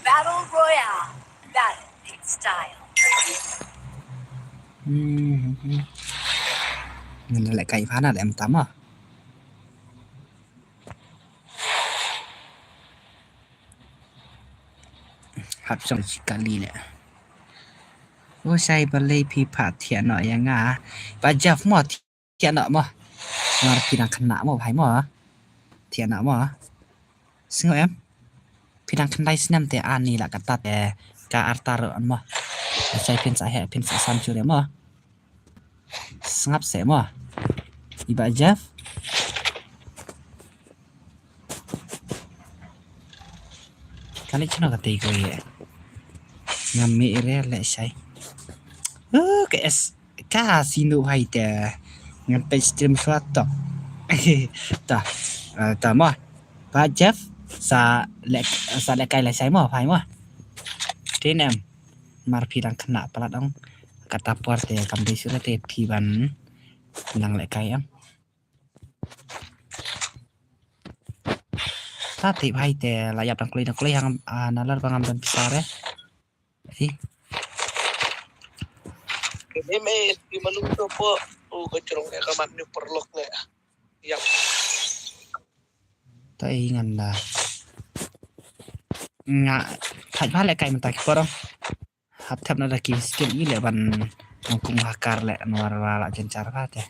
Battle Royale. Battle in style. Hmm, hmm, hmm. Ngan leh kai phana leh em tama. Hap song shi kali leh. O shai balei phi pha thiah noh ïa nga. Ba Jeff mo thiah noh mo. Mar phi dang khynnah mo bhai mo. Thiah noh mo. Sngew em. Phi dang khyndai snem te ani la kata te ka arta ruh mo. Shai phin sa heh phin sa sam shuh mo. Sngap seh mo. I Bah Jeff. Kane chano kata i ko ye. Ngam me ire leh shai. Uh, ke es ka sinu hai te. Ngan peit stream shwa tok. Ta. Eh, ta mo. Bah Jeff sa leh sa leh kai leh shai mo phai mo. Tin em. Mar phi dang khynnah palat ong. Kata por te kam dei shuh te phi ban nang leh kai ong. Ta tip hai te la ïap dang kloi dang kloi hang, ah, nalar ba ngam don pisa re. Ih. Em eh, di malu to po. U ka jrong eh ka mat ni perlok ne. Ïap. Ta i ngan da. Nga thait ba leh kai mynta ki por ong. Hap thep na da ki skill i leh ban nang kum hakar leh nwar wa la jen char ba te.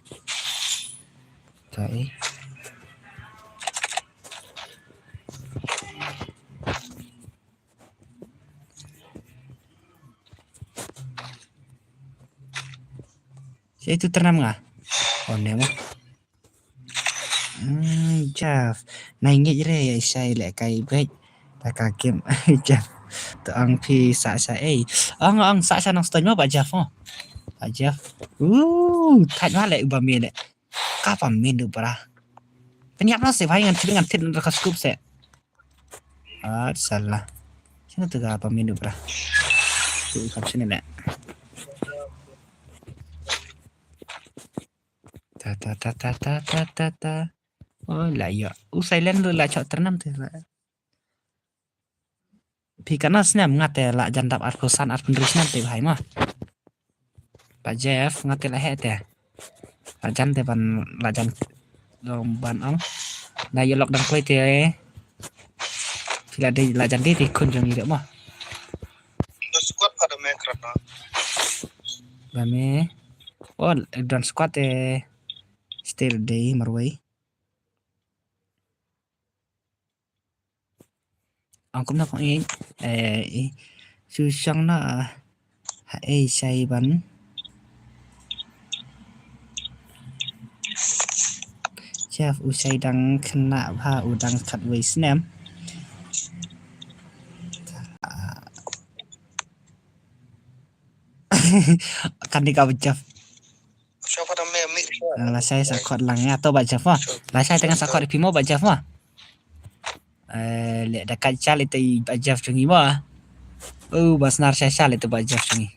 Ta i. Sa itu ternam nga? Oh, ne mo. Hmm, Jeff. Nai ngej re ya isai le kai bek. Ta ka game. Jeff. To ang phi sa sa ei. Ang ang sa sa nang stone mo Bah Jeff mo. Bah Jeff. Uh, thait ma le uba me le. Ka pa me du bra. Penyap na se bhai ngan thit ngan thit na ka scoop se. Ah, salah. Sino tu ka pa me du bra. Tu ka sini le. Ta ta ta ta ta ta ta ta. Oh, la ya. U silent lu la chok ternam tu la. Phi kana snem nga te la jan dap arphew san arphew hynriew snem te bhai ma. Bah Jeff nga te la heh te. La jan te ban la jan long ban ong. La ya lok dang kloi te. Phi la dei la jan dei te khun jong i de ma. Don squad pada me krat na. Ba me. Oh, don squad te. Still dei marwei. Ang kumno kong i, eh, i, su shong na, ha, eh, shai ban. Jeff u shai dang khynnah bha u dang khatwei snem. Kan di ka Jeff. Sha pa me mi. La shai sa khot lang ya to Bah Jeff ma. La shai tengah sa khot phi mo Bah Jeff ma. Eh, le da ka chal ito i Bah Jeff chungi mo. Oh, basnar shai shal ito Bah Jeff chungi.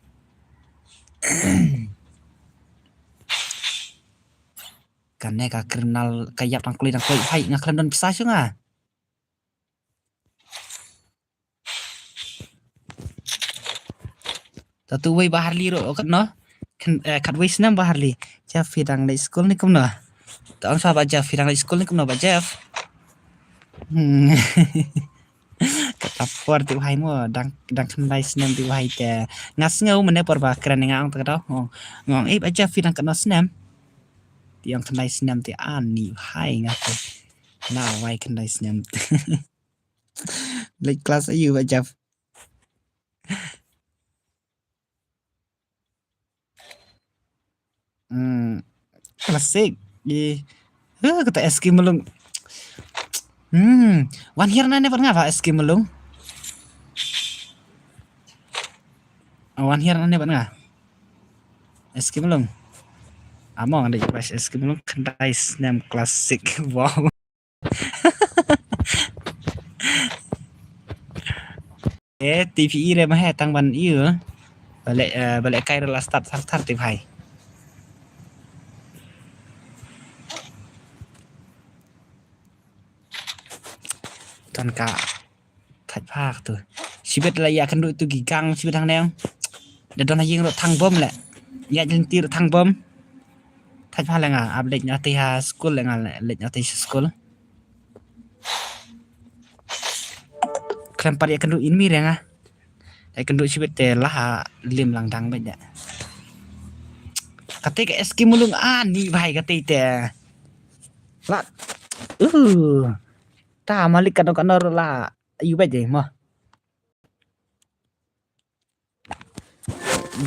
Kane ka criminal ka yap tang kuli tang kuli hai nga khlem don pisa shunga. Ta tu wei Bah Harli ro kat no. Kan, eh, kat wei snem Bah Harli. Jeff phi dang leit school ni kumno. Ta ong sa Bah Jeff phi dang leit school ni kumno Bah Jeff. Hmm. Kata por te u hai mo, dang, dang khyndai snem te u hai te. Nga sngew mynne por ba kren nga ong te ka dei. Nga ong, nga ong, "Eh, Bah Jeff, phi dang katno snem?" Te ong khyndai snem te, ani u hai nga te. Nga wai khyndai snem. Leit klas aiu Bah Jeff? Hmm. Classic. Ï. Huh, kata S K Malung. Hmm. Wan hiar nangne bad nga Bah S K Malung. Oh, wan hiar nangne bad nga. S K Malung. Amo nga dei Bah S K Malung, khyndai snem, classic. Wow. Eh, T P E re ma he tang ban ïa. Balei, eh, balei kai re la start thar thar te bhai. Ton ka thait phak tu. Shibit la ïa kynduh tu ki gang shibit hangne. Da don ha ïing ruh thang bom le. Ïa jin ti ruh thang bom. Thait phak le nga ap leit noh te ha school le nga leit noh te ha school. Khlem pat ïa kynduh in mi re nga. Ïa kynduh shibit te la ha lim lang dang beit da. Kate ka S K Malung ani bhai kate te. Lat. Uh. Ta malik kano kano la. Ayu beit de mo.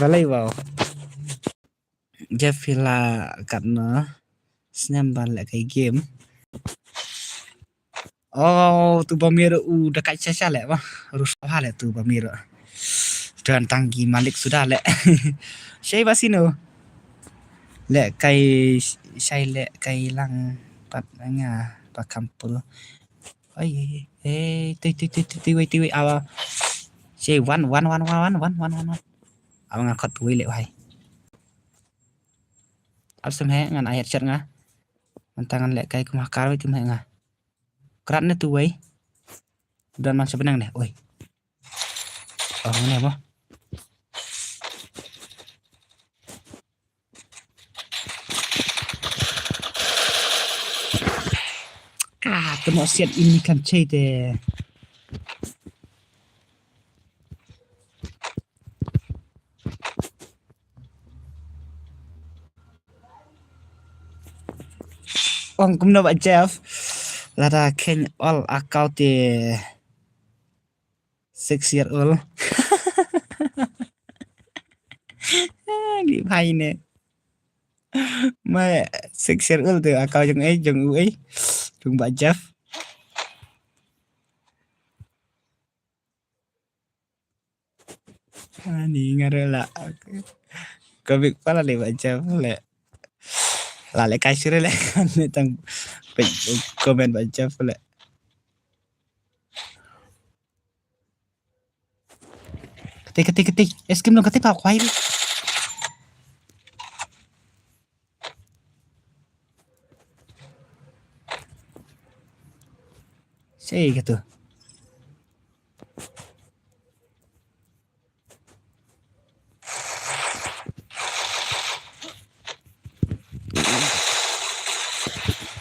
Balei wow. Jeff phi la katno snem ban leh kai game. Oh, tu ba mir u da kai cha cha leh ba. Rusa ha leh tu ba mir. Dan tang ki malik suda leh. Shai ba sino. Leh kai shai leh kai lang pat nga ba kampul. Oi, oi, oi, tui, tui, tui, tui, tui, wei, tui, wei, awa. Che, wan, wan, wan. Awa nga khot wei leh wai. Ap sem he, ngan ai headshot nga. Ngan tangan leh kai kum hakar wei tim he nga. Krat ne tu wei. Dan man sebenang ne, oi. Oh, ne mo. Ah, temo siat ini kan chei te. Ong kumno ba Jeff. Lada khein ol account te. Six year old. Ni bhai ne. Mai six year old tu account jong ei, jong u ei. Jong ba Jeff. Ani nga rela. Ka bik pala le ba Jeff le. La le kai sure le. Ne tang peit comment ba Jeff le. Kete, kete, kete. Es kim dong kete pa kwai. Sei katu.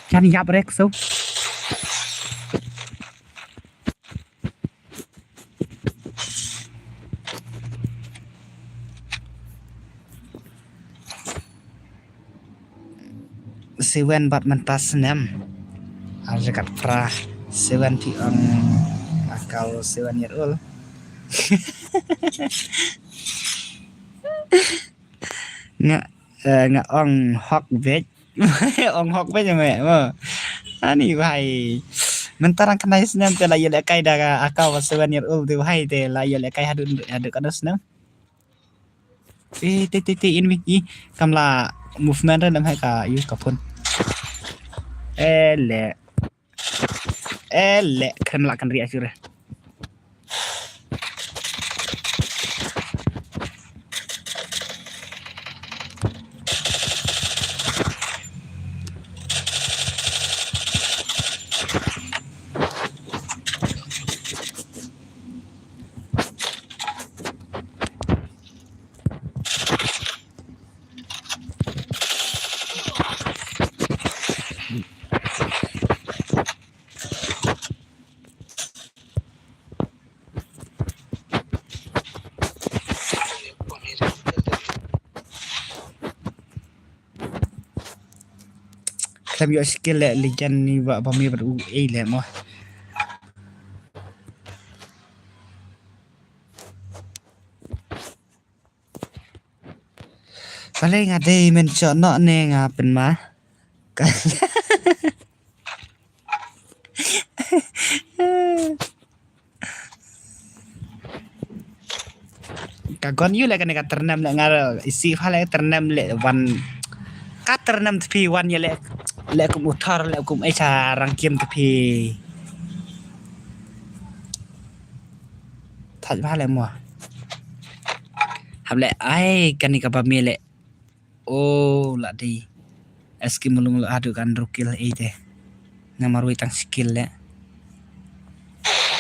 Kan yap rek so. Seven bad mynta snem. Ar jakat pra seven ti ong akal seven year old. Nga, eh, nga ong hok bej. Ong hok bej me mo. Ani bhai. Mynta rang khnai snem te la ïa le kai da ka akal seven year old te bhai te la ïa le kai hadu hadu ka snem. Eh, te, te, te, in mi, i, kam la movement re lem hai ka, yu ka phone. Eh, le. Eh, le, kren la kan ri asur. Khlem ïoh skill leh, legend ni ba, ba mi ba u ei leh mo. Balei nga dei men shoh noh ne nga pynma. Ka, ka gon ïu leh kane ka tyrnem leh nga isi pha leh tyrnem leh wan. Ka tyrnem tphi wan ïa leh, leh kum u thor leh kum ei sha rangkim tphi. Thait bha leh mo. Hap leh ai kane kaba mih leh. O la dei. Eski mulung la haduh kan rukil ei te. Nga marwei tang skill leh.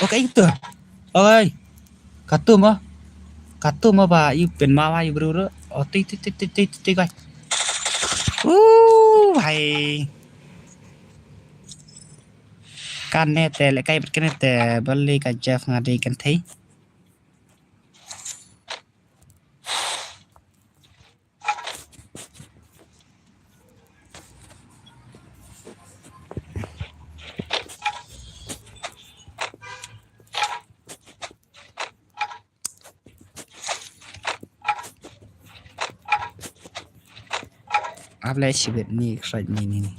O kaei tu. Oi. Katu mo. Katu mo ba ïu pynma ba ïu bru ru. O ti ti ti ti ti ti kai. U hai. Kane te leh kai bad kane te balei ka Jeff nga dei kan thei. Hap leh shibit ni, khraj ni, ni, ni.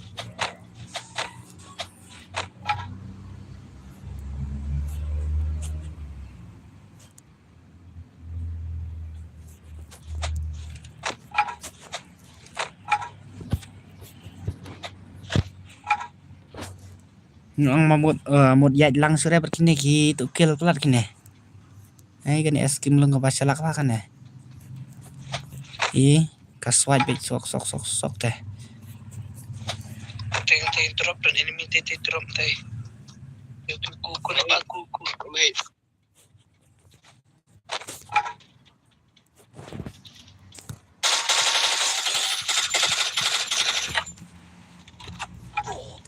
Nang ma mut, eh, mut ïaid lang shuh re bad kine ki tu kill palat kine. Ai kane eski mulung kaba shalak ba kane. I ka swat bit sok sok sok sok te. Te te drop dan enemy te te drop te. Itu ku ku na ba ku ku ku mate.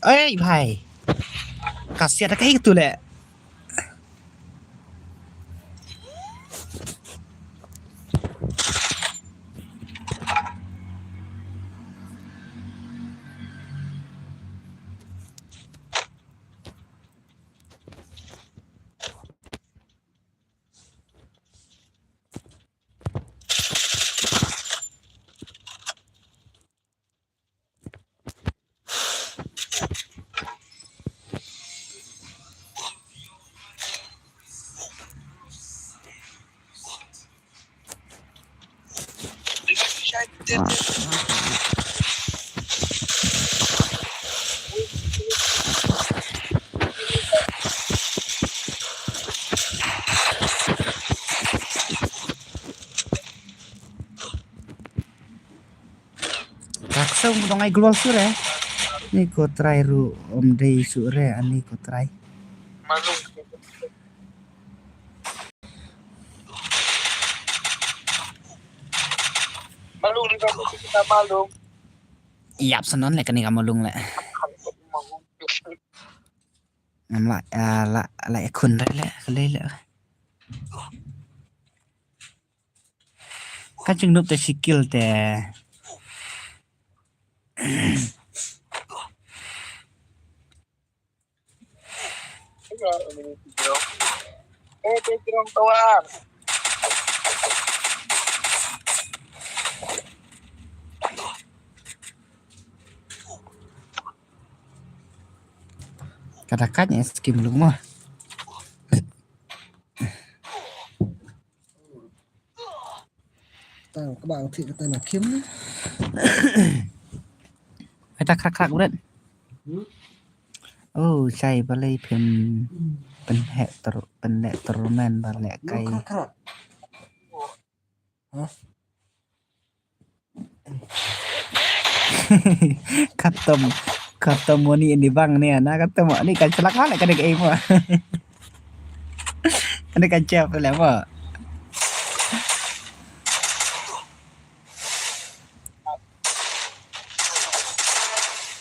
Ei bhai. Ka siat kaei katu leh. Ka ksew dang ai glol shuh re. Ni ko trai ruh ym dei shuh re, ani ko trai. Malung. Malung ni ka kita malung. Ïap, sa non leh kane ka malung leh. Ngam lah, ah, lah, lah ïakhun re leh, khlei leh. Ka jingdup te shi kill te. Ka da kat ïa skim lung mo. Tang kaba ang thik kata na kim. Kata krak krak urat. Hmm? Oh, shai balei phim pynheh ter pynleh termen ba leh kai. Krak krak. Hah? Khatam, khatam mo ni ni bang ni na khatam mo ni kan shlak ma leh kan dei mo. Kan dei kan chep leh mo.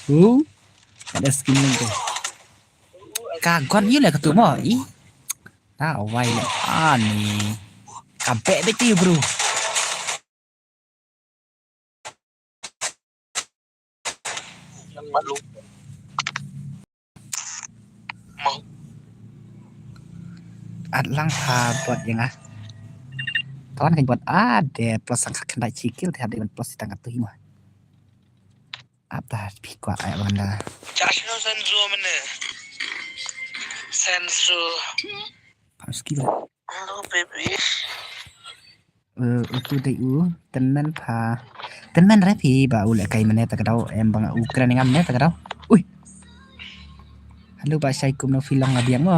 Uh, ada skin lagi. Ka gon ïa leh katu mo i. Ta wai leh ani. Ka beh beh ti bro. At lang ha bot ïa nga. Tawan kan bot a de plus sang khat khyndai chi kill te ha de plus tang atu hima. Ap ta pi kwah ai wanda. Josh no sensu mene. Sensu. Pam skill. Hello baby. Eh, utu dei u tynmen pha. Tynmen re phi ba u leh kai mane ta ka dau em bang u kren ngam ne ta ka dau. Ui. Halo ba shai kum no phi long abiang mo.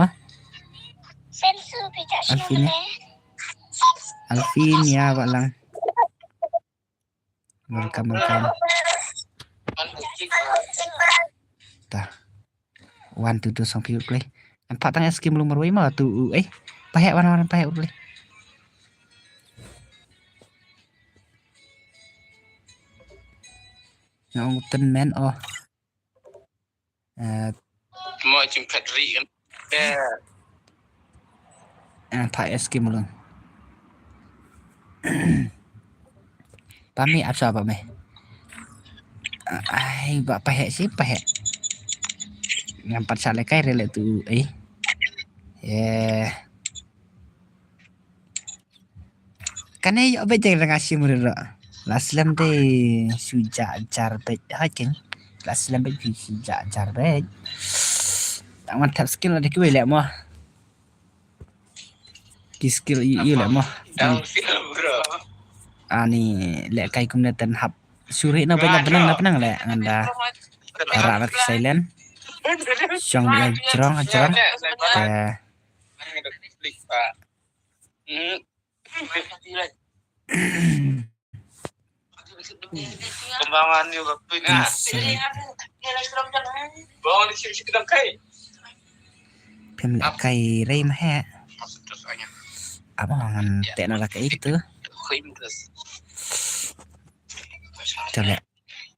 Alfin ya. Alfin ya ba lang. Welcome, welcome. Ta. One, two, two, song phi ut klei. An pha tang es kim lung marwei ma tu u eh. Pahek wan wan pahek ut klei. Nga ong tynmen oh. Eh, mo jingphet ri kan. Eh. Eh, pha es kim lung. Pami ap sa ba me. Ai ba pahek si pahek. Ngam pat sa le kai re le tu eh. Eh. Kane ïoh beit jeng ranga shim rero. La slem de shu ja jar beit ha ken. La slem beit shu ja jar beit. Tang man tap skill de kiwei leh mo. Ki skill i i leh mo. Downfield bro. Ani leh kai kumne ten hap. Suri na beit na benang na benang leh nganda. Ra na silent. Shong ya jrong jrong. Te. Kembangan ni waktu ni. Bawang di sini kita kai. Pem leh kai rei mah he. Apa ngan tek na laka itu. Coba.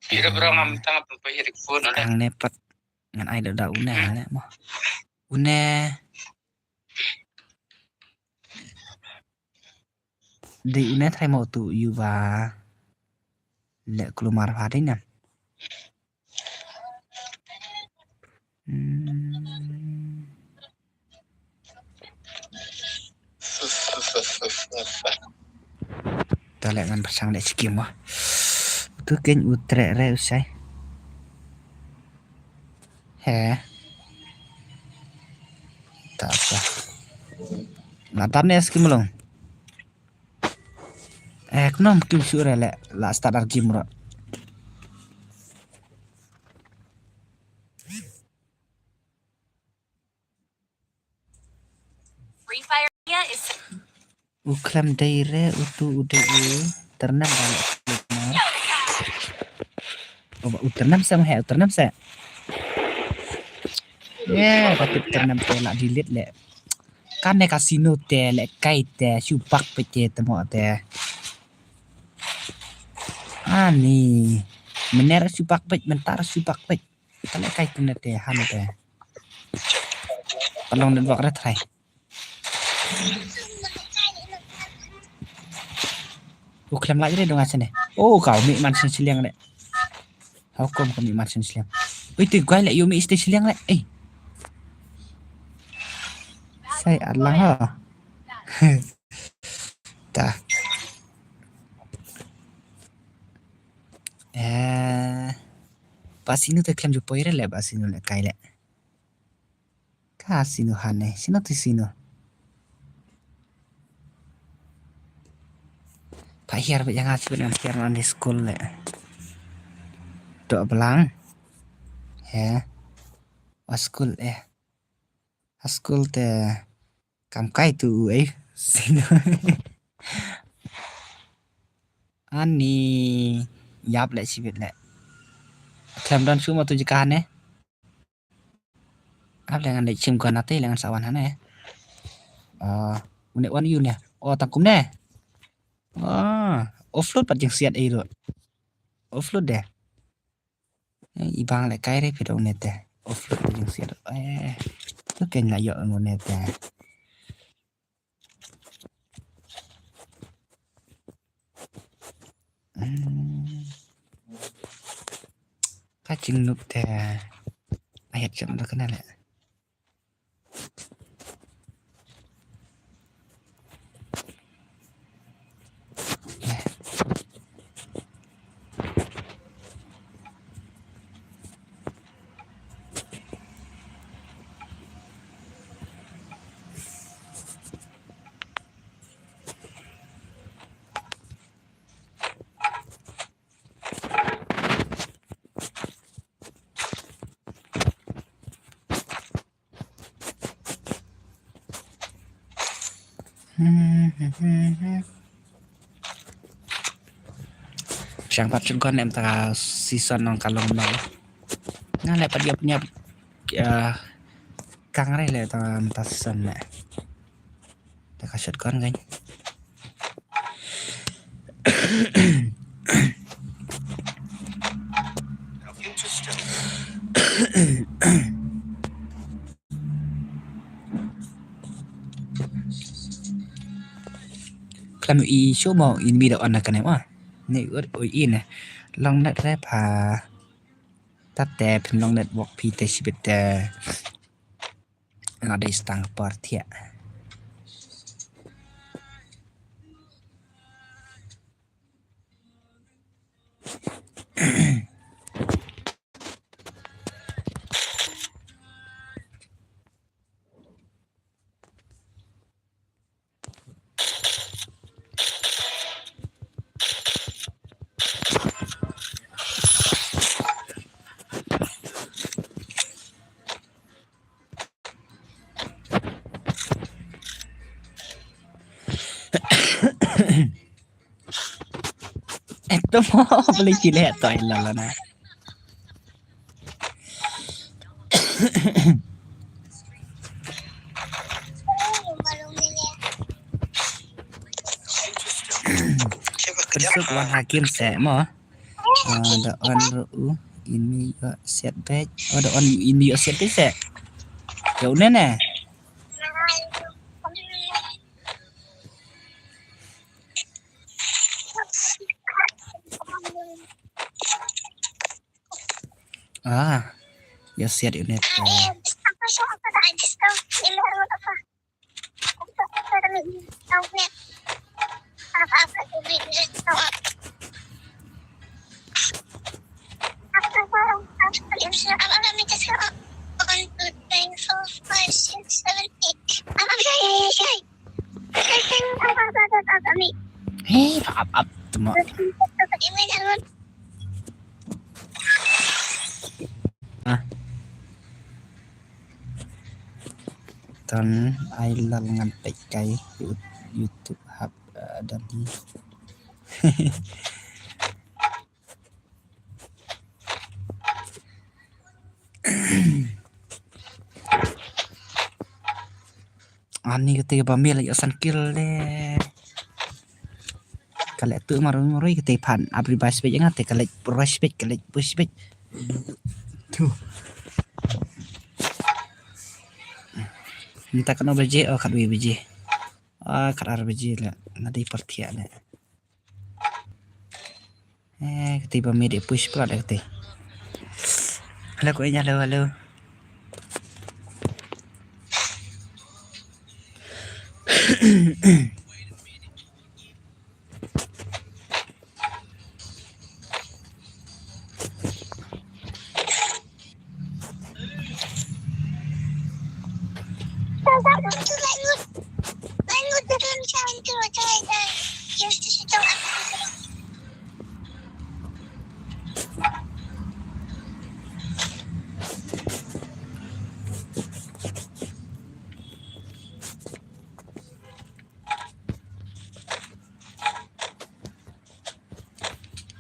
Kira berang am tang apa pahir phone. Ang ne pat ngan ai da une leh mo. Une. Dei une trai mo tu yu ba. Leh kulumar pha dei ne. Hmm. Ta leh ngan pyrshang leh skim wa. Tu ken u treh re u sai. He. Ta apa. Na tam ne skim long. Eh, knom kim shu re leh la start ar game ro. Free Fire is U khlem dei re utu u dei u tyrnem ba leh klik mo. Uba u tyrnem se mo he u tyrnem se. Ye ba tip tyrnem te la delete leh. Kane casino te leh kai te shu bak peit te te mo te. Ani. Mener shu bak peit mentar shu bak peit. Ka leh kai kumne te han te. Ka long network re trai. U khlem lait re dong a sene. Oh, kau mih man sien siliang le. Hau kom ka mih man sien siliang. Ui, te guai le yu mih site siliang le. Eh. Sai at lang ha. Ta. Eh. Ba sinu te khlem ju poi re le, ba sinu le kai le. Ka sinu hane, sinu te sinu. Pa hiar ba janga sibit ngam hiar nan di school le. Dok belang. He. Wa school eh. Ha school te kam kai tu u eh. Sinu. Ani yap le sibit le. Khlem don shu ma tu jaka ne. Ap le ngan le chim ko na te le ngan sa wan hane. Ah, une wan yu ne. Oh, tang kum ne. Ah, offload pat jingsiat ei ro. Offload de. Eh, i bang le kai re phi da une te. Offload jingsiat. Eh, tu ken la yo une te. Hmm. Jingnup te. Ayat jam da kana le. Shang pat shotgun em ta season nong ka long nong. Nga le pat yap nyap, ah, kang re le ta ta season le. Ta ka shotgun kan. Klam i shu mo in mi da on na kane ma. Ni ut u i ne. Long net re pha. Tat te phin long net wok phi te shibit te. Nga dei stang por thiah. Eto mo beli cile to ilala na. Kusuk wan hakim se mo. Ah, da on ru ini yo set back. Oh, da on ini yo set back se. Ya udah ne. Ah, ya siat unit. Hey, up, up, tuma. Ah. Ton ai lal ngan pek kai YouTube hap, eh, dan ni. Ani kata ba mel ya san kill le. Kale tu maru maru kata pan abri bas bej nga te kale rush bej kale push bej. Tu. Minta kano baje, oh, kat dui baje. Ah, kat ar baje la. Nadi partia ne. Eh, kati ba midi push pula da kati. Hello, ko inya, hello, hello.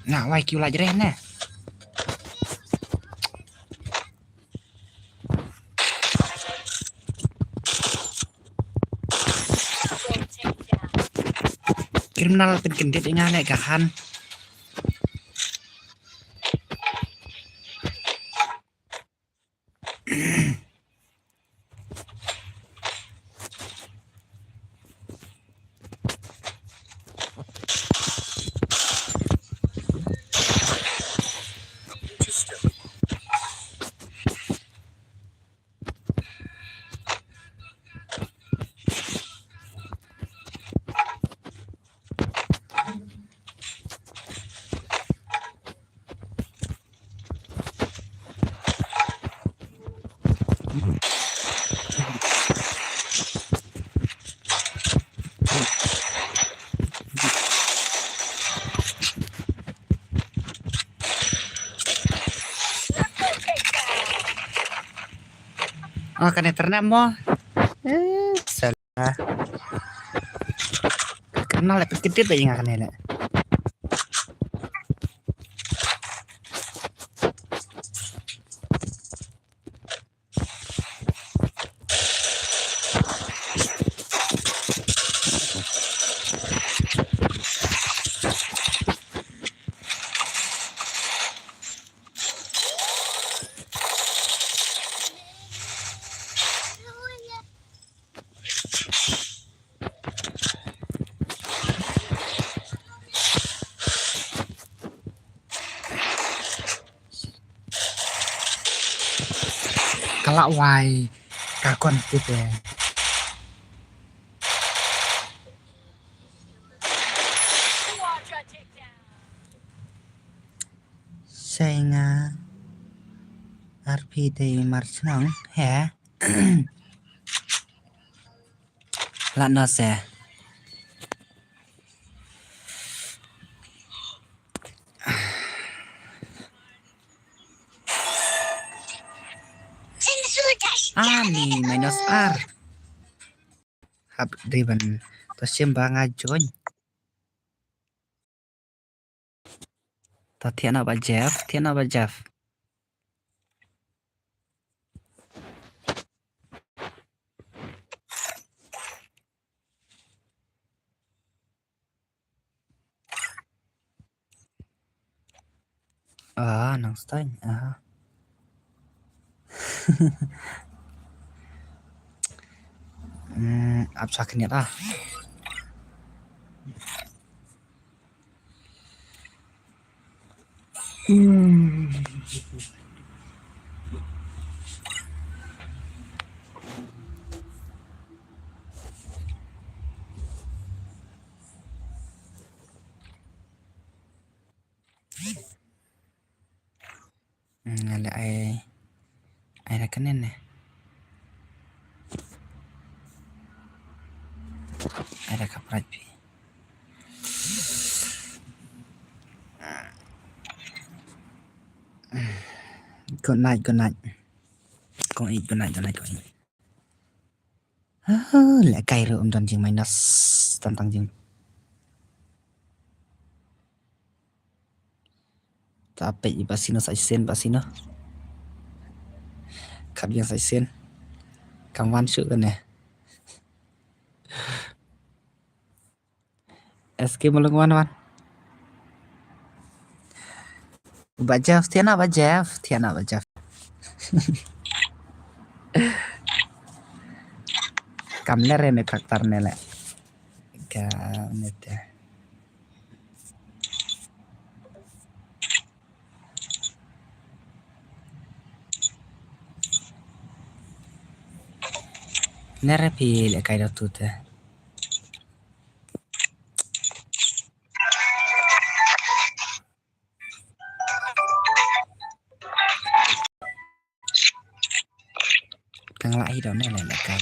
Na wai kiu la jreh ne. Criminal pynkyndit ïa nga ne ka han. Oh, kane ternam mo. Eh, salah. Kenal lah, perketit aja nggak kena lah. Ka la wai ka kon kute. Sai nga arphi dei mar chnong he. La no se. Ani minus ar. Hap dei ban to shim ba nga join. Ta thiah na ba Jeff, thiah na ba Jeff. Ah, nang stain. Ah. Hmm, ap sa kniat ah. Hmm. Hmm, nga leh ai, ai da kane ne. Ai da ka prize phi. Good night, good night. Kong ïeit, good night, good night, kong ïeit. Ah, leh kai ruh ym don jing minus, tang tang jing. Ta peit ba sino sa sien ba sino. Kat biang sa sien. Kam wan shu kane. S K Mulung wan wan. Ba Jeff, thiah na ba Jeff, thiah na ba Jeff. Kam ler ne tractor ne le. Ka ne te. Nere phi le kai da tu te. Kang lah hi dong ne le le kai.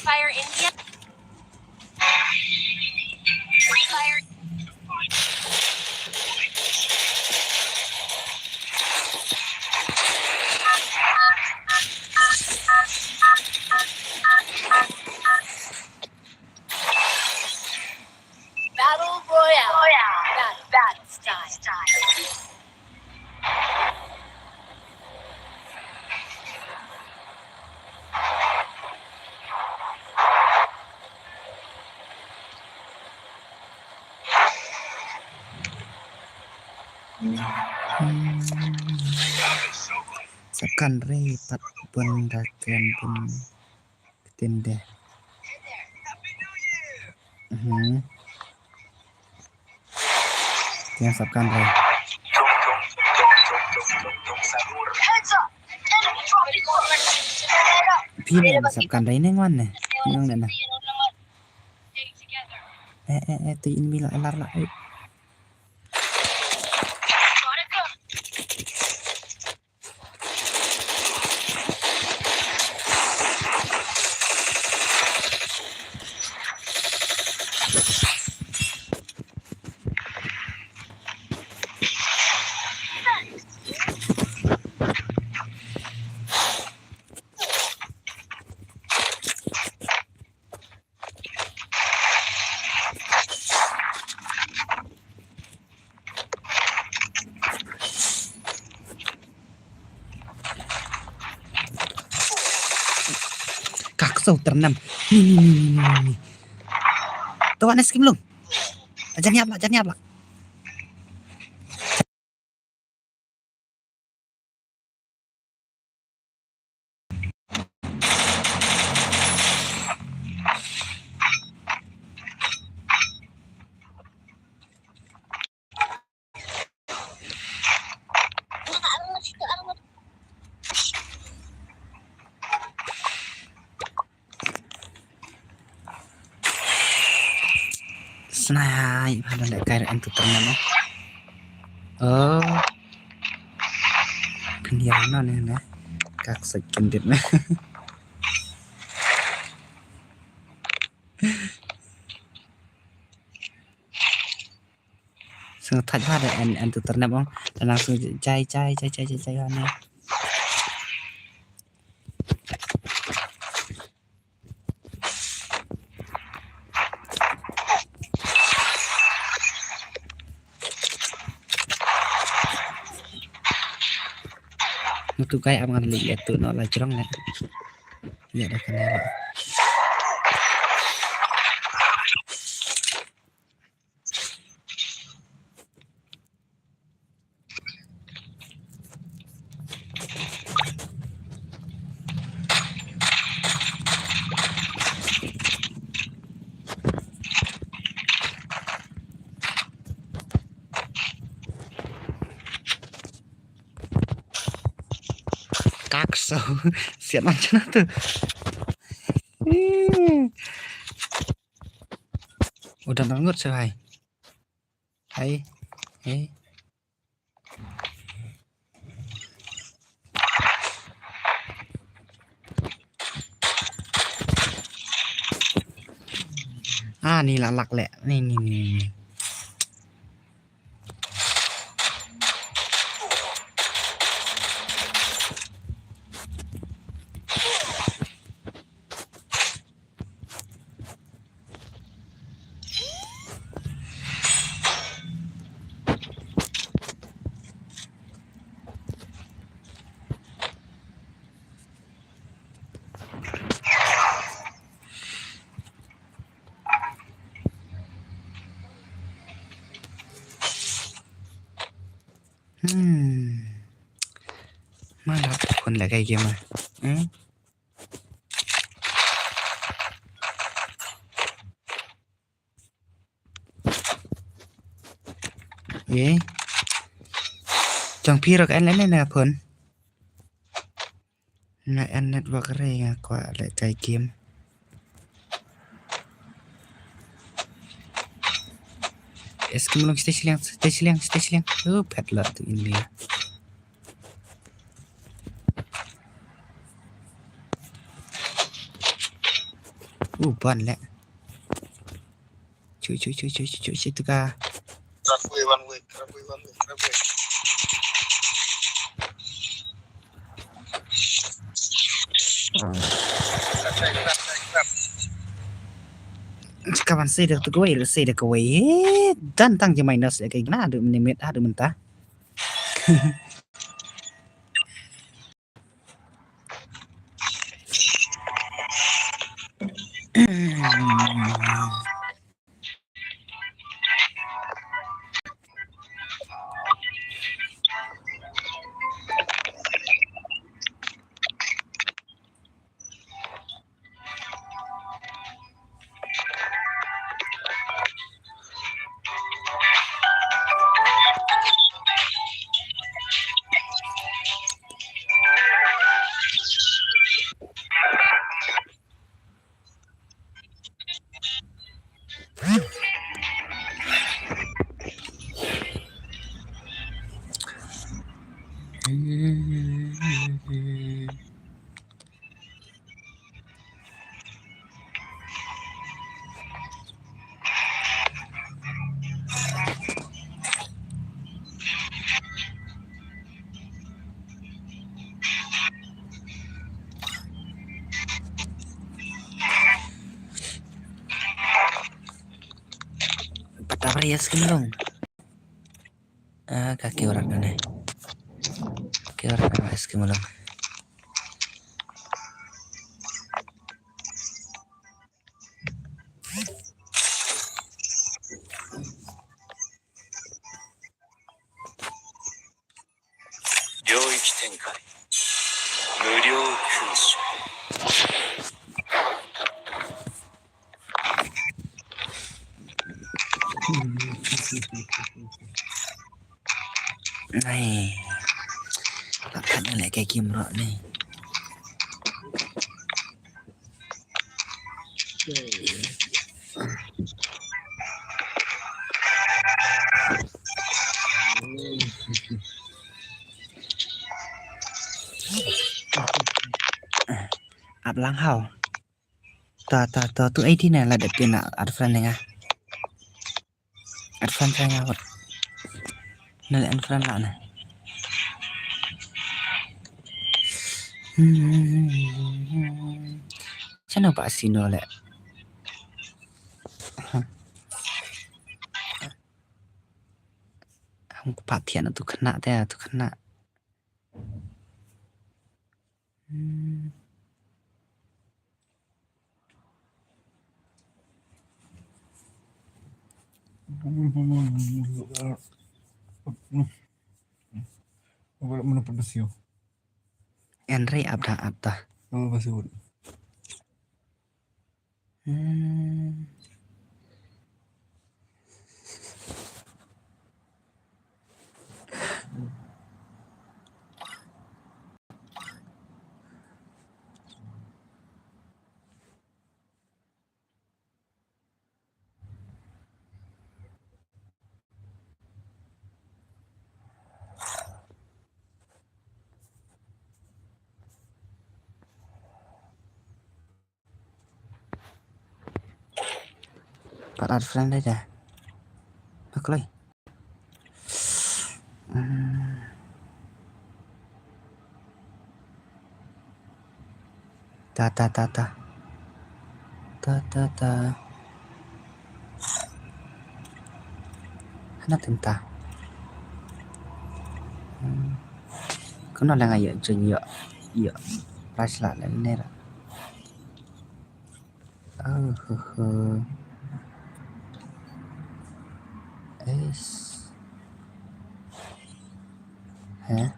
Fire India. Fire. Battle Royale. Battle, battle style. Sakan re pat pun dakan pun. Ktien de. Mhm. Ktien sap kan re. Phi ne sap kan re ne ngwan ne. Nang ne na. Eh, eh, eh, tu in mi la lar la. Eh. Ka ksew tyrnem. Ni, ni, ni, ni, ni, ni. To wan skim lung. Jan yap lah, jan yap lah. Snai, ha, da leh kai en tu tyrnem. Oh. Pynhiar no ne ne. Kak sa kindit ne. Sngewthuh ba da en, en tu tyrnem ong. Da nang sngewjai, jai, jai, jai, jai, jai, jai, ne. Natu kai am ngan leh ïa tu no la jrong ne. Ïa da kane la. Kak so. Siat man chana tu. Hmm. Udah nanggut so hai. Hai. Hai. Ah, ni la lak leh. Ni, ni, ni, ni. Hmm. Mana pun lah kayak gimana? Hmm? Ye. Jong phi ruh ka en leh ne na phone. Na en network re nga kwah leh kai game. Eskim long stage liang, stage liang, stage liang. Oh, pet lah tu India. U ban leh. Chu chu chu chu chu chu chu tu ka. Trap way, one way, trap way, one way, trap way. Trap, trap, trap, trap. Ka ban sei da tu kawei, sei da kawei. Dan tang je minus ka na du minimit ha du mynta. Pata parias kim long. Ah, ka kiwrat na ne. Kiwrat na es kim long. Yo, ich tenkai. Murio kusu. Ai. Lah kan nak kayak game rock ni. Ap lang hau. Ta ta ta tu ai ti na la da pina add friend nga. Add friend nga wat. Na add friend la na. Chano ba sino le. Hum ko pat thian tu khana te tu khana. Hmm. Enri abda abda. Hmm. Pat add friend aja. Bakloi. Hmm. Ta ta ta ta. Ta ta ta. Hana tinta. Hmm. Kono lenga yo jun yo yo. Price la le nera. Oh, ho, ho. Es. Heh?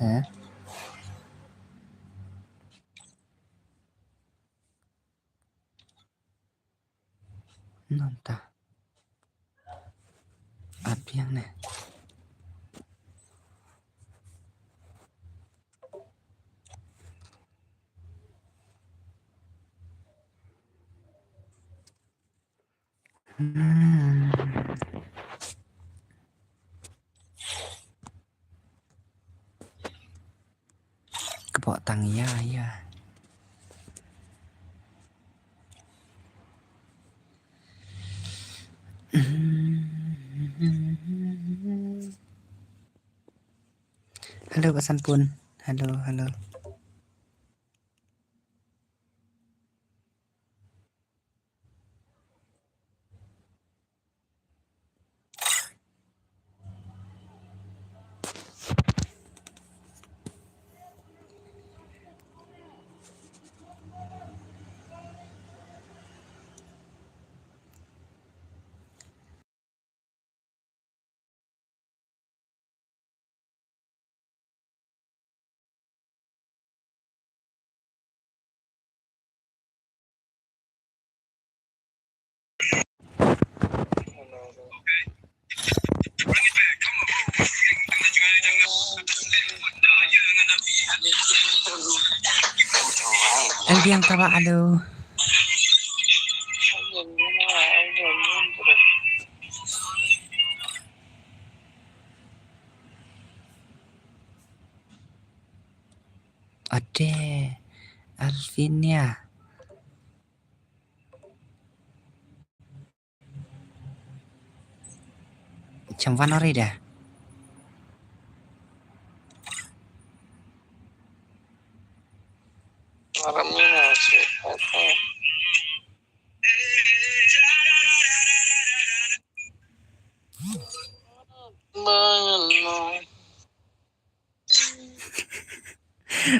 Heh? Nonta. Apiang ne. Hmm. Kebok tang ya ya. Hello, Bah Sanpun. Hello, hello. Ang biang tawa, alo. Ade, Alvinia. Cham wan ori da.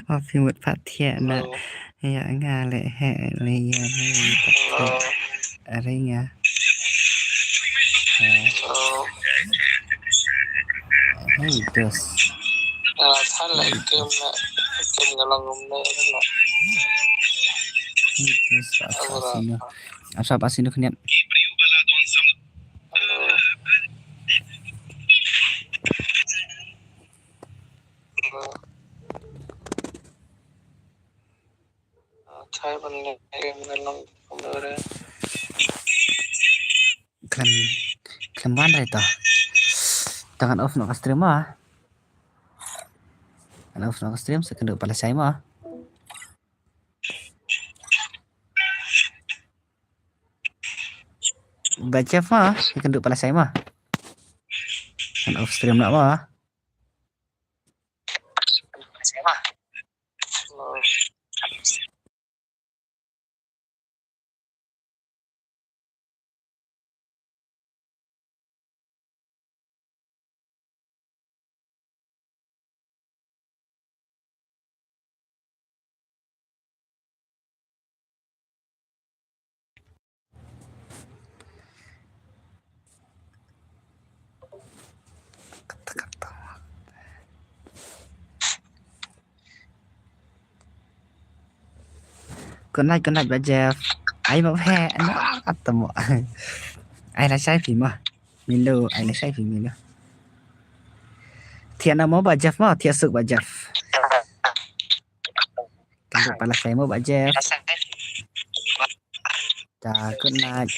Aw, phi mut pat thiah na. Hello. Ïa nga leh heh leh ïa nga leh pat thiah. Hello. Are nga. Hello. Hey, dos. Nga la than la ikem na, ikem nga long um ne na. Hey, dos, sa, sa, sino. Ap sa, pa sino khniat. Hello. Khlem, khlem wan re to. Te ngan off noh ka stream mo. Ngan off noh ka stream, sa kynduh pat lashai mo. Bah Jeff mo, sa kynduh pat lashai mo. Ngan off stream noh mo. Good night, good night, Bah Jeff. Ai mo he, na, at mo. Ai lashai phi mo. Milo, ai lashai phi Milo. Thiah na mo Bah Jeff mo, thiah suk Bah Jeff. Kynduh pat lashai mo Bah Jeff. Ta, good night.